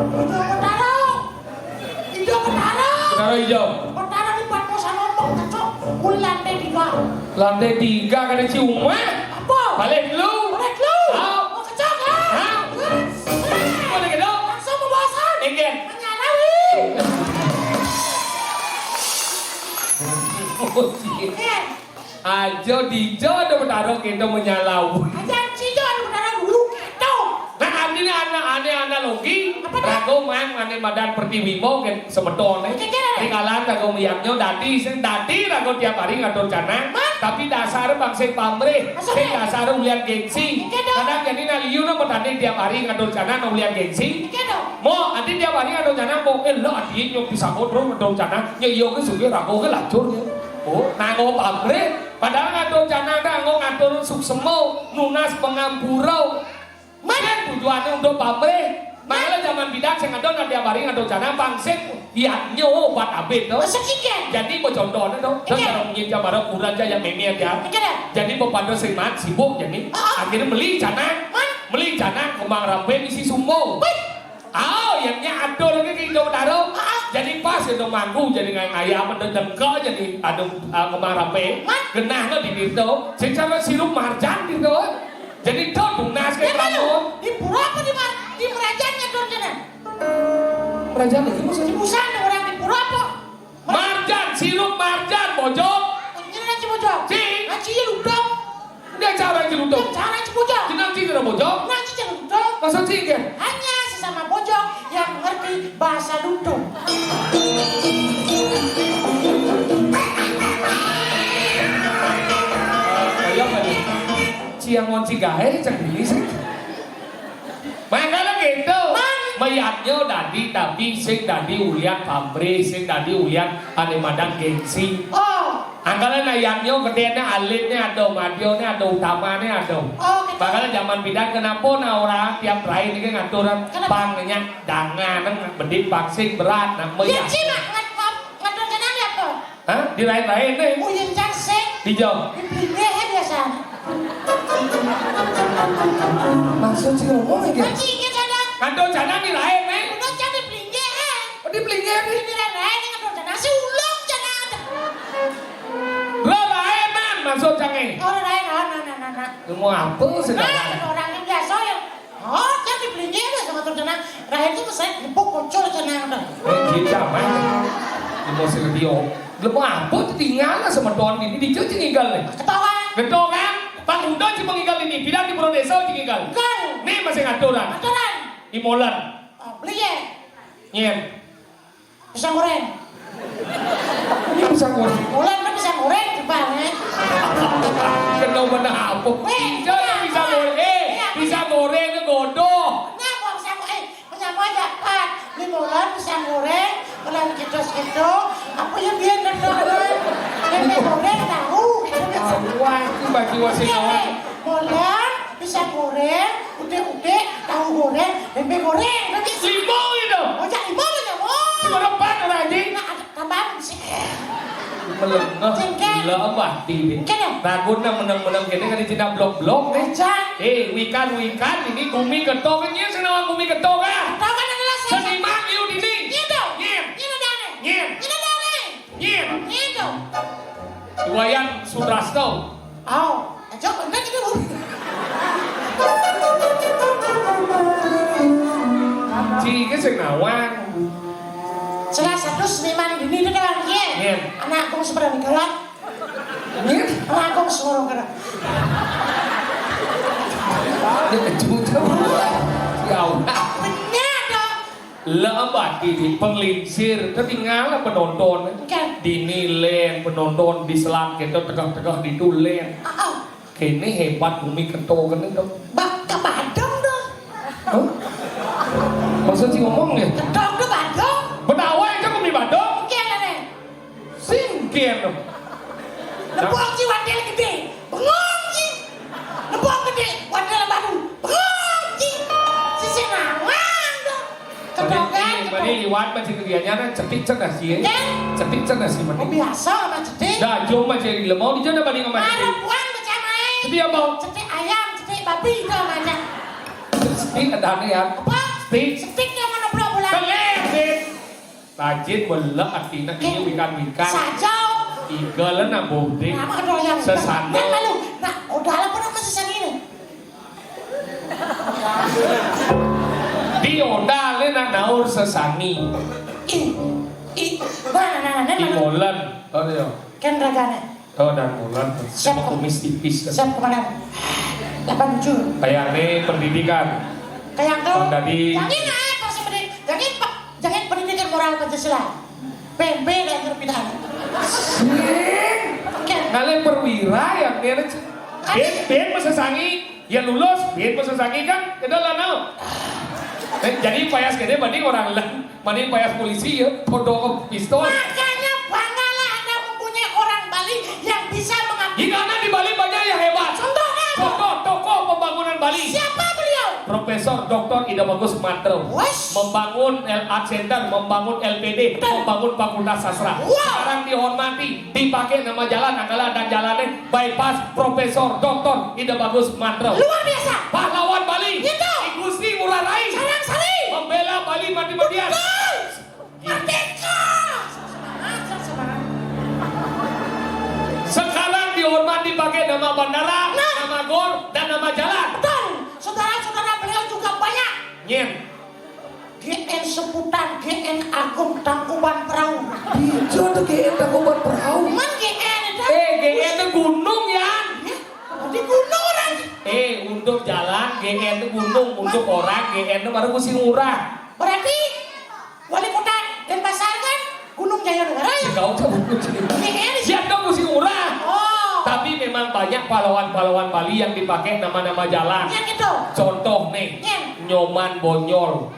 Ijo Betara! Ijo Betara! Betara ijo. Betara di Padma Salompok, kecok. Uli lantai tiga. Lantai tiga kada ciuman. Apa? Balik dulu. Balik dulu. Hah? Mau kecok, ha? Hah? Hah? Mau dikit dong? Langsung pembahasan. Inggih. Menyalawi. Eh. Aja dija ada Betara kita menyalau. Aja dija ada Betara dulu kita. Nah, artinya anak ane analogi. Apa tuh? Raga mang ane madan Pertiwi mau kan semetone. Kira-kira. Tinggalan raga miyaknya dadi sing dadi raga tiap hari ngatur canang. Hah? Tapi dasar bangsa pamrih. Maksudnya? Sing dasar ulian gengsi. Kira-kira. Kadang jadi nak liu nak bertanding tiap hari ngatur canang nak ulian gengsi. Kira-kira. Mau, adi tiap hari ngatur canang mau, eh, lo adi nyok bisa kodro ngatur canang. Ya, iya ke suge raga ke lacur ya. Oh, nanggo pamrih. Padahal ngatur canang dah, anggo ngatur suksema, nunas pangampura. Mén tujuané untuk pamrih. Makanya zaman bidan sing ada nak tiap hari ngatur canang pangsit, yadnya obat abit to. Masa ciken? Jadi, becontohné to, to. Iya. Cara mungkin jam barang kurang aja yang mémé ya. Iya dah. Jadi, bepada sing mat sibuk jadi. Ah. Akhirnya beli canang. Mén? Beli canang kembang rampé isi sumba. Wih. Ah, yang nya atur lagi ke Indo Betara. Ah. Jadi pas itu mangku jadi ngai ayam ada dengka jadi ada, ah, kembang rampé. Mén? Genah lo di Tirto. Sing sama sirup marjan gitu. Jadi to tunas ke. Ya, kamu. Di pura apa di mar-, di kerajaan ngatur canang? Kerajaan itu maksudnya? Di pusat orang di pura apa? Marjan, sirup marjan, bojog. Ini nanti bojog. Si. Nanti ya ludong. Dia cara si ludong. Cara si bojog. Nanti kena bojog. Nanti si ludong. Maksud si ke? Hanya sesama bojog yang mengerti bahasa ludong. Ayo, Pak. Ciangon Cigahe, cek ini sih. Mangkana gitu. Mayatnya dadi, tapi sing dadi ulian pamrih, sing dadi ulian ané madan gengsi. Oh. Angkala mayatnya gedéné alitné ada, madyané ada, utamané ada. Oh, gitu. Makanya zaman bidan kenapa nah orang tiap lain ini ngaturan. Kenapa? Pang nyak dangan, bedit pang sing berat, nah. Ya, mayat. Cina, ngat-, ngat-, ngatur canang ya, Pak? Hah? Di lain-lain nih. Uyen cang sing. Di jauh. Di pinggir biasa. Maksud si ngomong lagi? Kan si ingat ada. Kantor jana di lain, men. Udah jadi pelinggih, eh. Oh, di pelinggih, di. Di lain-lain, yang kantor jana si ulung jana ada. Lo lain, man, maksud cange. Oh, lain, oh, nah, nah, nah, nah. Lu mau apa sih? Nah, orang yang biasa ya. Oh, yang di pelinggih ada sama tuh canang. Rahim tuh saya gepuk kocol canang tuh. Eh, kita, man. Lu mau si lebih, oh. Lu mau apa tuh tinggal lah sama tuan ini, di cuci tinggal nih. Ketawa. Betul kan? Pak Uda cuma tinggal ini, bilang di Pura Desa cuma tinggal. Enggak. Nih masih ngaturan. Aturan. Imolan. Oh, beli ya? Nyen. Pisang goreng. Ini pisang goreng. Ulan kan pisang goreng, Jepang, ya. Kenal mana apa? Weh, jangan iya, pisang goreng. Eh, iya, pisang goreng itu godoh. Nah, mau pisang goreng. Eh, menyapa aja, Pak. Ini ulan pisang goreng, ulan kitos gitu. Apa ya biar kenal, eh? Tempe goreng, tahu. Wah, itu bagi wasit. Iya, kawan. Eh, ulan, pisang goreng, udek-udek, tahu goreng, tempe goreng. Nanti lima gitu. Oh, jadi lima aja, oh. Cuma empat orang, anjing. Nah, ada tambahan sih. Melengah. Cengkeh. Gila apa hati ini? Cengkeh dong. Ragun nang menang-menang gini kan di Cina blok-blok, eh. Aja. Eh, wikan-wikan ini gumi ketok kan, iya, senawang gumi ketok kan. Tahu kan yang jelas, ya? Seniman, iya, dini. Iya, dong. Iya. Iya, dong. Iya. Iya, dong. Iya. Iya, dong. Wayan Sudrasto. Oh, aja bener gitu, Bu. Cike sing nawang. Salah satu seniman dini itu kan, iya. Iya. Anak aku seberang galak. Iya. Anak aku seberang galak. Dia kejuta. Ya Allah. Bener dong. Lebat di, di penglingsir, ketinggalan penonton. Oke. Dini lén penonton di selang kita tegah-tegah di tulen. Ah, ah. Kene hebat bumi keto kene tuh. Bak ke Badung tuh. Hah? Maksud si ngomong ya? Ketok tuh Badung. Benawa itu bumi Badung. Oke, lah, nih. Singkir. Nah. Nepuk si wadil gedé, bengong si. Nepuk gedé, wadil baru, bengong si. Sisi nawang tuh. Ketokan, mani, mani liwat masih kegiatannya cetik cerdas sih, ya. Ya. Cetik cerdas sih, mani. Oh, biasa sama cetik. Dah, jom masih di lemau, di sana banding sama cetik. Perempuan macam lain. Cetik apa? Cetik ayam, cetik babi itu sama aja. Cetik ada aneh ya. Apa? Cetik. Cetik yang mana pula-pula? Telur, cetik. Tajin belek artinya iya wikan-wikan. Sajau. Iga lah nak bodek. Nama doyan. Sesando. Nah, lalu, nah, udah lah pernah masih sani ini. Di odal nak naur sesani. Ih, ih, nah, nah, nah, nah, nah. Imolan. Oh, iya. Kan ragane. Oh, dan bulan. Siap, sama kumis tipis kan. Siap, Komandan. Delapan tujuh. Kayaknya pendidikan. Kayak tuh. Tadi. Jangan, ah, pas pendidik-, jangan, Pak. Jangan pendidikan moral Pancasila. P M P dan terpidana. Sing. Oke. Ngale perwira yang dia. Kan? Ben, ben masa sangi. Ya lulus, duit masa sangi kan, kita lah nau. Eh, jadi payas gedé banding orang lain, banding payas polisi ya, podo pistol. Makanya banggalah Anda mempunyai orang Bali yang bisa mengabdi. Jika Siapa beliau? Profesor Doktor Ida Bagus Mantra. Wes. Membangun L A Center, membangun L P D, Betul. Membangun Fakultas Sastra. Wow. Sekarang dihormati, dipakai nama jalan adalah dan jalannya bypass Profesor Doktor Ida Bagus Mantra. Luar biasa. Pahlawan Bali. Gitu. Gusti Ngurah Rai. Sarang Sari. Membela Bali mati-matian. Betul. Merdeka. Semangat, semangat. Sekarang dihormati pakai nama bandara, Nah. Nama gor, dan nama jalan. Betul. Saudara-saudara beliau juga banyak. Nyen. G N Seputan, G N Agung Tangkuban Perahu. Ijo tuh G N Tangkuban Perahu. Man G N itu. Eh, G N itu gunung, ya. Ya, di gunung orang. Eh, untuk jalan, G N itu gunung. Untuk orang, G N itu baru Gusti Ngurah. Berarti wali kota Denpasar kan Gunung Jaya Negara ya? Kau tuh Gunung Jaya. G N. Siap dong, Gusti Ngurah. Oh. Tapi memang banyak pahlawan-pahlawan Bali yang dipakai nama-nama jalan. Yang itu. Contoh nih, Yang. Nyoman Bonyol.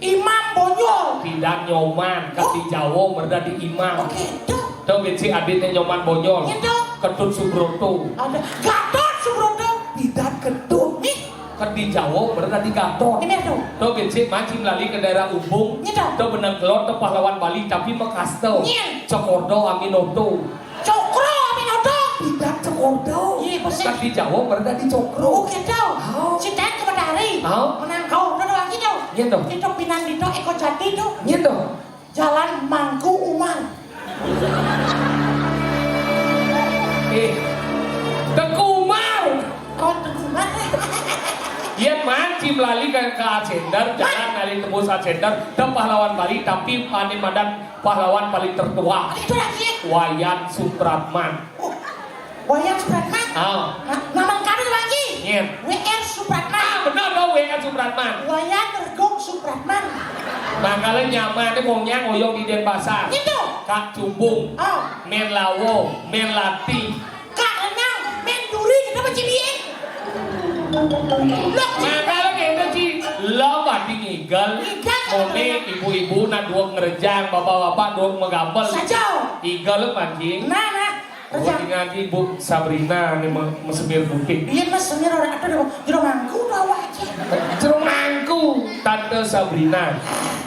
Imam Bonyol. Tidak Nyoman, Oh. Kati Jawa merda di Imam. Oke, itu. Tahu gak sih adiknya Nyoman Bonyol? Itu. Ketut Subroto. Ada Gatot Subroto. Tidak Ketut. Nih. Kan di Jawa, bener tadi Gatot. Ini tuh. Tuh, becik mancing lali ke daerah Ubung. Gitu. Tuh, benang kelot, tuh pahlawan Bali, tapi Mekasto. Iya. Cokordo Aminoto. Cokro Aminoto. Tidak Cokordo. Iya, bersih. Kan di Jawa, bener tadi Cokro. Oh, gitu. Oh. Si Ted ke Betari. Oh. Menang kau, udah doang gitu. Gitu. Itu Pinandito, Eko Jati tuh. Gitu. Jalan Mangku Umar. Eh, Teuku Umar. Oh, Teuku Umar. Yen mancing lali ke, ke Acender, jalan lali tembus Acender, teng pahlawan Bali, tapi paling madan pahlawan paling tertua. Itu lagi. Wayan Supratman. Oh. Wayan Supratman. Ah. Nah, nama lengkapnya tuh, Pak Haji? Iya. W R Supratman. Ah, bener dong, W R Supratman. Wayan Regong Supratman. Nah, kalau nyaman, ini wongnya ngoyong di Denpasar. Gitu. Kak Cubung. Oh. Men Lawo, Men Lati. Kak Renang, Men Duri, kenapa Cibien? Loh, Nah, kalau gitu sih, lo pasti ngigel. Ngigel, Mone, kenapa? Ibu-ibu, nak dua ngerejang, bapak-bapak, dua megabel. Saja. Igel, Pak Haji. Nah, nah. Gua Kerja. Tinggal di Bu Sabrina nih me- mesemir putih. Iya, Mas, semir orang apa dong? Jero mangku tuh awak aja. Jero mangku, Tante Sabrina.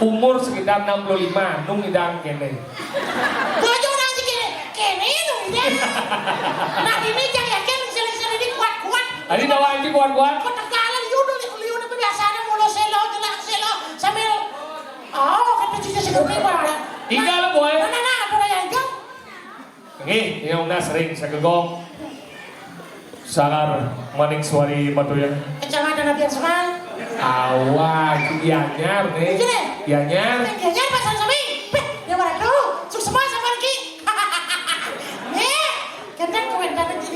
Umur sekitar enam puluh lima, nung idang kene. Gua aja orang sih kene, kene nung idang. Nah, ini cari aja sering-sering ini kuat-kuat. Tadi tawa aja kuat-kuat. Kok tegalan, liu dulu, liu dulu biasanya mulu selo, jelak selo, sambil Oh, kata cucu si Gemi, Pak. Iga lo, boy. Nah, nah, nah, apa yang itu? Nggih, yang udah sering saya gegong. Salar Manik Suari Batuya. Kecamatan Abian Semal. Awah, itu Gianyar nih. Itu deh. Gianyar. Yang Gianyar pasang sami. Beh, ya waduh, sukses sama lagi. Nih, kita komentar lagi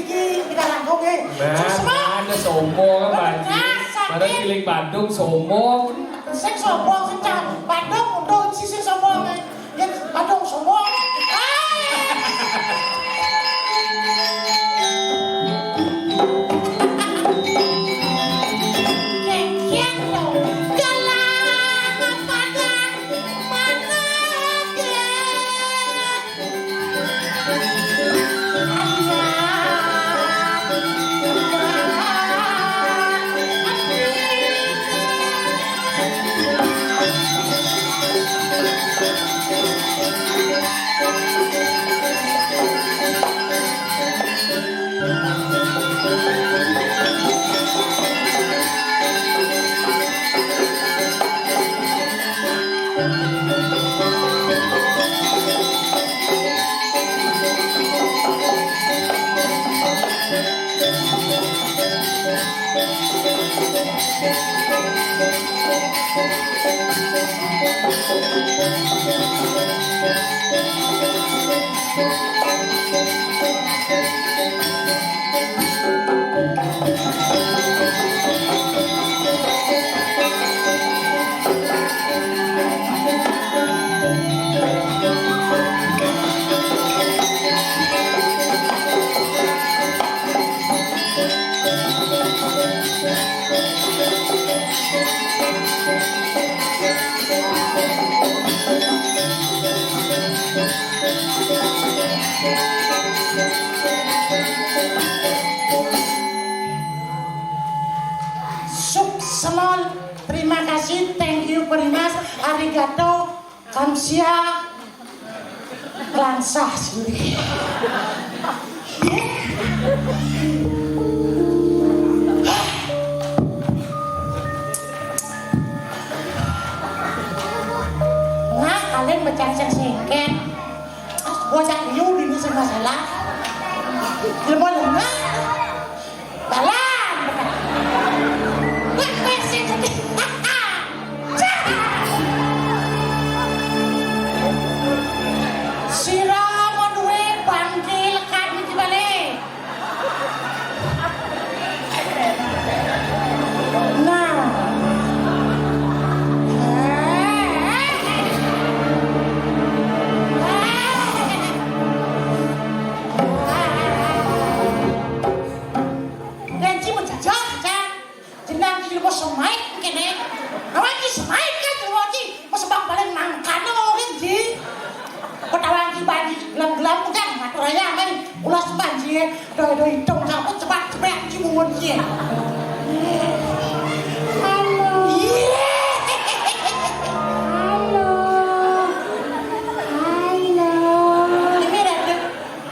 kita rangkum ya. Nah, Sukses sama. Ada sombong kan, Pak Haji? Nah, sakit. Padahal giling Bandung sombong. Sing sombong, sing cah Bandung, untuk sisi sombong, eh. Yen Bandung sombong. Ah! Kengkian dong. Dalam apa dah? Mana dia? Small, terima kasih, thank you very much, arigato, kamsia, ransah suri. Nah, kalian bercanda singkat. Bocah liu bini sing masalah. Ilmu lengah. Balan. Wah, wah, sing gede. Sira mau duwe bangkil kan iki balik. Nah. Janji menjajah, Cang. Jenang iki lho, semait kene. Awak iki semait kan lho iki. Wis bang paling mangkano iki, Ji. Ketawa iki banji gelam-gelam, Cang. Matur ae, men. Ulas banji. Aduh, aduh, hitung, Cang. Cepat, cepat, iki mungun iki. Halo. Iya. Halo. Halo. Ini, Ratu.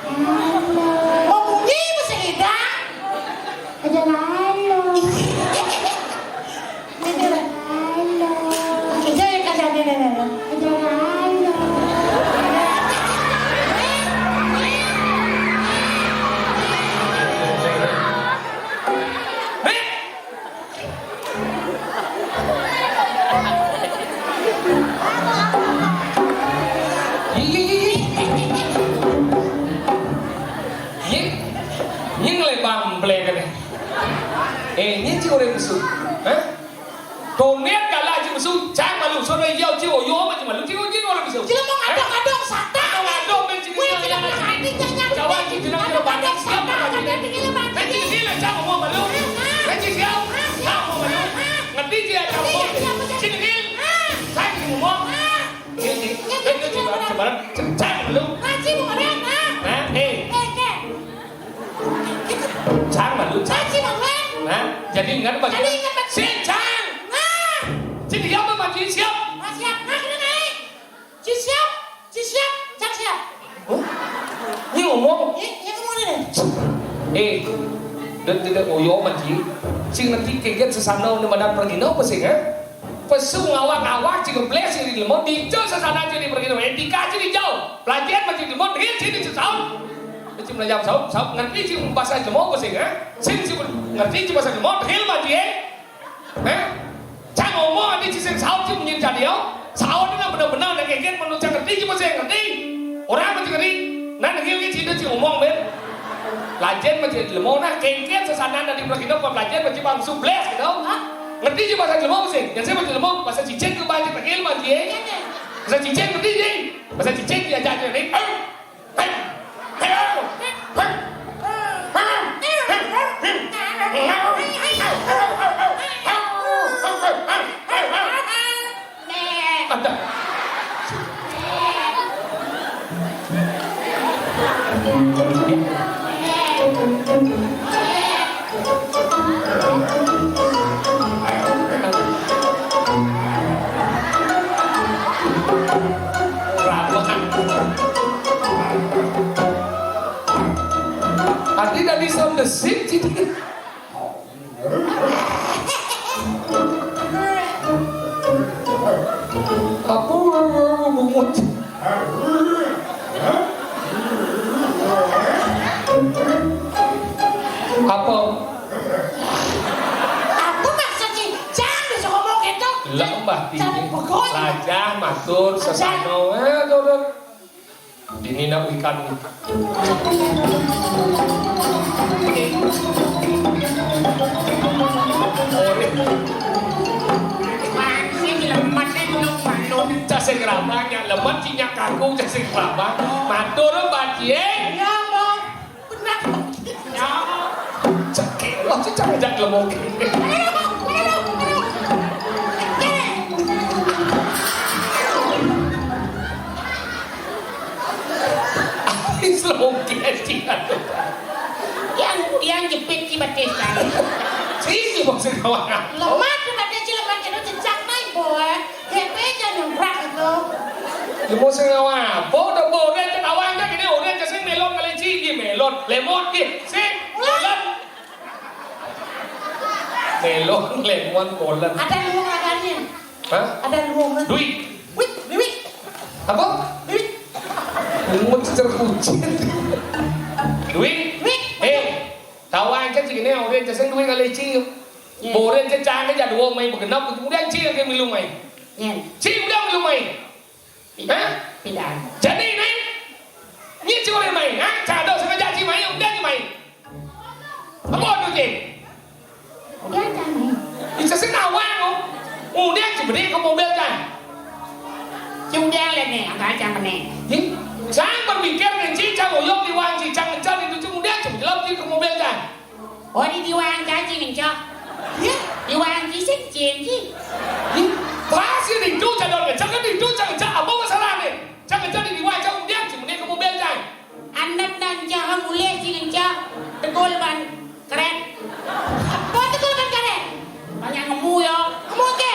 Halo. Oh, bunyi mesti hidang. Aja halo. Ini, Ratu. Halo. Aja ya, Kak, ini, ini, ini. Aja halo. Nying, nying lebang belek kene. Eh, nying cing urip mesum. Hah? Toniat kalah cing mesum, cang malu. Sore yau cing oyo ma cing malu, cing nying urip mesum. Cing mau ngadong-ngadong sata. Ngadong-ngadong ben cing. Wih, cing mau ngadong-ngadong. Jawa cing cing ngadong bandang siap. Ngadong-ngadong, cing ngadong-ngadong. Ngadong-ngadong, cing ngadong-ngadong. Ngerti cing siap? Siap mau malu. Ngerti cing siap? Cing ngil. Saya cing ngomong. Ngil, ngil. Ngil, ngil, sebarang, sebarang. Cang malu. Ngaji mau keren, ah. Nah, eh. Eh, eh. Cang malu, cang. Ngaji mau keren. Nah, jadi ingat bagi. Jadi ingat bagi. Si cang. Nah. Jadi siap, Pak Ji? Siap. Nah, siap. Nah, kita naik. Ci siap, ci siap, cang siap. Oh? Ini ngomong. Ini, ini ngomong ini. Eh, dan tidak ngoyo, Maji. Sing nanti kaget sesana ini madan pergi no, apa sih, eh? Pesu ngawak-ngawak, cing ngebles, cing di lemot, dijo sesana cing di pergi no. Etika cing dijo. Pelajaran Maji di lemot, real cing di saut. Cing belajar saut, saut ngerti cing bahasa lemot, apa sih, eh? Sing, sing ngerti cing bahasa lemot, real Maji, eh? Hah? Cang ngomong adi ci sing saut ci munyin cadiau. Saut ni bener-bener nak keket menurut cang ngerti ci masih ngerti. Orang masih ngerti. Nah, ngerti ci itu ci ngomong, ben. Lajen masih lemong, nah, keket sesanan dari Ibrahim kau pelajen masih bang subles gitu. Hah? Ngerti ci bahasa lemong sih. Yang saya masih lemong, bahasa cicing ke bahasa tegil masih, eh. Bahasa cicing ngerti, eh. Bahasa cicing diajak ngerti. Eh. Ada. Ramekan. Adi dari sound the sip, jadi. Apa bungut? Apa? Apa maksud sih? Jangan bisa ngomong gitu. Lembah tinggi. Jangan pukul. Rajah matur sesano. Eh, tuh, tuh. Dini nak ikan. Casing rabang yang lemot, cinyak kaku, casing rabang. Matur, Pak Cie. Ya, Mbak. Benar. Ya. Cekik, wah, cecak ajak lemot. Slow gas, Cina. Yang, yang jepit si batis kan. Sini, Bang, sing kawan. Lemah tu Lha mosé ngawang apa? Udah boren cek awang cek ini orang cek sing melon kali ci, iki melon, lemon iki. Sing melon. Melon, lemon, bolen. Ada luwung lagarnya. Hah? Ada luwung. Duit. Wih, wih, wih. Apa? Wih. Lemon cecer kucing. Duit. Wih. Eh, tahu aja sih ini orang cek sing duit kali ci. Iya. Boren cek cangke jadi wong mai begenap, kemudian ci yang milu mai. Iya. Ci udah milu mai. Hah? Pindah. Jadi ini, ini cuma main, hah? Cado sama janji main, udah main. Apa tu je? Udah jangan main. Itu sih nawang tu. Udah cuma ke mobil kan. Cuma dia le ni, agak macam ni. Jangan berpikir nanti jangan uyok di wanci, jangan cari itu cuma dia cuma jelap di ke mobil kan. Oh, di diwang janji ngencok. Ya, diwang kisik janji. Pasti itu cado ngencok kan itu cado ngencok apa masalah ni? Cado ngencok di diwang cado dia cuma ni kamu bel cai. Anak dan cahang uleh ci ngencok. Tegul ban keren. Apa tegul ban keren? Banyak ngemu ya. Ngemu ke?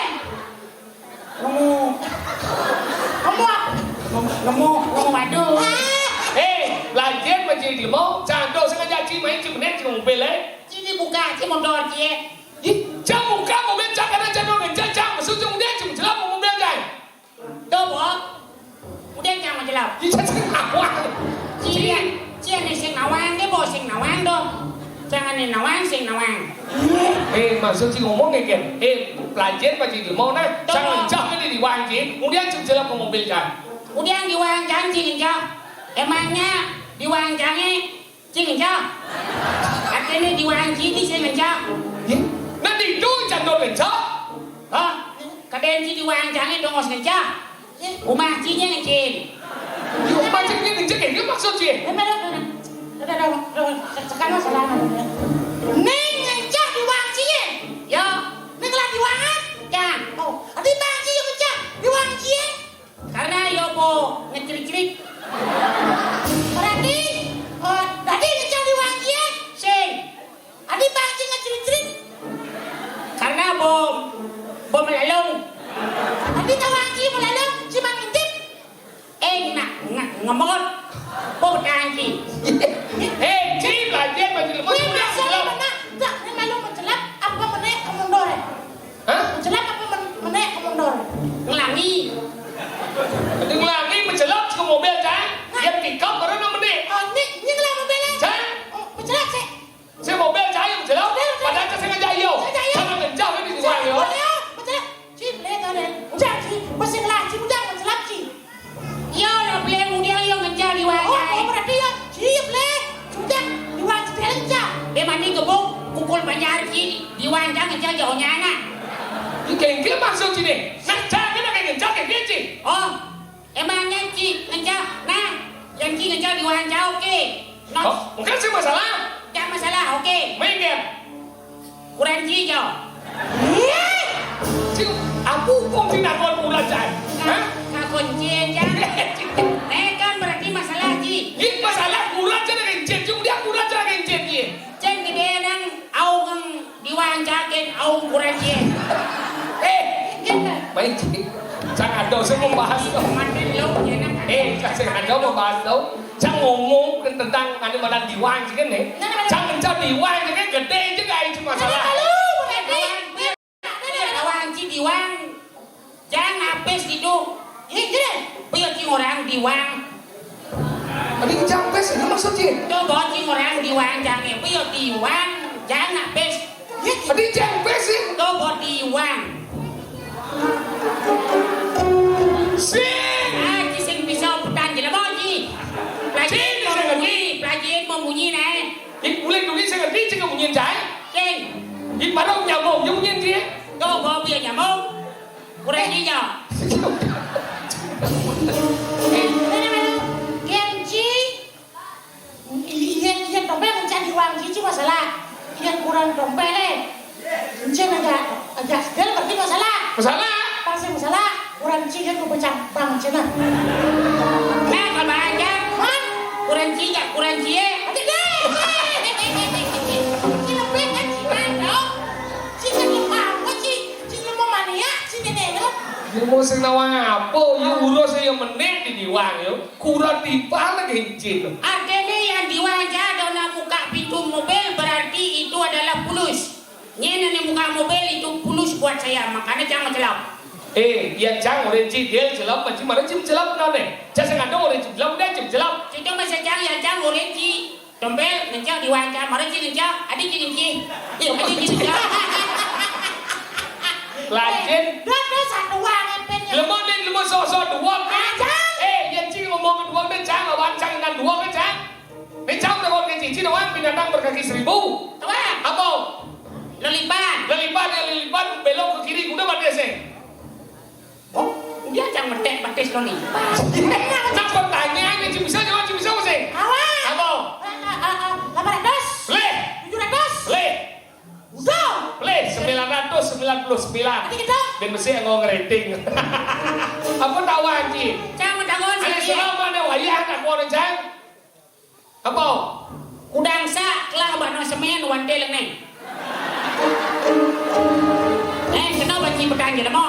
Ngemu. Ngemu apa? Ngemu, ngemu, ngemu madu. Eh, lagian macam ni mau cado sengaja ci main ci menit ci mobil eh. Ci ni buka ci motor ci eh. Ih, cang buka mobil cang kena cado ngencok cang masuk cang dia cang jelap mobil cang. Dobo. Udah jangan jelap. Ih, cang sing nawang. Ci ni sing nawang dia bawa sing nawang doh. Jangan ni nawang sing nawang. Eh, maksud si ngomong ni kan. Eh, pelajar macam ni mau nah. Jangan cang ni di wanci. Kemudian cang jelap ke mobil cang. Kemudian di wanci cang. Emangnya di wanci Ci ngencok. Artinya di wanci ni ci ngencok. Nanti itu candol ngencok. Hah? Kadang ci di wanci ni dongos ngencok. Rumah ci ni ngencin. Di rumah ci ni ngencin, ini maksud ci. Memang dah, dah, dah, dah, dah, sekarang salah. Ni ngencok di wanci ni. Ya. Ni kalau di wangan. Ya. Oh, di wanci yang ngencok, di wanci ni. Karena yo po ngecrik-crik. Berarti, eh, tadi ngecang di wanci ya? Sing. Tadi banci ngecrik-crik. Karena po, po melalung. Tadi tawanci melalung, cuma ngintip. Eh, nak, nak ngemot. Po tanci. Eh, ci, belajar baju lemot. Ini maksudnya mana? Tak, ini malu mencelap, apa menek, kemundur. Hah? Mencelap apa men-, menek ke mundur? Ngelangi. Ngelangi mencelap ke mobil, Cang. Nah. Yang tikam baru nak menek. Oh, ni, ni ngelangi mobil, eh? Cang. Oh, mencelap, sih. Saya mobil, Cang, yang mencelap. Mobil, Cang. Padahal saya sengaja, yo. Sengaja, yo. Jangan kencang, ini, Cang, yo. Saya, yo, mencelap. Ci, boleh, tak ada. Udah, Ci. Masih ngelah, Ci. Udah, mencelap, Ci. Iya, lah, boleh, kemudian, iya, ngejar di wayang. Oh, oh, berarti, ya. Ci, boleh. Sudah, di wayang, Ci, ngejar. Dia mandi gebuk, pukul banjar, Ci. Di wanjang ngencok jauhnya anak. Ini kengke maksud sini. Ngencok, kita kayak ngencok, kayak gini. Oh, emangnya ci ngencok? Nah, yang ci ngencok di wanjang, oke. Nah, oh, bukan sih masalah. Jangan masalah, oke. Main dia. Kurang ci, jauh. Ci, aku kok tidak buat mula, Cai. Hah? Nah, kau kunci, Cai. Nah, kan berarti masalah, ci. Ini masalah kurang cara ngencok, ci. Dia kurang cara ngencok, ci. Ceng gede nang aung diwang jagen aung kurang ye. Eh, main ci. Cang ada saya membahas tu. Mati lo, ya, nak. Eh, cang saya ada membahas tu. Cang ngomong tentang anu madan diwang ci kan ni. Cang mencak diwang ci kan gede je guys masalah. Lalu, berarti. Lawan ci diwang. Jang apes gitu. Ih, gini. Puyuh ci orang diwang. Tadi jang apes, ini maksud ci. Coba ci orang diwang, jang, eh, puyuh diwang. Jang apes. Tadi jang apes sih. Coba diwang. Sing. Ah, ci sing bisa uputan jelema ci. Pelajaran mau bunyi, pelajaran mau bunyi, nah. Ih, mulai dulu saya ngerti, saya nggak bunyiin, Cai. Sing. Ih, baru nyambung, dia bunyiin dia. Coba dia nyambung. Kurang hijau. Genji. Iya, iya, dompet mencari uang, gitu masalah. Iya, kurang dompet, eh. Encen agak, agak segel, berarti masalah. Masalah? Pasti masalah. Kurang ci, kan, gue pecah bank, cina. Nah, kalau aja. Hah? Kurang ci, ya, kurang ci, eh. Ada deh. Ci lebih kan, cina, dong. Ci kan lupa apa, ci? Ci lupa mania, ci nenek, dong. Ilmu sing nawang apa? Ya urus ya menek di diwang ya. Kurang timpal lagi encin. Artinya yang diwang aja ada nak buka pintu mobil, berarti itu adalah pulus. Nyen yang buka mobil itu pulus buat saya, makanya jangan celap. Eh, ya cang orang cidil celap, macam mana cim celap nane? Cang sing ada orang cim celap, dia cim celap. Itu masa cang ya cang orang ci tompel, nencang diwang cang, mara ci nencang, adi ci nenci. Iya, adi ci nencang. Lajin. Dah, dah, satu wang, epenya. Lemah ni, lemah so-so dua kan? Aja. Eh, ya cing ngomong dua ni, cang, awan cang dengan dua kan, cang? Ni cang dah buat cici, awan binatang berkaki seribu. Apa? Apa? Lelipan. Lelipan, ya lelipan, belok ke kiri, udah mati sih. Oh, dia cang metek batis lelipan. Nah, pertanyaannya, ci bisa jawab, ci bisa sih? Awan. Apa? Eh, eh, eh, eh, lapan ratus. Leh. Tujuh ratus. Leh. Udah. Leh, sembilan ratus sembilan puluh sembilan. Nanti kita. Dan mesti yang ngomong rating. Apa tahu, Haji? Cang mendangun. Ada sih, selama ada wayah, tak kuat, Cang. Apa? Kudang sa, kelah bano semen, wanti lengneng. Eh, kena banci petang je lemo.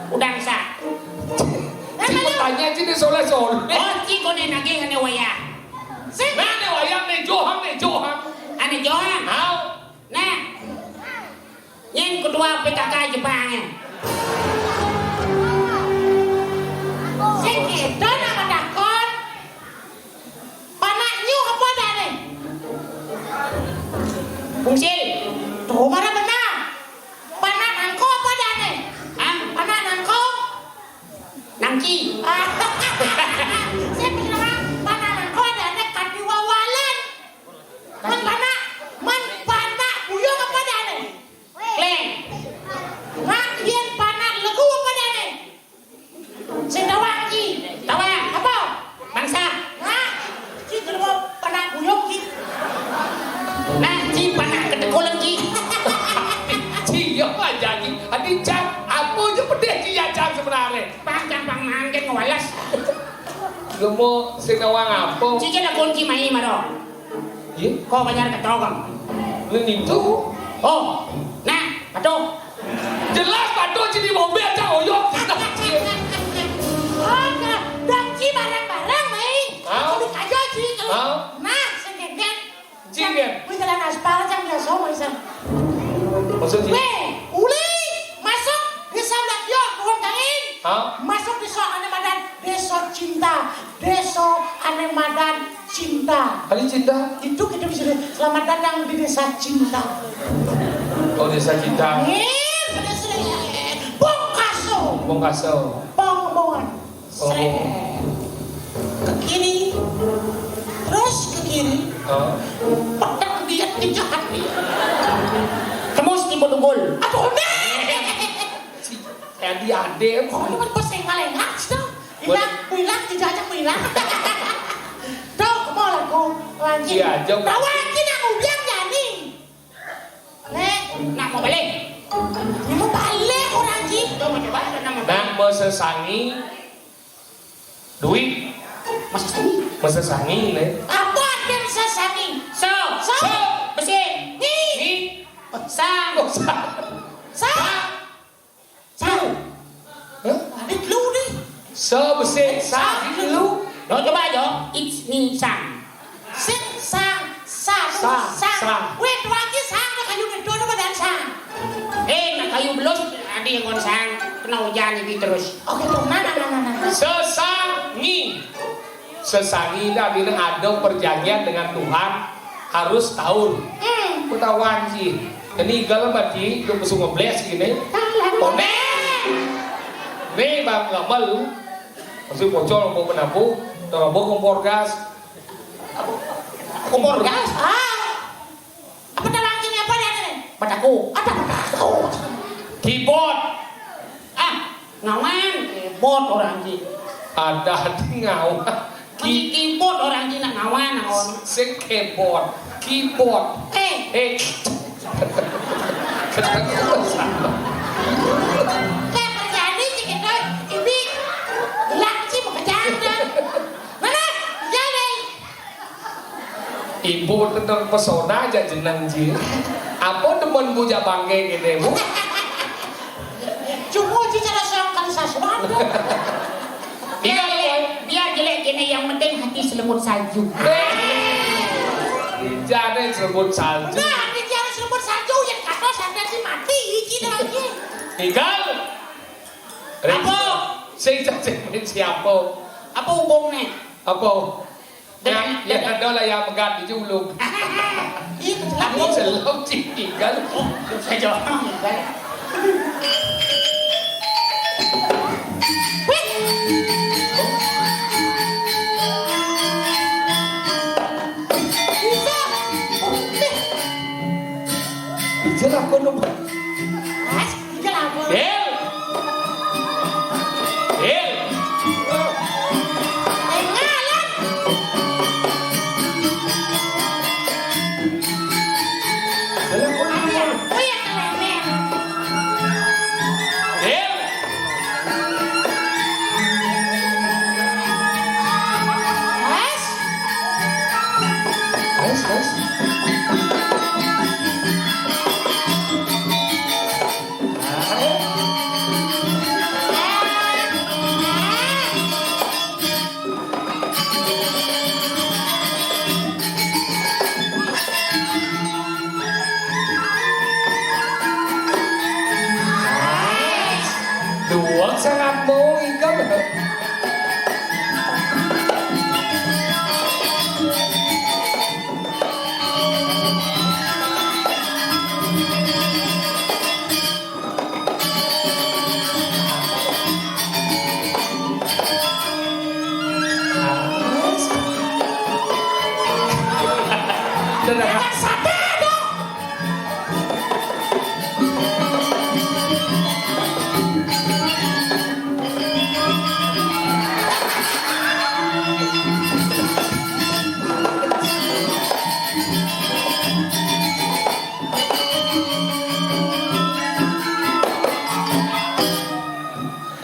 Kudang sa. Ci petanya ci ni soleh-soleh. Oh, ci kone nagih ane wayah. Sing. Nah, ane wayah ni johang, ni johang. Ane johang. Hau. Nah. Nyen ketua P K K Jepang, eh. Sing kita nak takon. Panak nyu apa dane? Fungsil. Tuh, mana benar? Panak nangko apa dane? Hah? Panak nangko? Nangki. Ah. Saya pernah panak nangko dane kati wawalan. Man panak, man panak buyung apa dane? Kleng. Mak yen panak legu apa dane? Sing tawang ki. Tawang. Apa? Bangsa. Nah, ki kelemo panak buyung ki. Nah, ki panak ketekolen ki. Ci, ya, Pak Jaki. Adi, Cang, apa je pedih ci, ya, Cang, sebenarnya? Pang, Cang, pang, mangkin ngewalas. Lemo sing nawang apa? Ci, ci lakon ci mai maro. Iya. Kok banyak ketok, Kang? Ini itu. Oh, nah, patuh. Jelas patuh jadi mobil aja oyok. Oke, dong ci bareng-bareng, Mei. Hah? Kalau kajo ci kalau. Hah? Nah, sengkengken. Ci, kan? Wih, jalan aspal, Cang, biasa, Mei, Cang. Maksudnya? Weh, uli, masuk desa Blakyo, Pohon Kain. Hah? Masuk desa ane madan, desa cinta, desa ane madan cinta. Kali cinta? Itu kita bisa, selamat datang di desa cinta. Oh, desa cinta. Eh, pada sini. Bongkaso. Bongkaso. Pongmongan. Oh. Sret. Ke kiri. Terus ke kiri. Oh. Petang dia, dia jahat dia. Tembus tiba tunggul. Aduh, deh. Adi ade. Oh, ini kan pas yang ngalengak, sih, dong. Bilang, bilang, tidak aja bilang. Dong, mau lagu lanjut. Iya, jom. Tawa lagi nak ngubiang jadi. Nek, nak mau balik? Ini mau balik orang ji. Dong, mau coba, nak mau balik. Nak mau sesangi duit. Masa sangi? Masa sangi, Nek. Apa artinya sesangi? So. So. So. Besi. Ni. Ni. Sang. Oh, sang. Sang. Sang. Hah? Ada telu ni. Sa besik sa. Sa telu. Lo coba aja. It's me, sang. Sing sang, sa, sa, sa. Weh, tuan ki sang, nak kayu ngedo tu badan sang. Eh, nak kayu belus, ada yang kon sang. Kena hujan ni terus. Oke, tuh, mana, mana, mana. Sesangi. Sesangi itu artinya ada perjanjian dengan Tuhan harus taun. Hmm. Ketahuan sih. Ini galam hati, itu musuh ngebles gini. Komen. Nih, Bang Gamal. Masih bocor, mau menabuh, terobos kompor gas. Kompor gas? Ah. Apa dalam ini apa dia ni? Padaku. Ada padaku. Keyboard. Ah, ngawan keyboard orang ji. Ada di ngawan. Ki- Masih keyboard orang ji nak ngawan, ngawan. Sing keyboard, keyboard. Eh. Eh. Ketemu sama. Kayak terjadi sih gitu. Ini gelap sih mau kerjaan dah. Mana? Jadi. Ibu tentang pesona aja jeneng ji. Apa demen bujak bangke gini, Bu? Cuma ji cara Salju. Jane Cirebon Salju. Nah, iki harus Cirebon Salju yang kata sampai si mati iki lagi. Igal. Apa? Sing cacing siapa? Apa hubungnya? Apa? Ya, ya, ada lah yang pegat di julung. Itu aku selalu tinggal. Saya jawab. Bisa. Bisa lah kono. Mas, bisa lah kono. Hel. Hel. Eh, ngalah. Hel. Mas. Mas, mas. Duwag sangat mo, ikaw.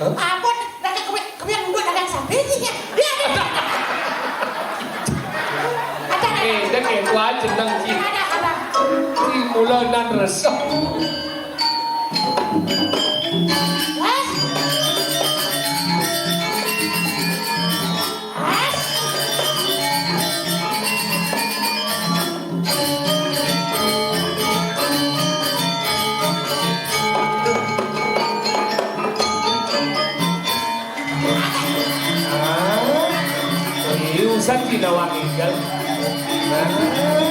Ampun, lagi kowe, kowe yang ngunduk dagang sampe iki ya. Iya, iya. Ada, ada. Eh, nek kowe jeneng iki. Ada, ada. Kuwi mula nan resep. Mas. Mas. Ah, iya, urusan Cina Wangi, kan? Ah, ah.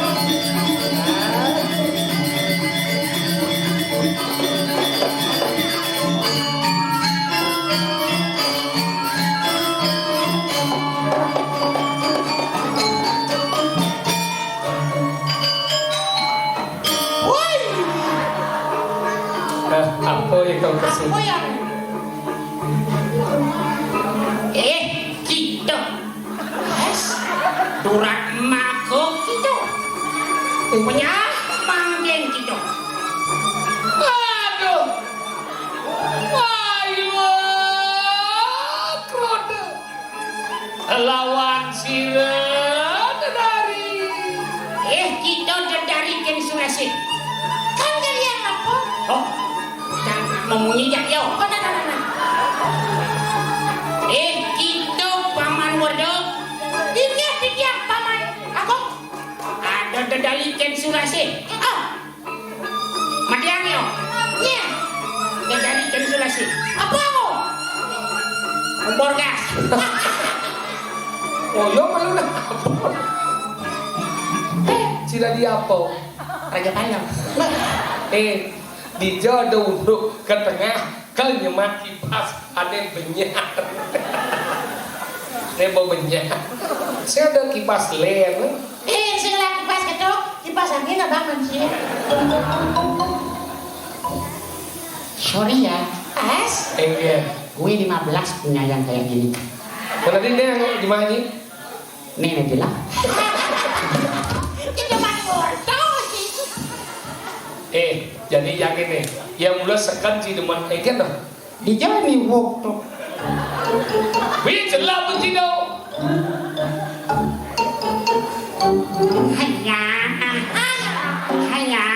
Woi. Eh, apa yang kau kesini? Apa yang? Eh, kita. Durak mako kita. Eh. Penyah panggen kita. Aduh. Ayo, krodo. Lawan sira dedari. Eh, kita dedari Ken Surasih. Kan kalian apa? Oh, jangan memunyi jak yo. Oh, nah, nah, nah, nah. Eh, kita Paman Werdo. Ingat dia Paman Agung. Ada dedari Ken Surasih. Ah, Madiang yo. Iya. Dedari Ken Surasih. Apa aku? Kompor gas. Oh, yo malu nah. Sila di apa? Raja Panjang. Eh, di jodoh untuk ke tengah, ke nyemak kipas, ada benyar. Saya mau benyar. Saya ada kipas ler. Eh, sing lagi pas ketok, kipas angin abang manusia. Sorry ya, As. Eh, iya. Gue lima belas punya yang kayak gini. Kalau di yang gimana nih? Nih, nih bilang. Kita mah foto sih. Eh, jadi yang ini, yang mulai sekan si demen, eh, kan, noh? Di jalan nih, wok, tuh. Wih, jelas tuh, Cino. Hanya, hanya,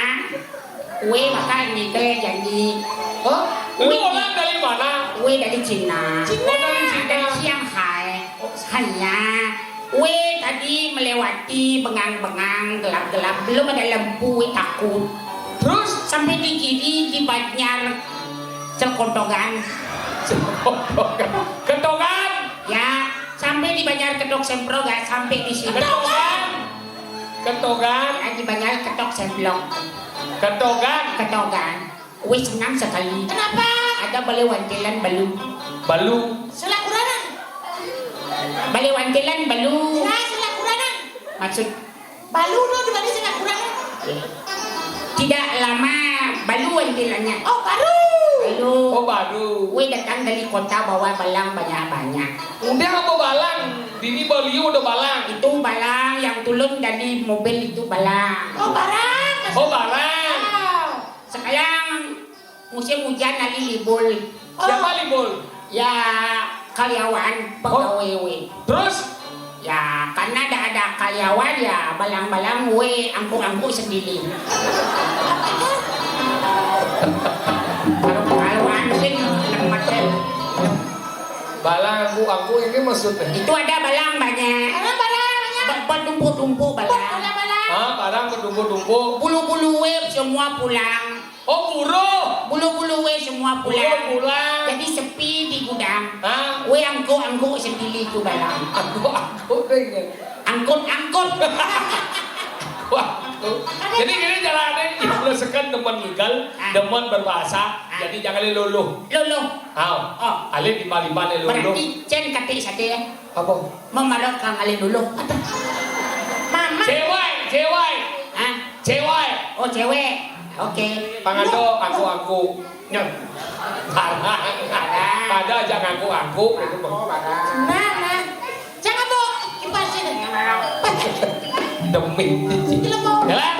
we bakal nikah jadi. Oh, lu orang dari mana? We dari Cina. Cina. Oh, dari Cina. Dari Shanghai. Hanya, we Tadi melewati bengang-bengang, gelap-gelap, belum ada lampu, weh, takut. Terus? Sampai di kiri, di Banjar Cekotogan. Ketogan. Ya, sampai di Banjar Ketok Semprok, ya, sampai di sini. Ketogan. Ketogan. Ya, di Banjar Ketok Semprok. Ketogan. Ketogan. Weh, senang sekali. Kenapa? Ada bale wantilan balu. Balu. Selakuranan. Bale wantilan balu. Ya, selakuranan. Maksud? Balu tu dibanding selakuranan. Tidak lama balu wantilannya. Oh, baru. Balu. Oh, baru. Weh, datang dari kota bawa balang banyak-banyak. Udah apa balang? Dini baliu udah balang. Itu balang yang turun dari mobil itu balang. Oh, barang. Oh, barang. Oh. Sekarang musim hujan, hari libur. Siapa libur? Ya, karyawan, oh, pegawai, weh. Terus? Ya, karena ada, ada karyawan, ya, balang-balang, weh, angkut-angkut sendiri. Kalau karyawan sih, lemas, eh. Balang angkut-angkut ini maksudnya? Itu ada balang banyak. Ada balang banyak. Ber-, bertumpuk-tumpuk balang. Ada balang. Ah, barang bertumpuk-tumpuk. Bulu-bulu, weh, semua pulang. Oh, buruh. Bulu-bulu, weh, semua pulang. Buruh pulang. Jadi sepi di gudang. Hah? Weh, angkut-angkut sendiri tu balang. Angkut-angkut tu ingat. Angkut-angkut. Wah, tu. Jadi gini jalannya, yang belum sekan demen ngigal, ah, demen berbahasa, ah, jadi jangan luluh. Luluh. Aw. Oh. Alih di bali-bali luluh. Berarti cen katik sate, ya? Apa? Memarok kang alih luluh. Mama. Cewek, cewek. Hah? Cewek. Oh, cewek. Oke. Pangado, aku, aku. Nyo. Barang. Barang. Pada aja ngaku-ngaku. Aku, barang. Nah, nah. Jangan, Bu. Ipas ini. Demi. Ilmu. Jalan.